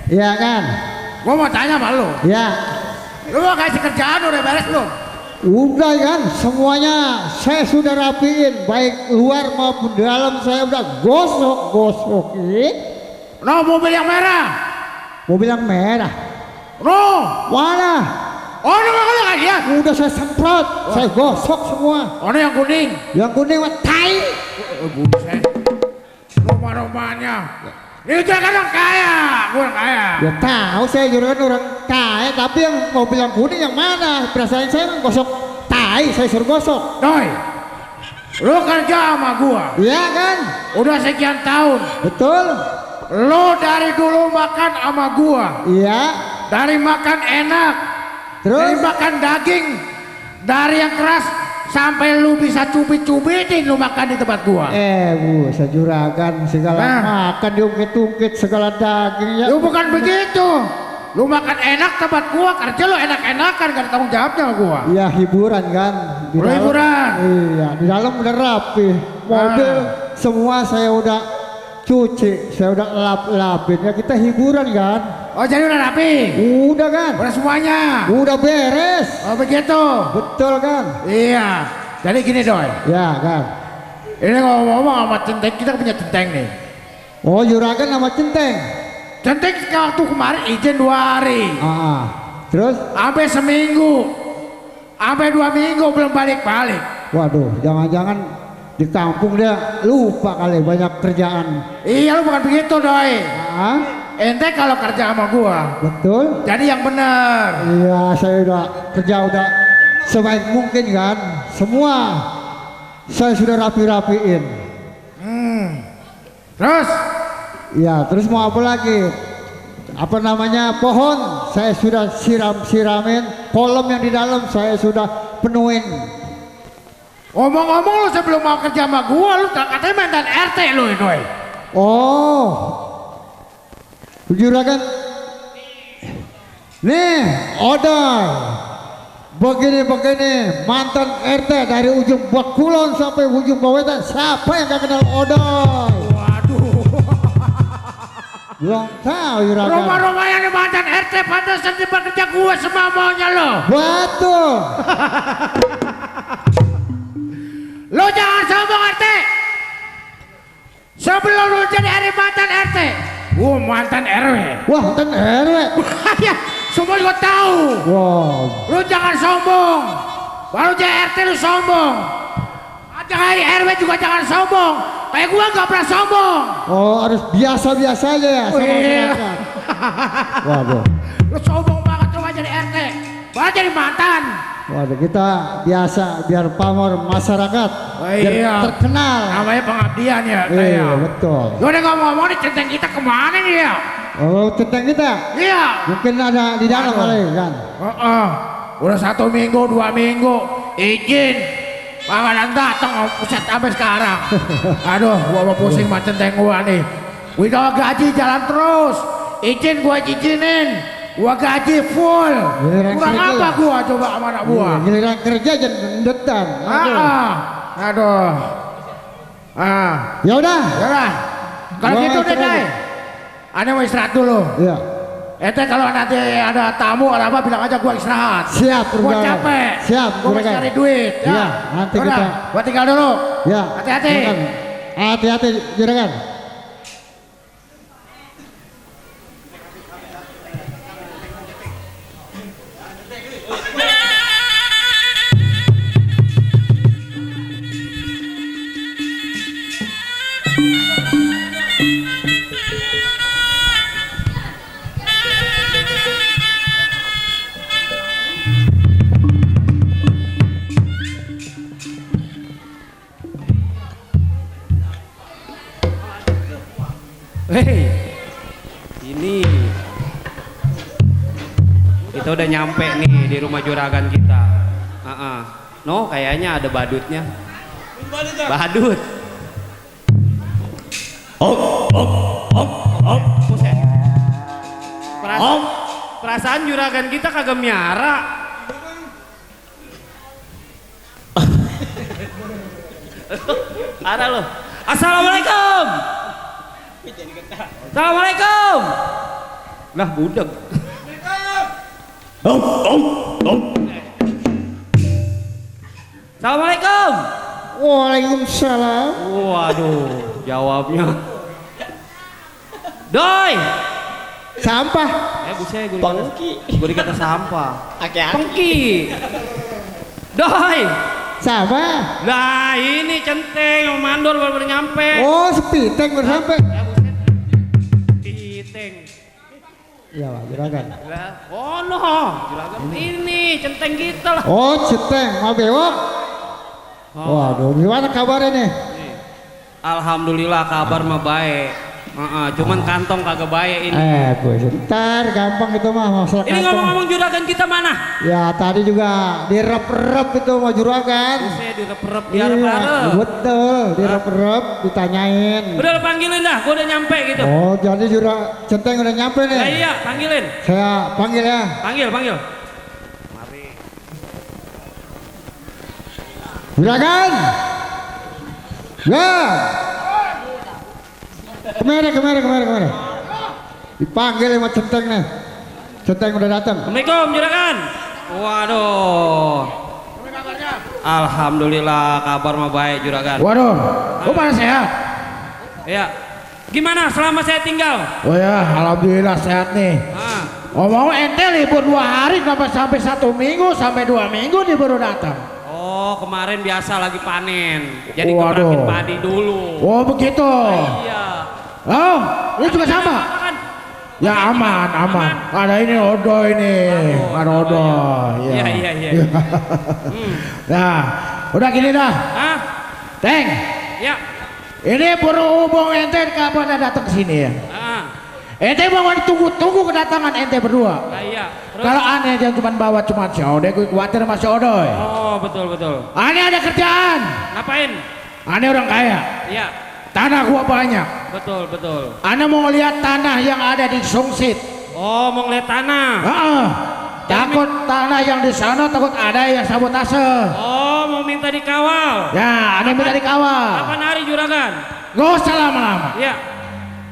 Iya kan? gua mau tanya sama lu. Ya. Lu mau kasih kerjaan udah beres belum? Udah kan, semuanya saya sudah rapiin, baik luar maupun dalam saya udah gosok-gosokin. No, mobil yang merah. Mobil yang merah. No. Mana? Oh, lu gak lihat? Udah saya semprot, saya gosok semua. Oh, yang kuning. Yang kuning mah tai. Buset. Rumah-rumahnya. Itu kan orang kaya, gua orang kaya. Ya tahu saya Juragan orang kaya, tapi yang mobil yang kuning yang mana? Perasaan saya kan gosok tai, saya suruh gosok. Doi, lu kerja sama gua. Iya kan? Udah sekian tahun. Betul. Lu dari dulu makan sama gua. Iya. Dari makan enak. Dari Terus? makan daging. Dari yang keras. Sampai lu bisa cubit-cubitin lu makan di tempat gua. Bu, saya Juragan segala Nah. makan diungkit-ungkit segala daging ya. Lu bukan begitu. Lu makan enak tempat gua, kerja lu enak-enakan, gak ada tanggung jawabnya sama gua. Iya hiburan kan. Oh, hiburan. Iya, di dalam udah rapi. Mobil semua saya udah cuci, saya udah lap-lapin. Ya kita hiburan kan. Oh, jadi udah rapi? Udah kan. Udah semuanya? Udah beres. Oh, begitu? Betul kan? Iya. Jadi gini Doi. Ya kan. Ini ngomong-ngomong sama Centeng, kita punya Centeng nih. Oh Juragan sama Centeng. Centeng waktu kemarin izin 2 hari. Terus? Sampai seminggu. Sampai 2 minggu belum balik-balik. Waduh, jangan-jangan di kampung dia lupa kali banyak kerjaan. Iya, lu bukan begitu Doi. Ente kalau kerja sama gua, Betul. jadi yang bener. Iya, saya udah kerja udah sebaik mungkin kan. Semua saya sudah rapi-rapiin. Terus? Ya, terus mau apa lagi? Apa namanya pohon? Saya sudah siramin. Kolam yang di dalam saya sudah penuhin. Ngomong-ngomong lu sebelum mau kerja sama gua, lu katanya mantan RT lu Doi. Oh, Juragan. Nih, odol. Begini-begini, mantan RT dari ujung Bakulon sampai ujung Bawetan. Siapa yang gak kenal odol? Waduh. Belum tahu Juragan. Rumah-rumah yang di mantan RT pantasan tempat kerja gua semua maunya lo. Betul. Lo jangan sombong RT. Sebelum lu jadi hari mantan RT, gua mantan RW. Wah, mantan RW. Ya, semua gua tahu. Wow. Lu jangan sombong. Baru jadi RT lu sombong. Ada hari RW juga jangan sombong. Kayak gua nggak pernah sombong. Oh, harus biasa-biasa aja ya sama masyarakat. Waduh. Lu sombong banget coba jadi RT. Baru jadi mantan. Waduh, kita biasa biar pamor masyarakat. Biar Iya. terkenal. Namanya pengabdian ya. Iya, betul. Lu udah ngomong-ngomong nih Centeng kita kemana nih ya? Oh, tentang kita. Iya. Mungkin ada di dalam kali kan. Udah 1 minggu, 2 minggu, izin. Bakalan datang, pusat sampai sekarang. Aduh, gua mau pusing sama Centeng gua nih. Gua gaji jalan terus. Izin gua izinin. Gua gaji full. Giliran Kurang kerja apa ya? gua coba sama anak gua? Giliran kerja jangan gendetan. Aduh. Ya udah. Yaudah. Kalau Gua gitu deh, istirahat. Dai. Ane mau istirahat dulu. Iya. Ente kalau nanti ada tamu atau apa bilang aja gua istirahat. Siap, Gua Juragan. capek. Siap, Gua mesti Juragan. cari duit. Iya, nanti Udah, kita- gua tinggal dulu. Ya. Hati-hati. Juragan. Hati-hati, Juragan. Kita udah nyampe nih di rumah juragan kita. No, kayaknya ada badutnya. Badut. Buset. Perasaan juragan kita kagak miara. Ada lo. Assalamualaikum. Assalamualaikum. Lah budak. Assalamualaikum. Waalaikumsalam. Waduh, jawabnya. Doi. Sampah. Buset, gue dikata sampah. Pengki. Doi. Sama. Lah ini centeng yang mandor baru nyampe. Oh, sepiteng baru sampai. Ya buset. Piteng. Iya, Pak, juragan. Lah, oh no, juragan ini centeng kita lah. Oh, centeng, mau bewok. Waduh, gimana kabarnya nih? Alhamdulillah kabar mah baik. Cuman kantong kagak baik ini. Gue sebentar, gampang itu mah masalah Ini kantong. ngomong-ngomong juragan kita mana? Ya tadi juga direp-rep itu mau juragan. Saya direp-rep, Iya, diarep-arep. betul, direp-rep, ditanyain. Udah lo panggilin dah, gua udah nyampe gitu. Oh, jadi centeng udah nyampe nih. Nah, iya, panggilin. Saya panggil ya. Panggil. Juragan. Ya. Kemari. Dipanggil sama centeng nih. Centeng udah datang. Assalamualaikum juragan. Waduh. Alhamdulillah kabar mah baik juragan. Waduh, lu pada sehat? Iya. Gimana selama saya tinggal? Oh ya, alhamdulillah sehat nih. Ngomong ente libur 2 hari kenapa sampai 1 minggu sampai 2 minggu dia baru datang? Oh, kemarin biasa lagi panen. Jadi Waduh. keperakin padi dulu. Oh begitu. Iya. Oh, lu juga sama? Kan? Ya aman. Ada ini Odo ini, ada Odo. Iya. Nah, udah gini dah. Hah? Teng, Ya. ini berhubung ente kapan datang ke sini ya? Ente mau ditunggu kedatangan ente berdua. Nah, iya. Terus? Kalau aneh jangan cuma bawa cuma si Ode, gue khawatir sama si Odoy. Oh, betul. Aneh ada kerjaan. Ngapain? Aneh orang kaya. Iya. Tanah gua banyak. Betul. Aneh mau lihat tanah yang ada di Sungsit. Oh, mau ngeliat tanah. Takut tanah yang di sana takut ada yang sabotase. Oh, mau minta dikawal. Ya, aneh minta dikawal. Kapan hari juragan? Gak usah lama-lama. Iya.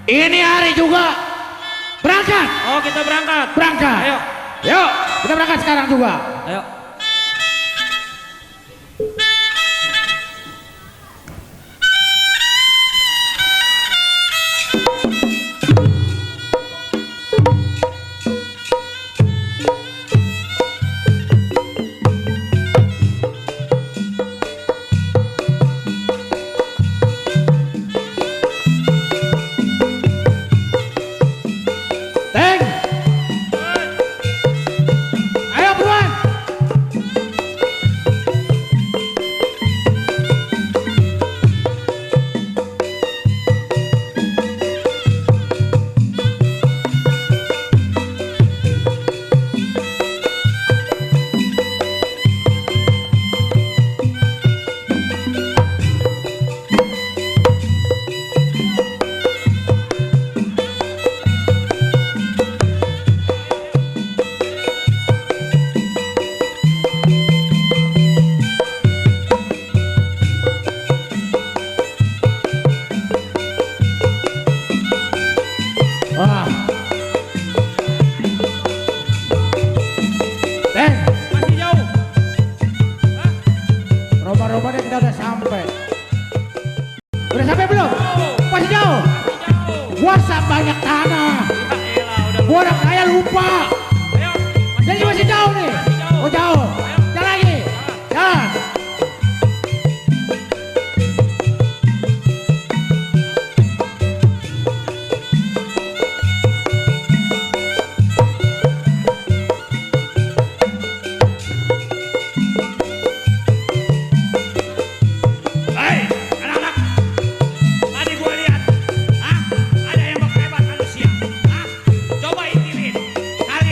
Ini hari juga berangkat. Oh, kita berangkat. Berangkat. Ayo. Yuk, kita berangkat sekarang juga. Ayo. Teng. Ayo buruan. Teng, Masih jauh. roba-robanya kita udah sampai. Udah sampai belum? Masih jauh. Gua banyak tanah. Gua orang kaya lupa. Ayo. Jadi masih jauh nih. Oh jauh. Jalan lagi. Jalan. Hei, anak-anak. Tadi gua lihat. Ada yang hebat manusia. Coba intilin. Kali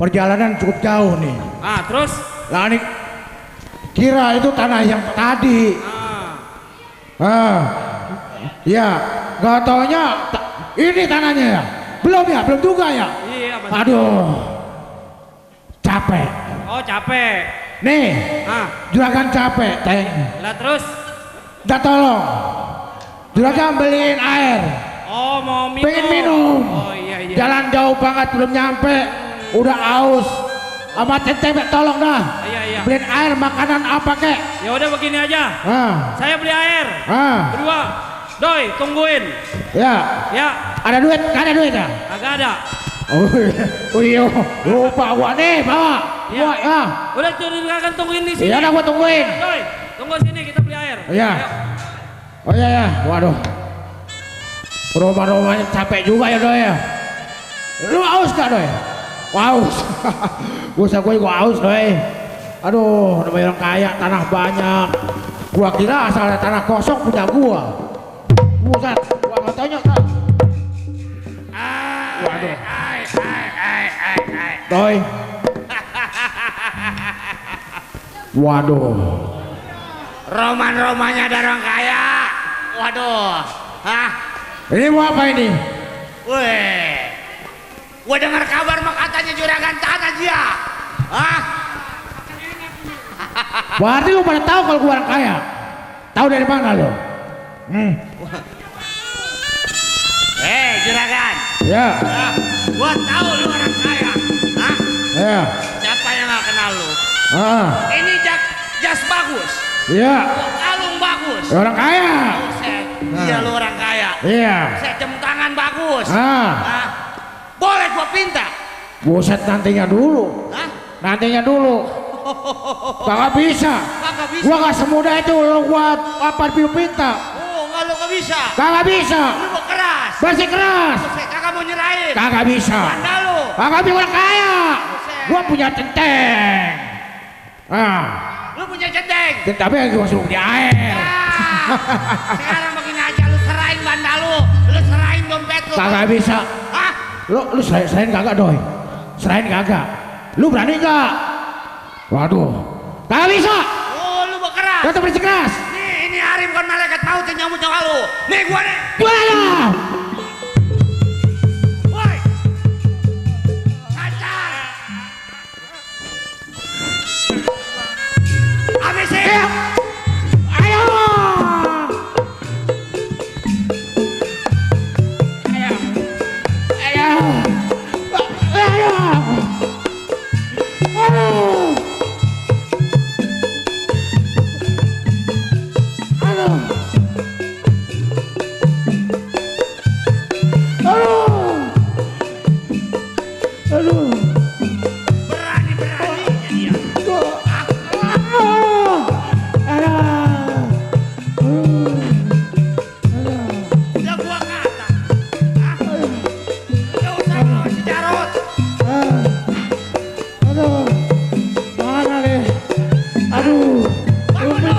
perjalanan cukup jauh nih. Ah, terus? Lah nih, kira itu tanah yang tadi. Ya, nggak taunya ini tanahnya ya. Belum juga ya. Iya, Mas. Aduh, capek. Oh, capek. Nih, Ah, juragan capek, Teng. lah terus? Minta tolong, juragan beliin air. Oh, mau minum. Pengen minum. Oh, iya. Jalan jauh banget belum nyampe, udah aus. Sama Teteh, tolong dah. Iya. Beliin air, makanan apa kek? Ya udah begini aja. Saya beli air. Berdua. Doi, tungguin. Ya. Ya, Ada duit? Gak ada duit ya? agak ada. Oh iya, lupa gua nih, bawa. Ya. Gua ya. Udah akan tungguin di sini. Iya, udah gua tungguin. Doi, tunggu sini kita beli air. Iya. Ayo. Oh iya. Waduh. Rumah-rumahnya capek juga ya, Doi ya. Lu aus gak, Doi? Aus. Gua aus, Doi. Aduh, namanya orang kaya, tanah banyak. Gua kira asal tanah kosong punya gua. Buset, gua nggak tanya kan. Waduh. Doi. Waduh. Roman-romannya ada orang kaya. Waduh. Hah? Ini mau apa ini? Weh. Gua dengar kabar mah katanya juragan tanah dia. Hah? Berarti lu pada tahu kalau gua orang kaya? Tahu dari mana lu? Juragan. Ya. Ah, gua tahu lu orang kaya. Hah? Ya. Siapa yang gak kenal lu? Ini jas bagus. Iya. Kalung bagus. Orang kaya. Buset. Iya lu orang kaya. Iya. Saya jam tangan bagus. Ah. Boleh gua pinta? Buset, nantinya dulu. Hah? Nantinya dulu. Kagak bisa. Kagak bisa. Gua gak semudah itu lu gua apa pinta. Oh, enggak lu gak bisa. Kagak bisa. Lu mau keras. Masih keras. Saya kagak mau nyerahin. Kagak bisa. Anda lu. Kagak bisa orang kaya. Gua punya centeng. Lu punya centeng. Tapi gua suruh di air. Sekarang begini aja lu serahin banda lu. Lu serahin dompet lu. Kagak bisa. Hah? Lu serahin kagak, Doi? Serahin kagak? Lu berani gak? Waduh. Kagak bisa. Oh, lu mau keras. Tetap bersikeras. Nih, ini hari bukan malaikat maut yang nyambut nyawa lu. Nih gua nih. Gimana? Woi. Kacar. Habisin. Ayo. Berani-beraninya dia. Udah gua kata. Hah? Udah usah lu si Jarot. Aduh, mana nih? Aduh, Bangun lu.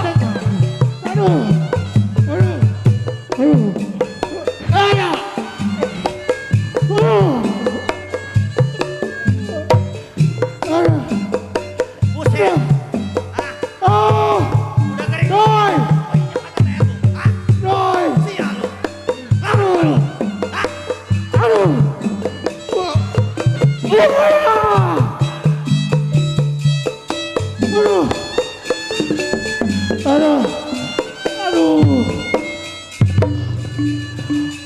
aduh, ayo, Buset. oh, Udah kering. Doi, Oh, iya katanya lu. Hah? Doi, Sial lu. Lama lu. Hah? aduh,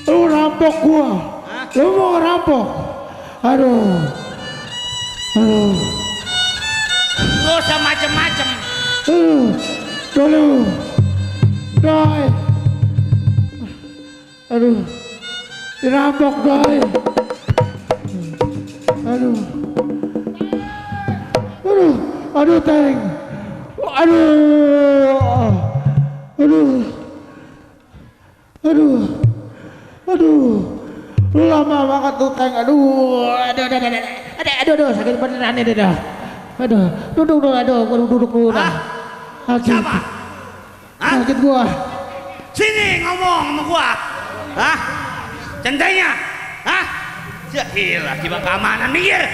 lu rampok gua, lu mau ngerampok, aduh, Gak usah macem-macem. dulu, Doi, aduh, dirampok Doi, aduh Teng, aduh, lu lama banget tuh Teng, aduh, sakit beneran ini dah, duduk dulu, gua duduk dulu dah, Siapa? Hah? sakit gua, Sini ngomong sama gua. Hah? Centengnya? Hah? Ya ilah, tiba keamanan minggir.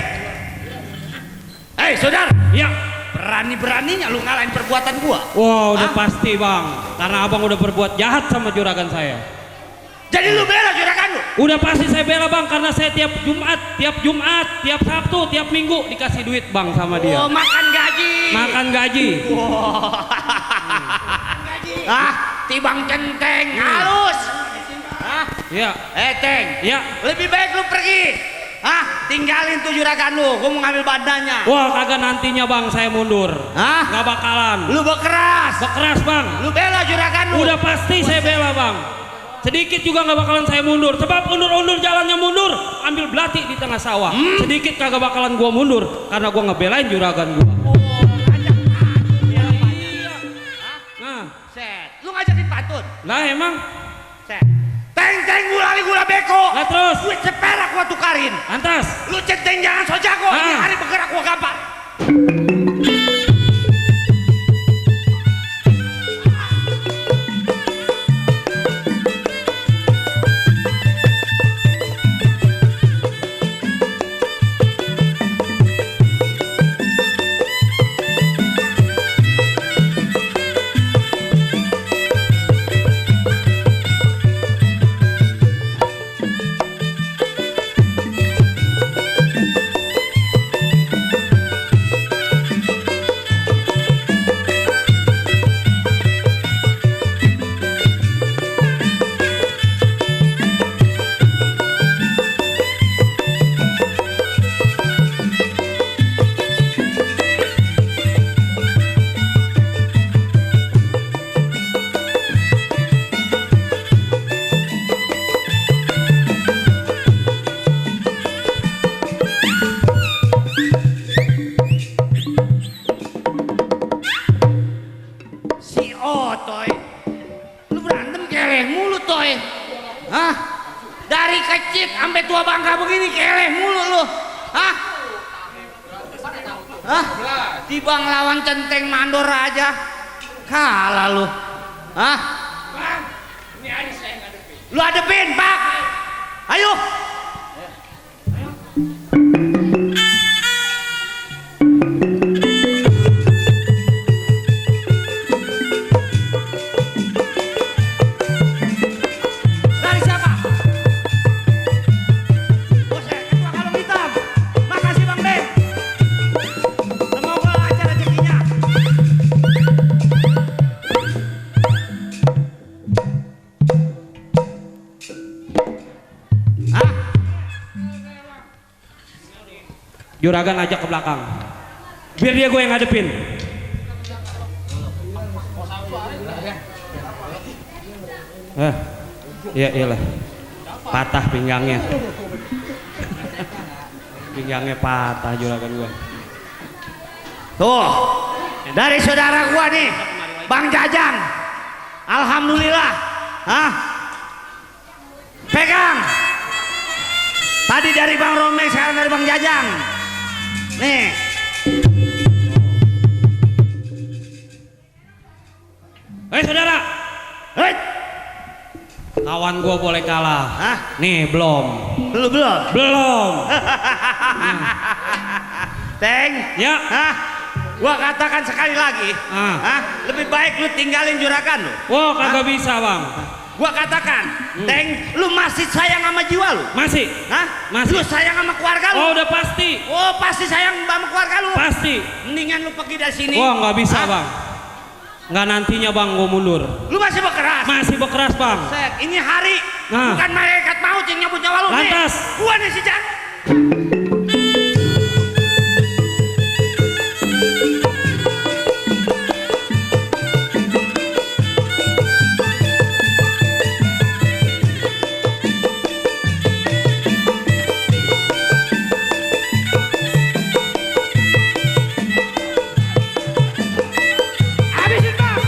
Hei saudara, Ya. berani-beraninya lu ngalahin perbuatan gua. Wah, udah Hah? pasti bang. Karena abang udah berbuat jahat sama juragan saya. Jadi lu bela juragan lu? Udah pasti saya bela bang, karena saya tiap Jumat, tiap Sabtu, tiap Minggu dikasih duit bang sama dia. Oh, makan gaji. Makan gaji. Ah, tibang centeng halus. Hah? Ya. Teng. Ya. Lebih baik lu pergi. Hah? Tinggalin tuh juragan lu. Gua mau ngambil badannya. Wah, kagak nantinya bang saya mundur. Hah? Nggak bakalan. Lu berkeras. Bekeras bang. Lu bela juragan lu. Udah pasti saya bela bang. Sedikit juga nggak bakalan saya mundur. Sebab undur-undur jalannya mundur. Ambil belati di tengah sawah. Sedikit kagak bakalan gua mundur. Karena gua ngebelain juragan gua. Iya. Nah, Set. Lu ngajakin pantun. lah emang. Set. Teng gula beko. Lah terus. Duit seperak gua tukarin. Antas. Lu centeng jangan so jago. Ini Ah. hari bergerak gua gampang. Si Otoy, lu berantem keleh mulu Toy. Hah? Dari kecil sampai tua bangka begini keleh mulu lu. Hah? Hah? Tibang lawan centeng mandor aja kalah lu. Hah? Lu adepin, Pak. Ayo. Dari siapa? Bos, ketua kalung hitam. Makasih Bang Ben. Semoga lancar rezekinya. Hah? Juragan ajak ke belakang. Biar dia gue yang ngadepin. Iya iyalah. Patah pinggangnya. Pinggangnya patah juragan gue. Tuh, dari saudara gua nih, Bang Jajang. Alhamdulillah. Hah? Pegang. Tadi dari Bang Romeng, sekarang dari Bang Jajang. Nih. Saudara, Hei, kawan gue boleh kalah. Hah? Nih belum. belum. Belum. Teng. Ya. Hah? Gua katakan sekali lagi. Ah. Hah? Lebih baik lu tinggalin juragan lu. Wah kagak bisa bang. Gua katakan, Teng, lu masih sayang sama jiwa lu? Masih. Hah? Masih. Lu sayang sama keluarga lu? Oh udah pasti. Oh, pasti sayang sama keluarga lu. Pasti. Mendingan lu pergi dari sini. Wah nggak bisa Hah? bang. Nggak nantinya bang gue mundur. Lu masih berkeras. Masih berkeras bang. Set, ini hari Nah. bukan malaikat maut yang nyabut nyawa lu. Nih, Lantas. gua nih si Jan. Habisin, Bang.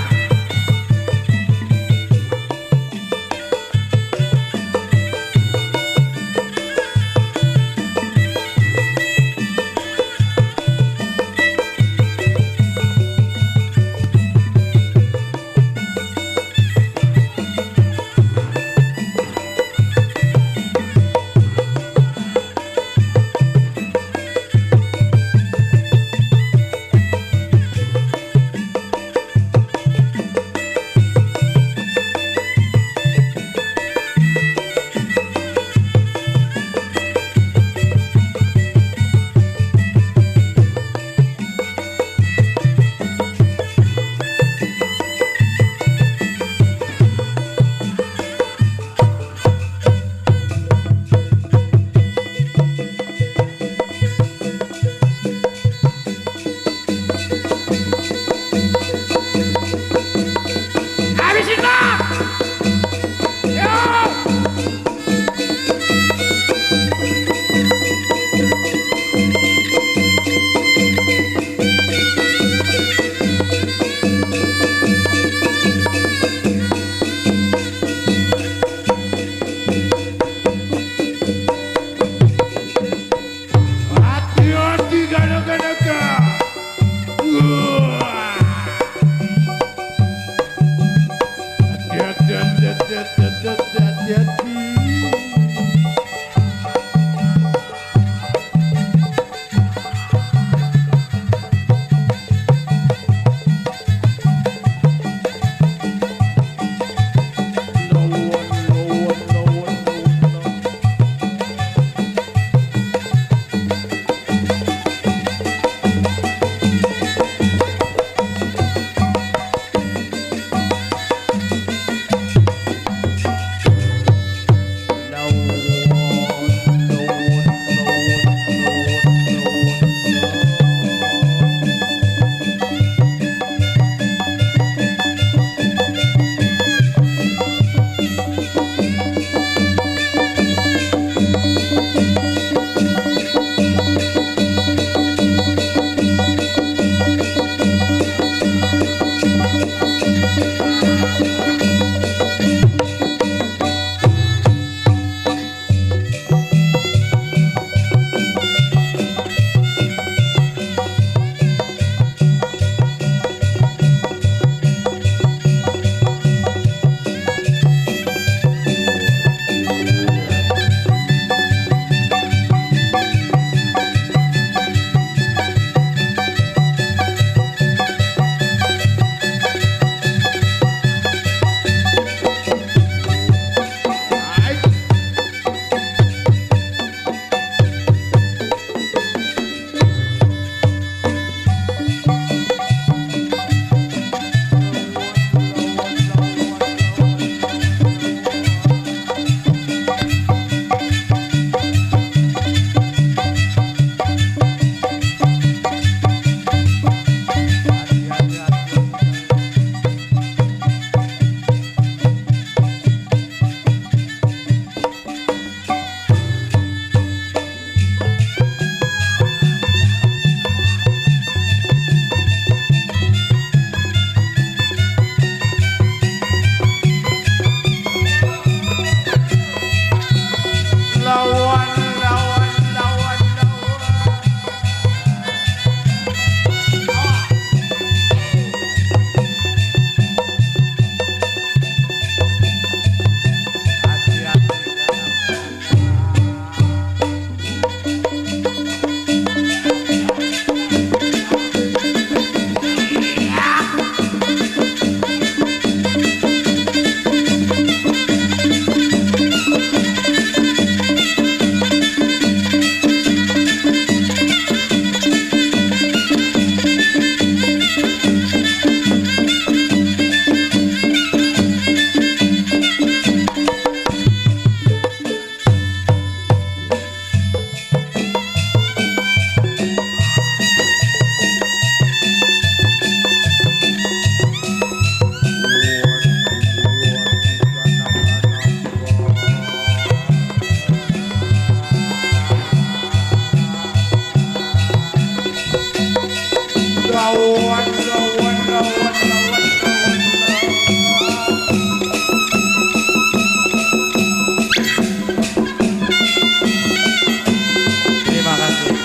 Terima kasih.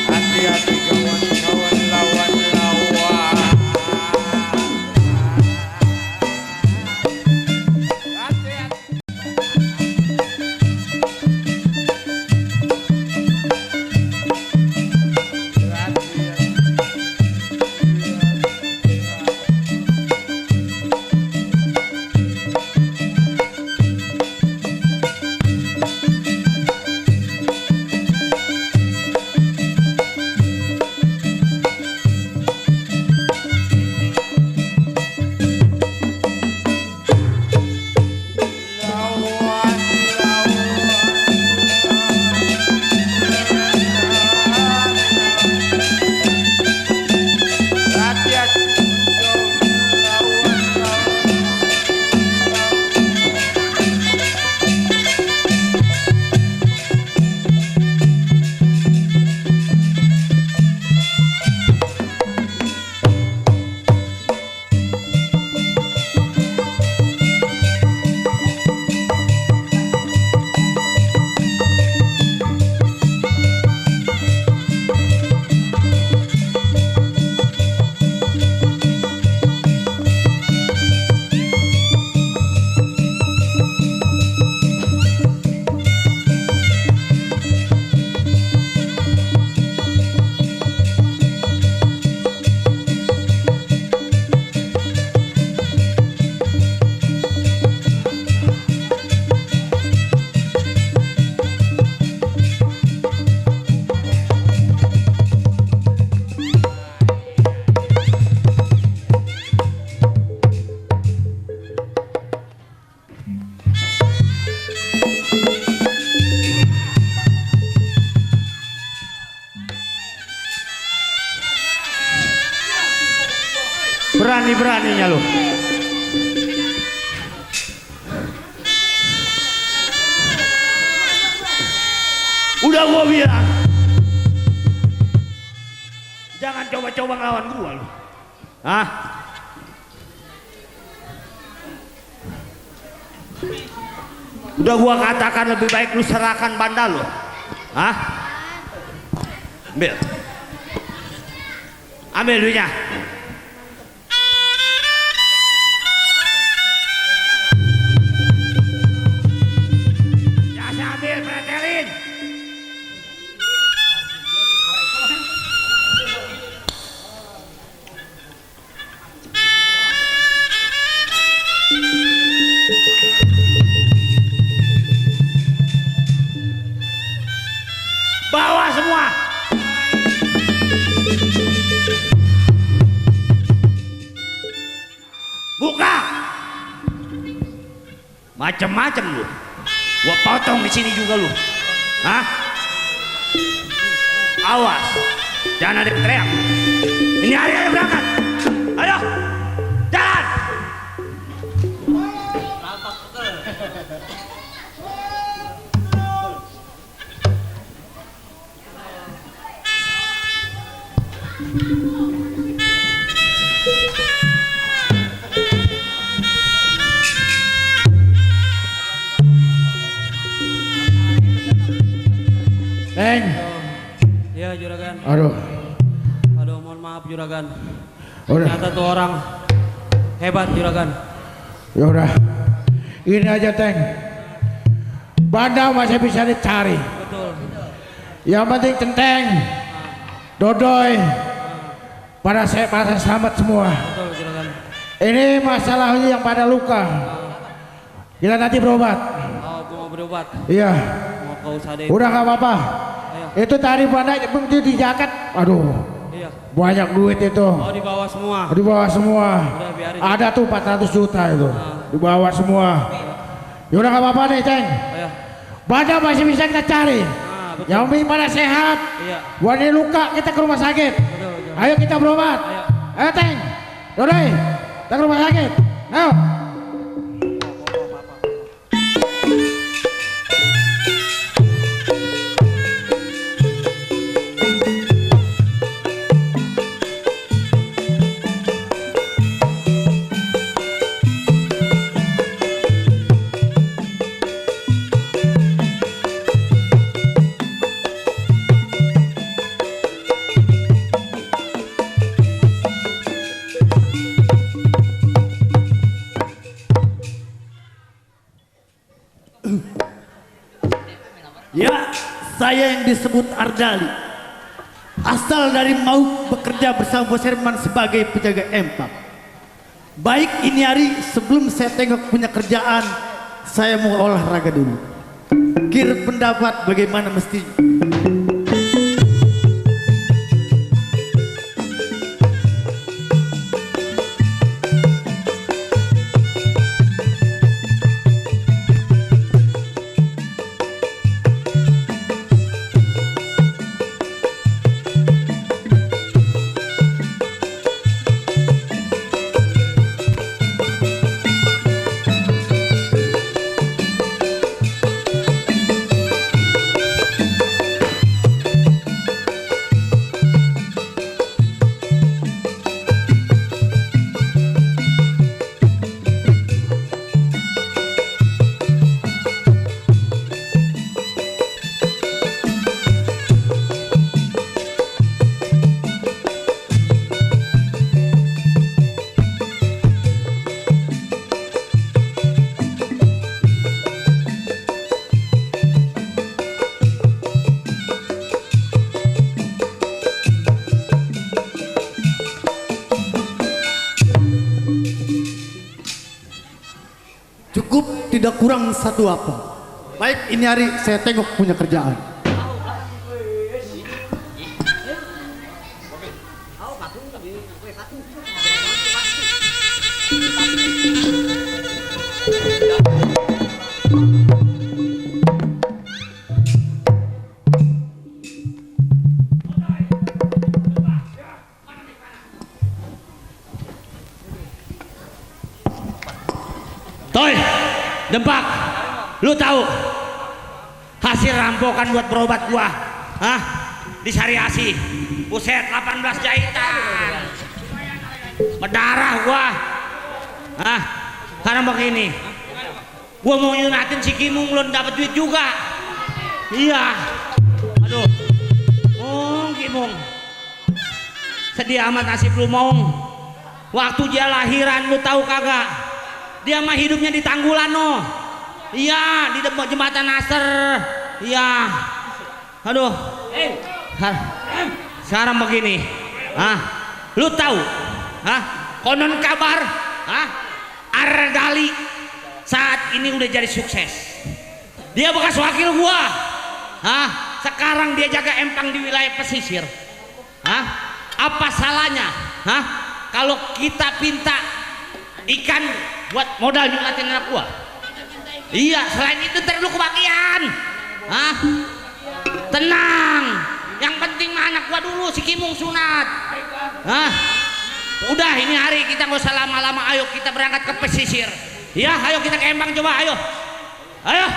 Hati-hati kawan-kawan lawan-lawan. Hati-hati. Berani-beraninya lu. Udah gua bilang, jangan coba-coba ngelawan gua lu. Hah? Udah gua katakan lebih baik lu serahkan bandal lu. Hah? Ambil. Ambil duitnya. Bawa semua. Buka. Macem-macem lu. Gua potong di sini juga lu. Hah? Awas. Jangan ada yang teriak. Ini hari yang berangkat. Ayo. Jalan. Teng. Ya juragan. Aduh. Aduh mohon maaf juragan. Udah. Ternyata tuh orang hebat juragan. Ya udah. Ini aja Teng. Bandar masih bisa dicari. Betul. Yang penting Centeng, Dodoy, pada selamat semua. Betul juragan. Ini masalahnya yang pada luka. Kita nanti berobat. Oh gua mau berobat. Iya. Mau ke USAD. Udah gak apa-apa. Ayo. Itu tadi bandar berhenti di jaket. Aduh. Iya. Banyak duit itu. Oh dibawa semua. Dibawa semua. Udah biarin. Ada tuh 400 juta itu. Dibawa semua. Yaudah gak apa-apa nih Ceng. Ayo. Bandar masih bisa kita cari. Betul. Yang penting pada sehat. Iya. Buat dia luka kita ke rumah sakit. Betul, betul. Ayo kita berobat. Ayo. Ayo Teng. Dodoy. Kita ke rumah sakit. Ayo. disebut Ardali. Asal dari mau bekerja bersama Bos Herman sebagai penjaga empang. Baik ini hari sebelum saya tengok punya kerjaan, saya mau olahraga dulu. Kira pendapat bagaimana mesti. Cukup tidak kurang satu apa. Baik ini hari saya tengok punya kerjaan. Toy, Dempak, lu tahu hasil rampokan buat berobat gua, hah? Di Sariasi, buset 18 jahitan, berdarah gua, hah? Karena begini, gua mau nyunatin si Kimung belum dapat duit juga, iya, aduh, Kimung, sedih amat nasib lu Mong, waktu dia lahiran lu tahu kagak? Dia mah hidupnya di Tanggulan no. Iya, di jembatan Nasr. Iya. Aduh. Sekarang begini. Lu tahu? Konon kabar, Ardali saat ini udah jadi sukses. Dia bekas wakil gua. Sekarang dia jaga empang di wilayah pesisir. Apa salahnya? Kalau kita pinta ikan buat modal nyulatin anak gua. Iya, selain itu ntar lu kebagian. Tenang, yang penting mah anak gua dulu si Kimung sunat. Udah ini hari kita gak usah lama-lama, ayo kita berangkat ke pesisir. Ya, ayo kita ke Empang coba, ayo. Ayo.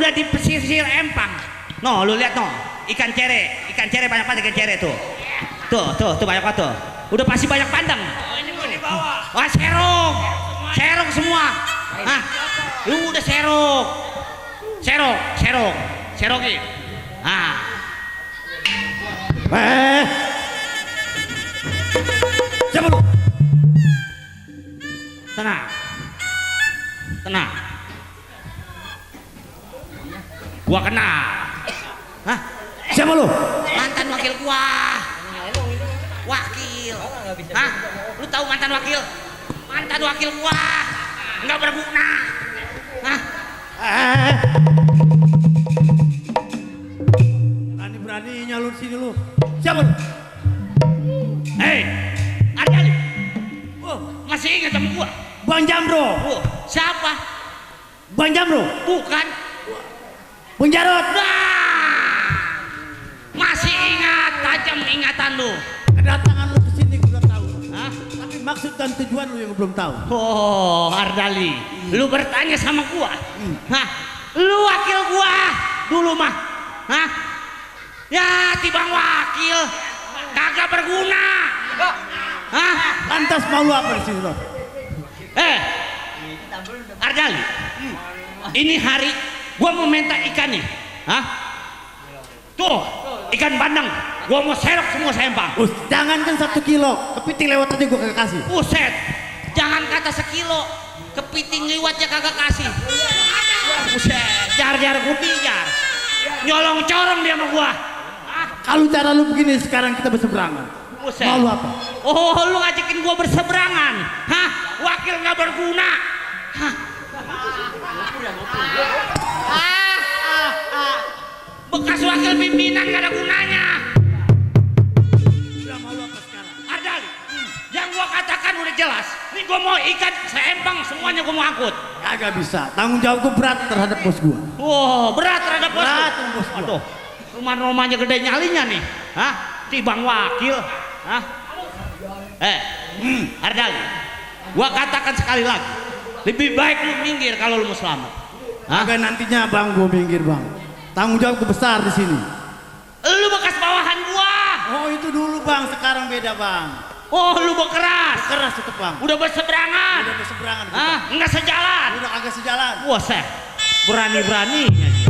udah di pesisir Empang. No, lu lihat no, ikan cere banyak banget ikan cere tuh. Tuh banyak banget tuh. Udah pasti banyak pandang. Oh, ini mau dibawa. Wah, serok semua. Hah? Lu udah serokin. Ah. Siapa lu? Tenang. Gua kenal. Hah? Siapa lu? Mantan wakil gua. Wakil. Hah? Lu tahu mantan wakil? Mantan wakil gua. Enggak berguna. Hah? Berani-beraninya lu sini lu. Siapa lu? Hei, Arjali. Masih ingat sama gua? Bang Jamro. Siapa? Bang Jamro. Bukan. Bang Jarot. Masih ingat, tajam ingatan lu. Kedatangan lu ke sini gua udah tahu. Hah? Tapi maksud dan tujuan lu yang belum tahu. Oh, Ardali, lu bertanya sama gua. Hah? Lu wakil gua dulu mah. Hah? Ya, tibang wakil. Kagak berguna. Hah? Lantas mau lu apa di sini lu? Ardali. Ini hari gua mau minta ikan nih. Hah? Tuh, ikan bandeng. Gua mau serok semua Empang. Jangankan 1 kilo, kepiting lewat aja gua kagak kasih. Buset, jangan kata sekilo, kepiting liwatnya kagak kasih. Buset, jar gua pijar. Nyolong corong dia sama gua. Kalau cara lu begini sekarang kita berseberangan. Buset. Mau lu apa? Oh, lu ngajakin gua berseberangan. Hah? Wakil nggak berguna. Hah? Bekas wakil pimpinan gak ada gunanya. Udah mau lu apa sekarang? Ardali, yang gua katakan udah jelas. Nih gua mau ikan Empang semuanya gua mau angkut. Kagak bisa. Tanggung jawab gua berat terhadap bos gua. Wow, berat terhadap bos. Berat bos gua. Aduh, rumah-rumahnya gede nyalinya nih. Hah? Tibang wakil. Hah? Ardali, gua katakan sekali lagi, lebih baik lu minggir kalau lu mau selamat. Hah? Kagak nantinya bang gua minggir bang. Tanggung jawab gua besar di sini. Lu bekas bawahan gua. Oh itu dulu bang, sekarang beda bang. Oh, lu bekeras. Keras tetep bang. Udah berseberangan. Udah berseberangan. Hah? Enggak sejalan. Udah kagak sejalan. Wah, berani-beraninya dia.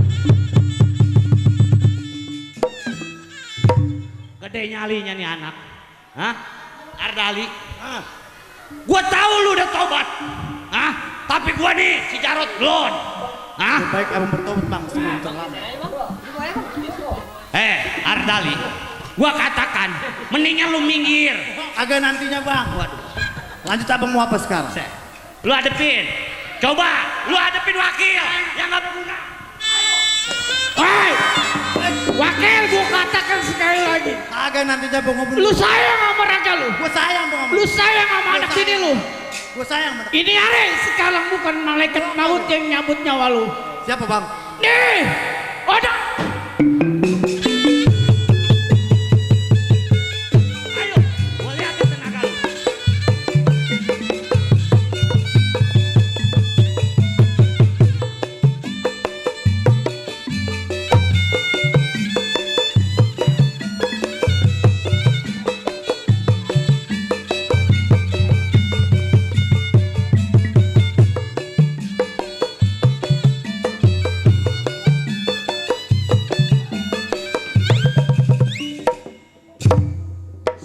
Gede nyalinya nih anak. Hah? Ardali. Gua tahu lu udah tobat. Hah? Tapi gua nih si Jarot belum. Hah? Lebih baik abang bertobat bang sebelum terlambat. Ardali, gua katakan mendingan lu minggir. Kagak nantinya bang. Waduh. Lanjut abang mau apa sekarang? Lu hadepin. Coba lu hadepin wakil yang gak berguna. Hei, wakil gua katakan sekali lagi. Kagak nantinya bang ngobrol. Lu sayang sama raga lu. Gua sayang bang. Lu sayang sama anak sini lu. Gua sayang sama. Ini hari sekarang bukan malaikat maut yang nyabut nyawa lu. Siapa bang? Nih, ada. Ayo, gua liatin tenaga lu.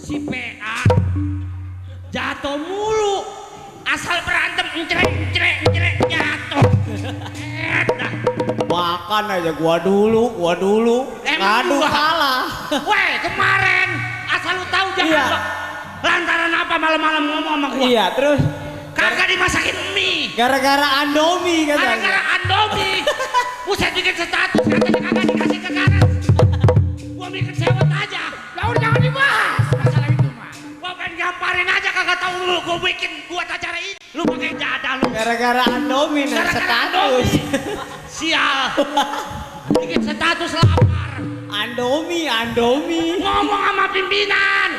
Si PA jatuh mulu, asal berantem encerek jatuh. Dah. Makan aja gua dulu. Emang Ngadu gua kalah. Weh, kemarin asal lu tahu jangan Iya. gua. Lantaran apa malam-malam ngomong sama gua? Iya, terus Kagak dimasakin mie. gara-gara Andomi Gara-gara katanya. Andomi. Buset bikin status katanya kagak dikasih ke garas. Gua bikin sewot aja. Lah udah jangan dibahas masalah itu mah. Gua pengen gamparin aja kagak tahu lu. Gua bikin buat acara ini. Lu pakai jada lu. Gara-gara Andomi nih Gara-gara status. Andomi. Sial. Bikin status lapar. Andomi. Ngomong sama pimpinan.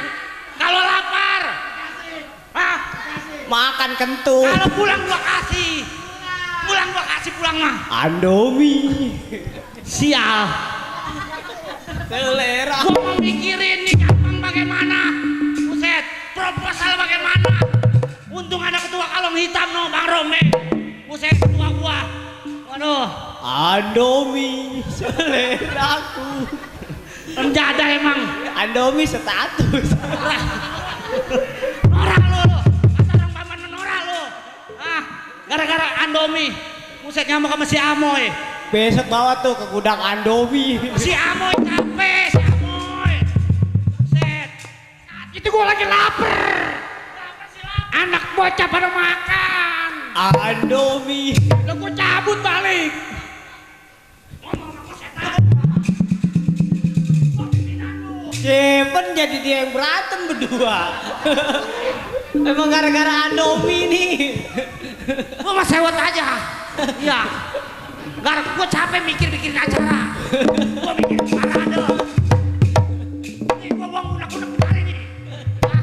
Kalau lapar. Hah? Makan kentut. Kalau pulang gua kasih. pulang gua kasih pulang mah. Andomi. Sial. Selera. Gua mau mikirin nih gampang bagaimana. Buset, proposal bagaimana. Untung ada ketua kalong hitam no Bang Rome. Buset ketua gua. Waduh, Andomi. Seleraku. menjadah emang. Andomi status. Norak lu. Kata orang paman norak lu. Ah, gara-gara Andomi. Buset nyamuk sama si Amoy. Besok bawa tuh ke gudang Andomi. Si Amoy capek, si Amoy. Buset. Itu gua lagi lapar. Anak bocah pada makan. Andomi. Lo gua cabut balik. Jepen jadi dia yang berantem berdua. Emang gara-gara Andomi nih. Gua mah sewot aja. Iya. Gara gua capek mikir-mikirin acara. Gua mikir parade. Nih gua buang unek-unek hari nih. Hah?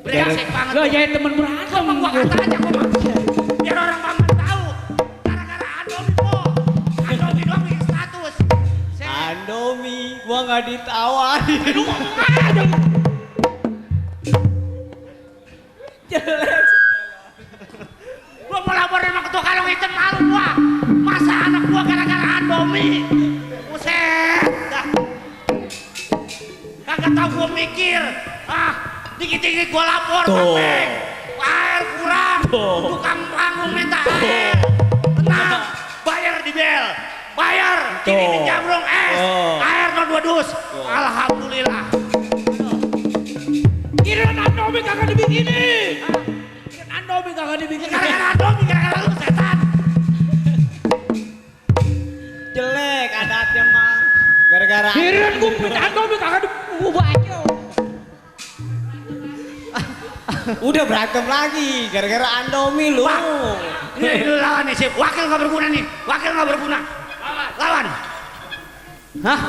Beresek banget. Lo jadi temen berantem. Gua kata aja gua mah. Biar orang paman tahu. Gara-gara Andomi po. Andomi doang bikin status. Andomi, gua nggak ditawarin. Lu ngomong aja. Jelek. Gua mau laporin sama ketua kalong hitam malu gua. Masa anak gua gara-gara Andomi. Buset. Dah. Kagak tahu gua mikir. Ah, dikit-dikit gua lapor sampai air kurang. Tukang panggung minta air. Tenang, bayar di bel. Bayar, kirimin jamrong es. Air 02 dus. Alhamdulillah. Kirain Andomi kagak dibikinin. Kirain Andomi kagak dibikinin. Gara-gara Andomi, gara-gara lu setan. Jelek adatnya mah. Gara-gara Kirain gua punya Andomi kagak dibikinin. udah berantem lagi gara-gara Andomi lu. Pak, ini lu lawan nih, Sip. Wakil nggak berguna nih. Wakil nggak berguna. Lawan. Hah?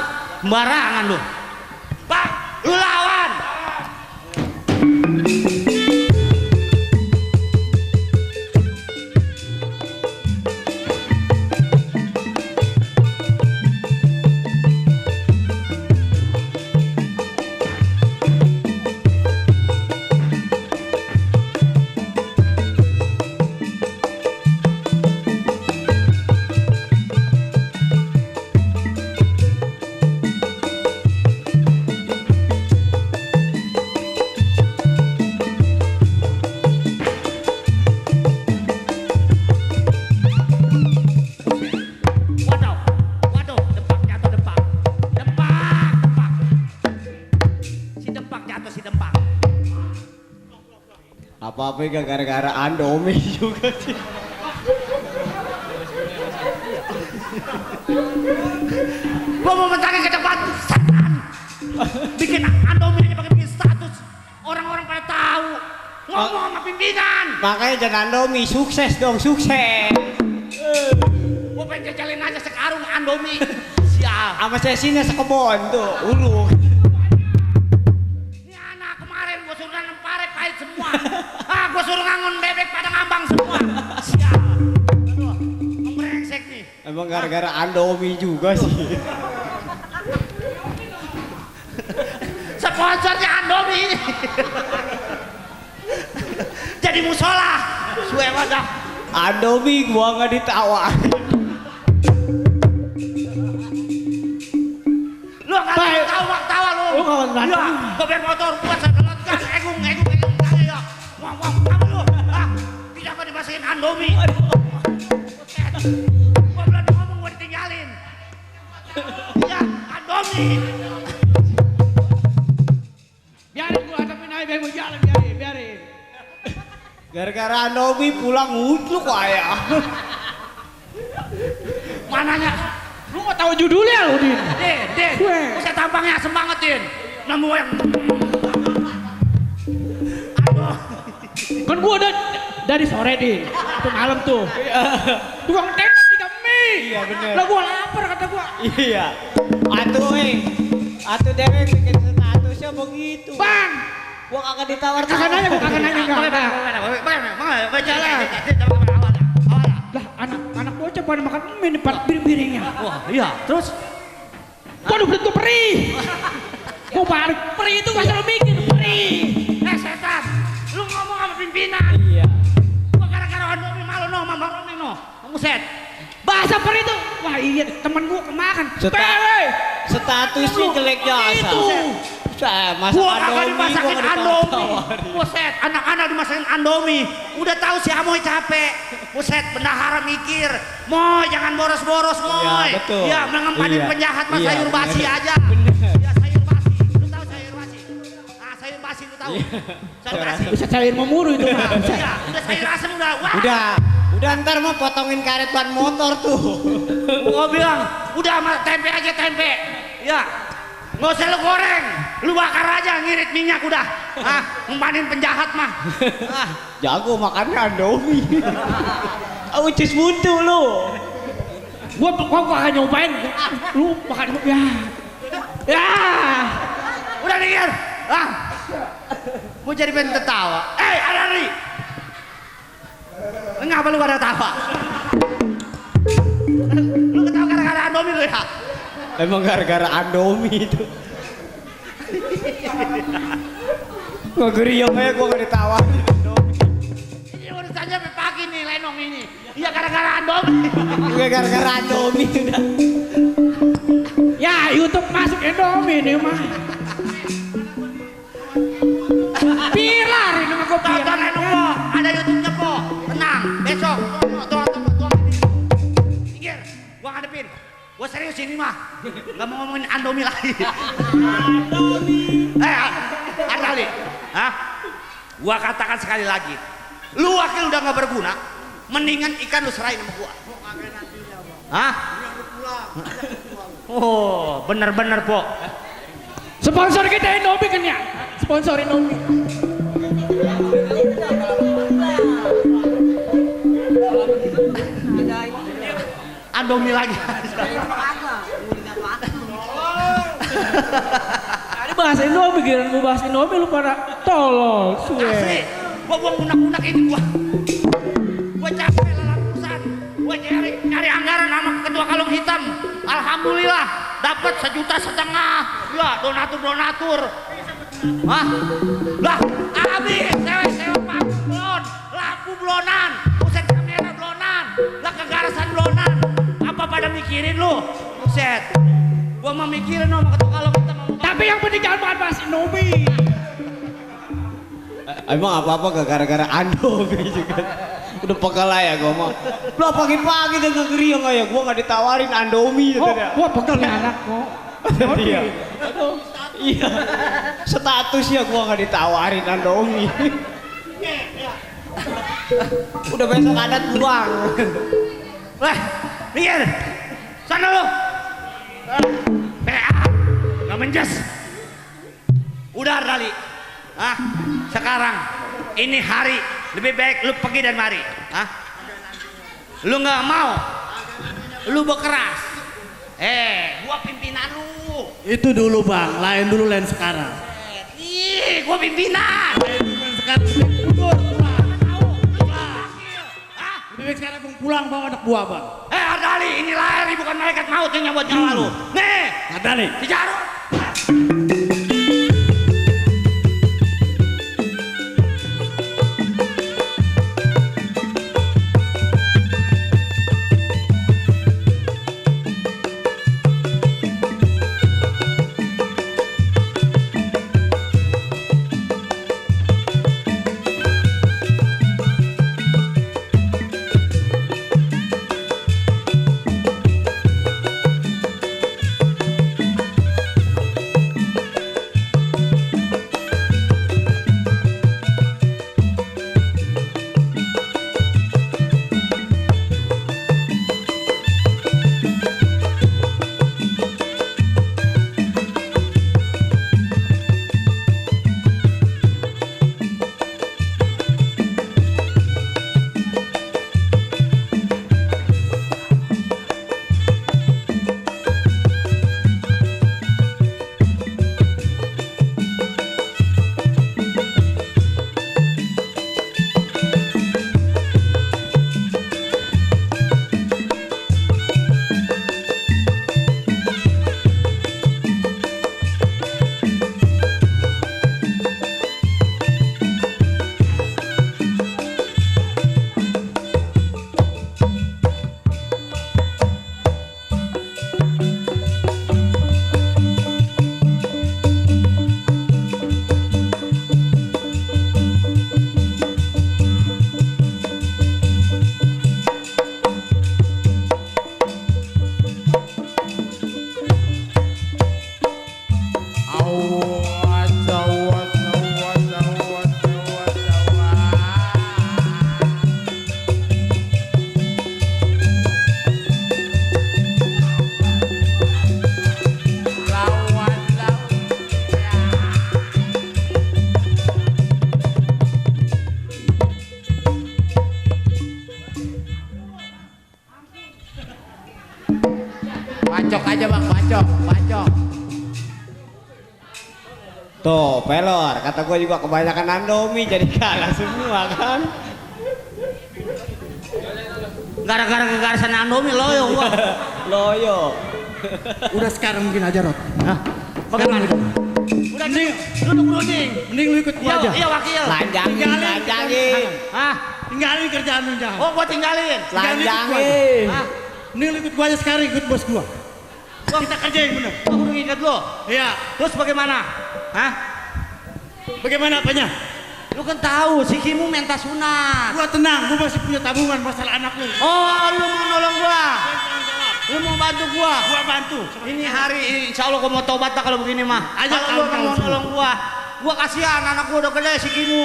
Sembarangan lu. Pak, lu lawan. Waduh, dempak jatuh dempak. Dempak. Si dempak jatuh si dempak. Apa-apa gak gara-gara Andomi juga sih. Gua mau mencari ke depan setan. Bikin Andomi aja pakai bikin status. Orang-orang pada tahu. Ngomong sama pimpinan. Makanya jangan Andomi, sukses dong, sukses. Gua pengen jajalin aja sekarung Andomi. Siap. Sama sesinya sekebon tuh, ulung. Ini anak kemarin gua suruh nanam pare pahit semua. Ah, gua suruh ngangon bebek pada ngambang semua. Siap. Aduh, membrengsek nih. Emang gara-gara Andomi juga sih. Sponsornya Andomi ini. Jadi musola. Suwe wadah. Andomi gua nggak ditawarin. Lu nggak tahu tawa lu. Lu kawan berantem. Iya, sopir motor buat saya gas egung. Tangan ya. Wang kamu lu. Ah, tidak kau dimasukin Andomi. Gua belum ngomong gua ditinggalin. Iya, Andomi. Biarin gua hadapin aja biar mau jalan biarin. Gara-gara Andomi pulang ngutluk ayah. Mananya? Lu nggak tahu judulnya lu, Din. Din. Saya tampangnya asem banget, Din. Nemu yang aduh. Kan gua udah dari sore, Din. Itu malam tuh. Tukang tenda 3 mie. Iya bener. Lah gua lapar kata gua. Iya. Atuh dewek bikin statusnya begitu. Bang, Gua kagak ditawar. Kagak nanya, gua kagak nanya enggak. Baca lah. Lah anak bocah pada makan mie di depan piringnya. Wah, iya. Terus Waduh, betul perih. Mau balik perih itu gak selalu mikir perih. setan. Lu ngomong sama pimpinan. Iya. Gua gara-gara Andomi malu no, Mama Romi no. Buset. Bahasa perih itu. Wah iya, temen gua kemakan. Statusnya jelek jasa. Itu. Masak Gua kagak Andomi, dimasakin gua nggak Andomi. ditawar-tawarin. Buset, anak-anak dimasakin Andomi. Udah tahu si Amoy capek. Buset, bendahara mikir. Moy, jangan boros-boros, Moy. Iya, betul. Ya, mengempanin Iya. penjahat mah Iya, sayur basi bener. aja. Ya, sayur basi. Lu tahu sayur basi? Ah, sayur basi lu tahu. Sayur basi. Bisa cair memuru itu mah. Iya, udah sayur asem udah. Wah. Udah ntar mau potongin karet ban motor tuh. Gua bilang, udah sama tempe aja tempe. Ya. Nggak usah lu goreng, lu bakar aja ngirit minyak udah. Ngempanin penjahat mah. Jago makannya Andomi. Ucis buntu lu. Gua akan nyobain. Lu makan ya. Ya. Udah dingin. Gua jadi pengen tertawa. Adari. Ngapa lu pada tawa? Lu ketawa gara-gara Andomi lu ya? Emang gara-gara Andomi itu. Gua geriong aja gua gak ditawarin Andomi. Ini urusannya sampai pagi nih Lenong ini. Iya gara-gara Andomi. Gue gara-gara Andomi udah. Ya, YouTube masuk Indomie nih mah. Pilar ini mah gua pilar. Tonton Lenong po, ada YouTube-nya po. Tenang, besok. Tuh. Pinggir, gua ngadepin. Gua serius ini mah. Gak mau ngomongin Andomi lagi. Andali. Gua katakan sekali lagi. Lu wakil udah gak berguna. Mendingan ikan lu serahin sama gua. Oh, bener-bener po. Sponsor kita Indomie kan ya? Sponsor Indomie. Andomi lagi. Ada bahasa Indomie, giliran gua bahas Indomie lu pada tolol, Asli, suwe. gua buang unak-unak ini gua capek lalapusan, gua nyari anggaran sama ketua kalung hitam. Alhamdulillah dapat 1,5 juta. Ya donatur. Lah habis sewa paku blon, lampu blonan, buset kamera blonan, lah kegarasan blonan. Apa pada mikirin lu? Buset, gua mau mikirin sama ketua kalung hitam. Tapi yang penting jangan bahas Indomie. Emang apa-apa gak gara-gara Andomi juga. Udah pegal ya gua mah. Lu pagi-pagi udah ngegeriong aja gua gak ditawarin Andomi gitu dah. Gua pegal nih anak kok. Iya. Aduh. Iya. Statusnya gua gak ditawarin Andomi. Udah besok adat buang. Minggir, sana lu. PA, nggak menjes. Udah Dali. Sekarang ini hari lebih baik lu pergi dan mari. Lu nggak mau, lu berkeras. Gua pimpinan lu. Itu dulu bang, lain dulu lain sekarang. Ih, gua pimpinan. Sekarang mundur pulang. Lebih baik sekarang bang pulang bawa anak buah bang. Ardali, ini lari bukan malaikat maut yang nyabut nyawa lu. Nih, Ardali. si Jarod. bacok. Tuh, pelor, kata gue juga kebanyakan Andomi jadi kalah semua kan. Gara-gara kegarisan Andomi loyo gua. Loyo. Udah sekarang mungkin aja Rod. Bagaimana? Udah nih, duduk dulu nih. Mending lu ikut gua aja. Iya wakil. Lanjangin. Hah? Tinggalin kerjaan lu jangan. Oh gua tinggalin. Lanjangin. Hah? Mending lu ikut gua aja sekarang, ikut bos gua. Kita kerjain bener. Gua kudu ingat lo. Iya. Terus bagaimana? Hah? Bagaimana apanya? Lu kan tahu si Kimu minta sunat. Gua tenang, gua masih punya tabungan masalah anak lu. Oh, lu mau nolong gua. Lu mau bantu gua. Gua bantu. Ini hari insya Allah gua mau tobat dah kalau begini mah. Ajak Kalau lu kawan-kawan mau semua. nolong gua. Gua kasihan anak gua udah gede si Kimu.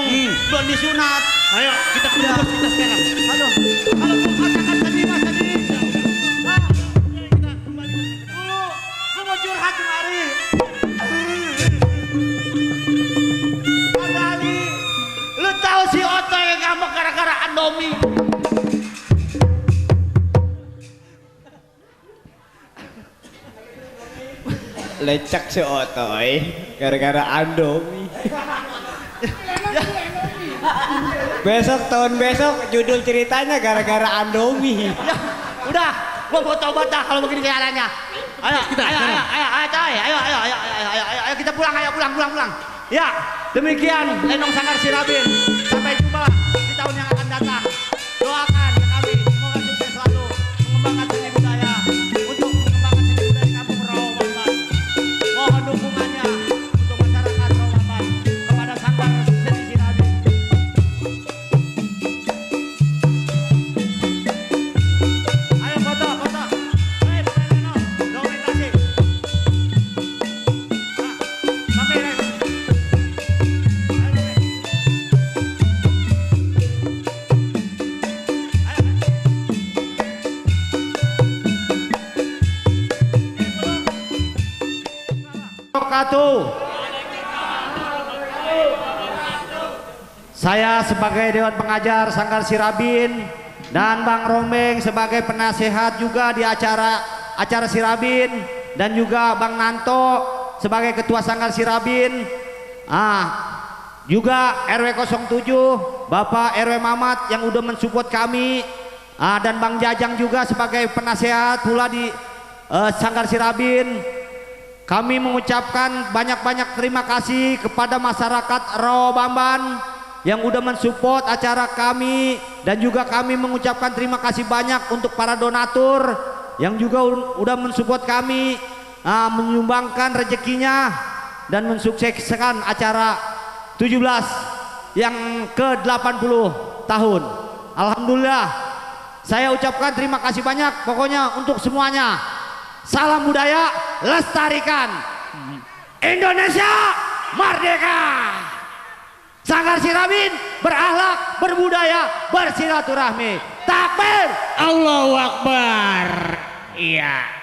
Belum disunat. Ayo, kita ke bos kita sekarang. Aduh, kalau gua katakan tadi mas tadi. Ah, Kita kembali. gua mau curhat kemari. Kali, lu tahu si Otto yang ngambek gara-gara Andomi. Lecak si Otoy gara-gara Andomi. Besok tahun besok judul ceritanya gara-gara Andomi. Ya, udah, gua mau tobat dah kalau begini keadaannya. Ayo, ayo, kita pulang, pulang. Ya, demikian Lenong Sanggar Sirabin. Sampai jumpa di tahun yang akan datang. Doakan ya kami, semoga sukses selalu mengembangkan seni budaya untuk mengembangkan seni budaya di Kampung Rawamanban. Mohon dukungannya untuk masyarakat Rawamanban kepada Sanggar Seni Sirabin. Ayo foto. Hei, Bapak Leno, dokumentasi. Nah, sampai Leno. Saya sebagai Dewan Pengajar Sanggar Sirabin dan Bang Rombeng sebagai penasehat juga di acara Sirabin dan juga Bang Nanto sebagai Ketua Sanggar Sirabin. Juga RW 07 Bapak RW Mamat yang udah mensupport kami, dan Bang Jajang juga sebagai penasehat pula di Sanggar Sirabin. Kami mengucapkan banyak-banyak terima kasih kepada masyarakat Rawamanban yang udah mensupport acara kami, dan juga kami mengucapkan terima kasih banyak untuk para donatur yang juga udah mensupport kami, menyumbangkan rezekinya dan mensukseskan acara 17 yang ke-80 tahun. Alhamdulillah, saya ucapkan terima kasih banyak pokoknya untuk semuanya. Salam budaya, lestarikan Indonesia merdeka. Sanggar Sirabin berakhlak, berbudaya, bersilaturahmi. Takbir, Allahu Akbar. Iya.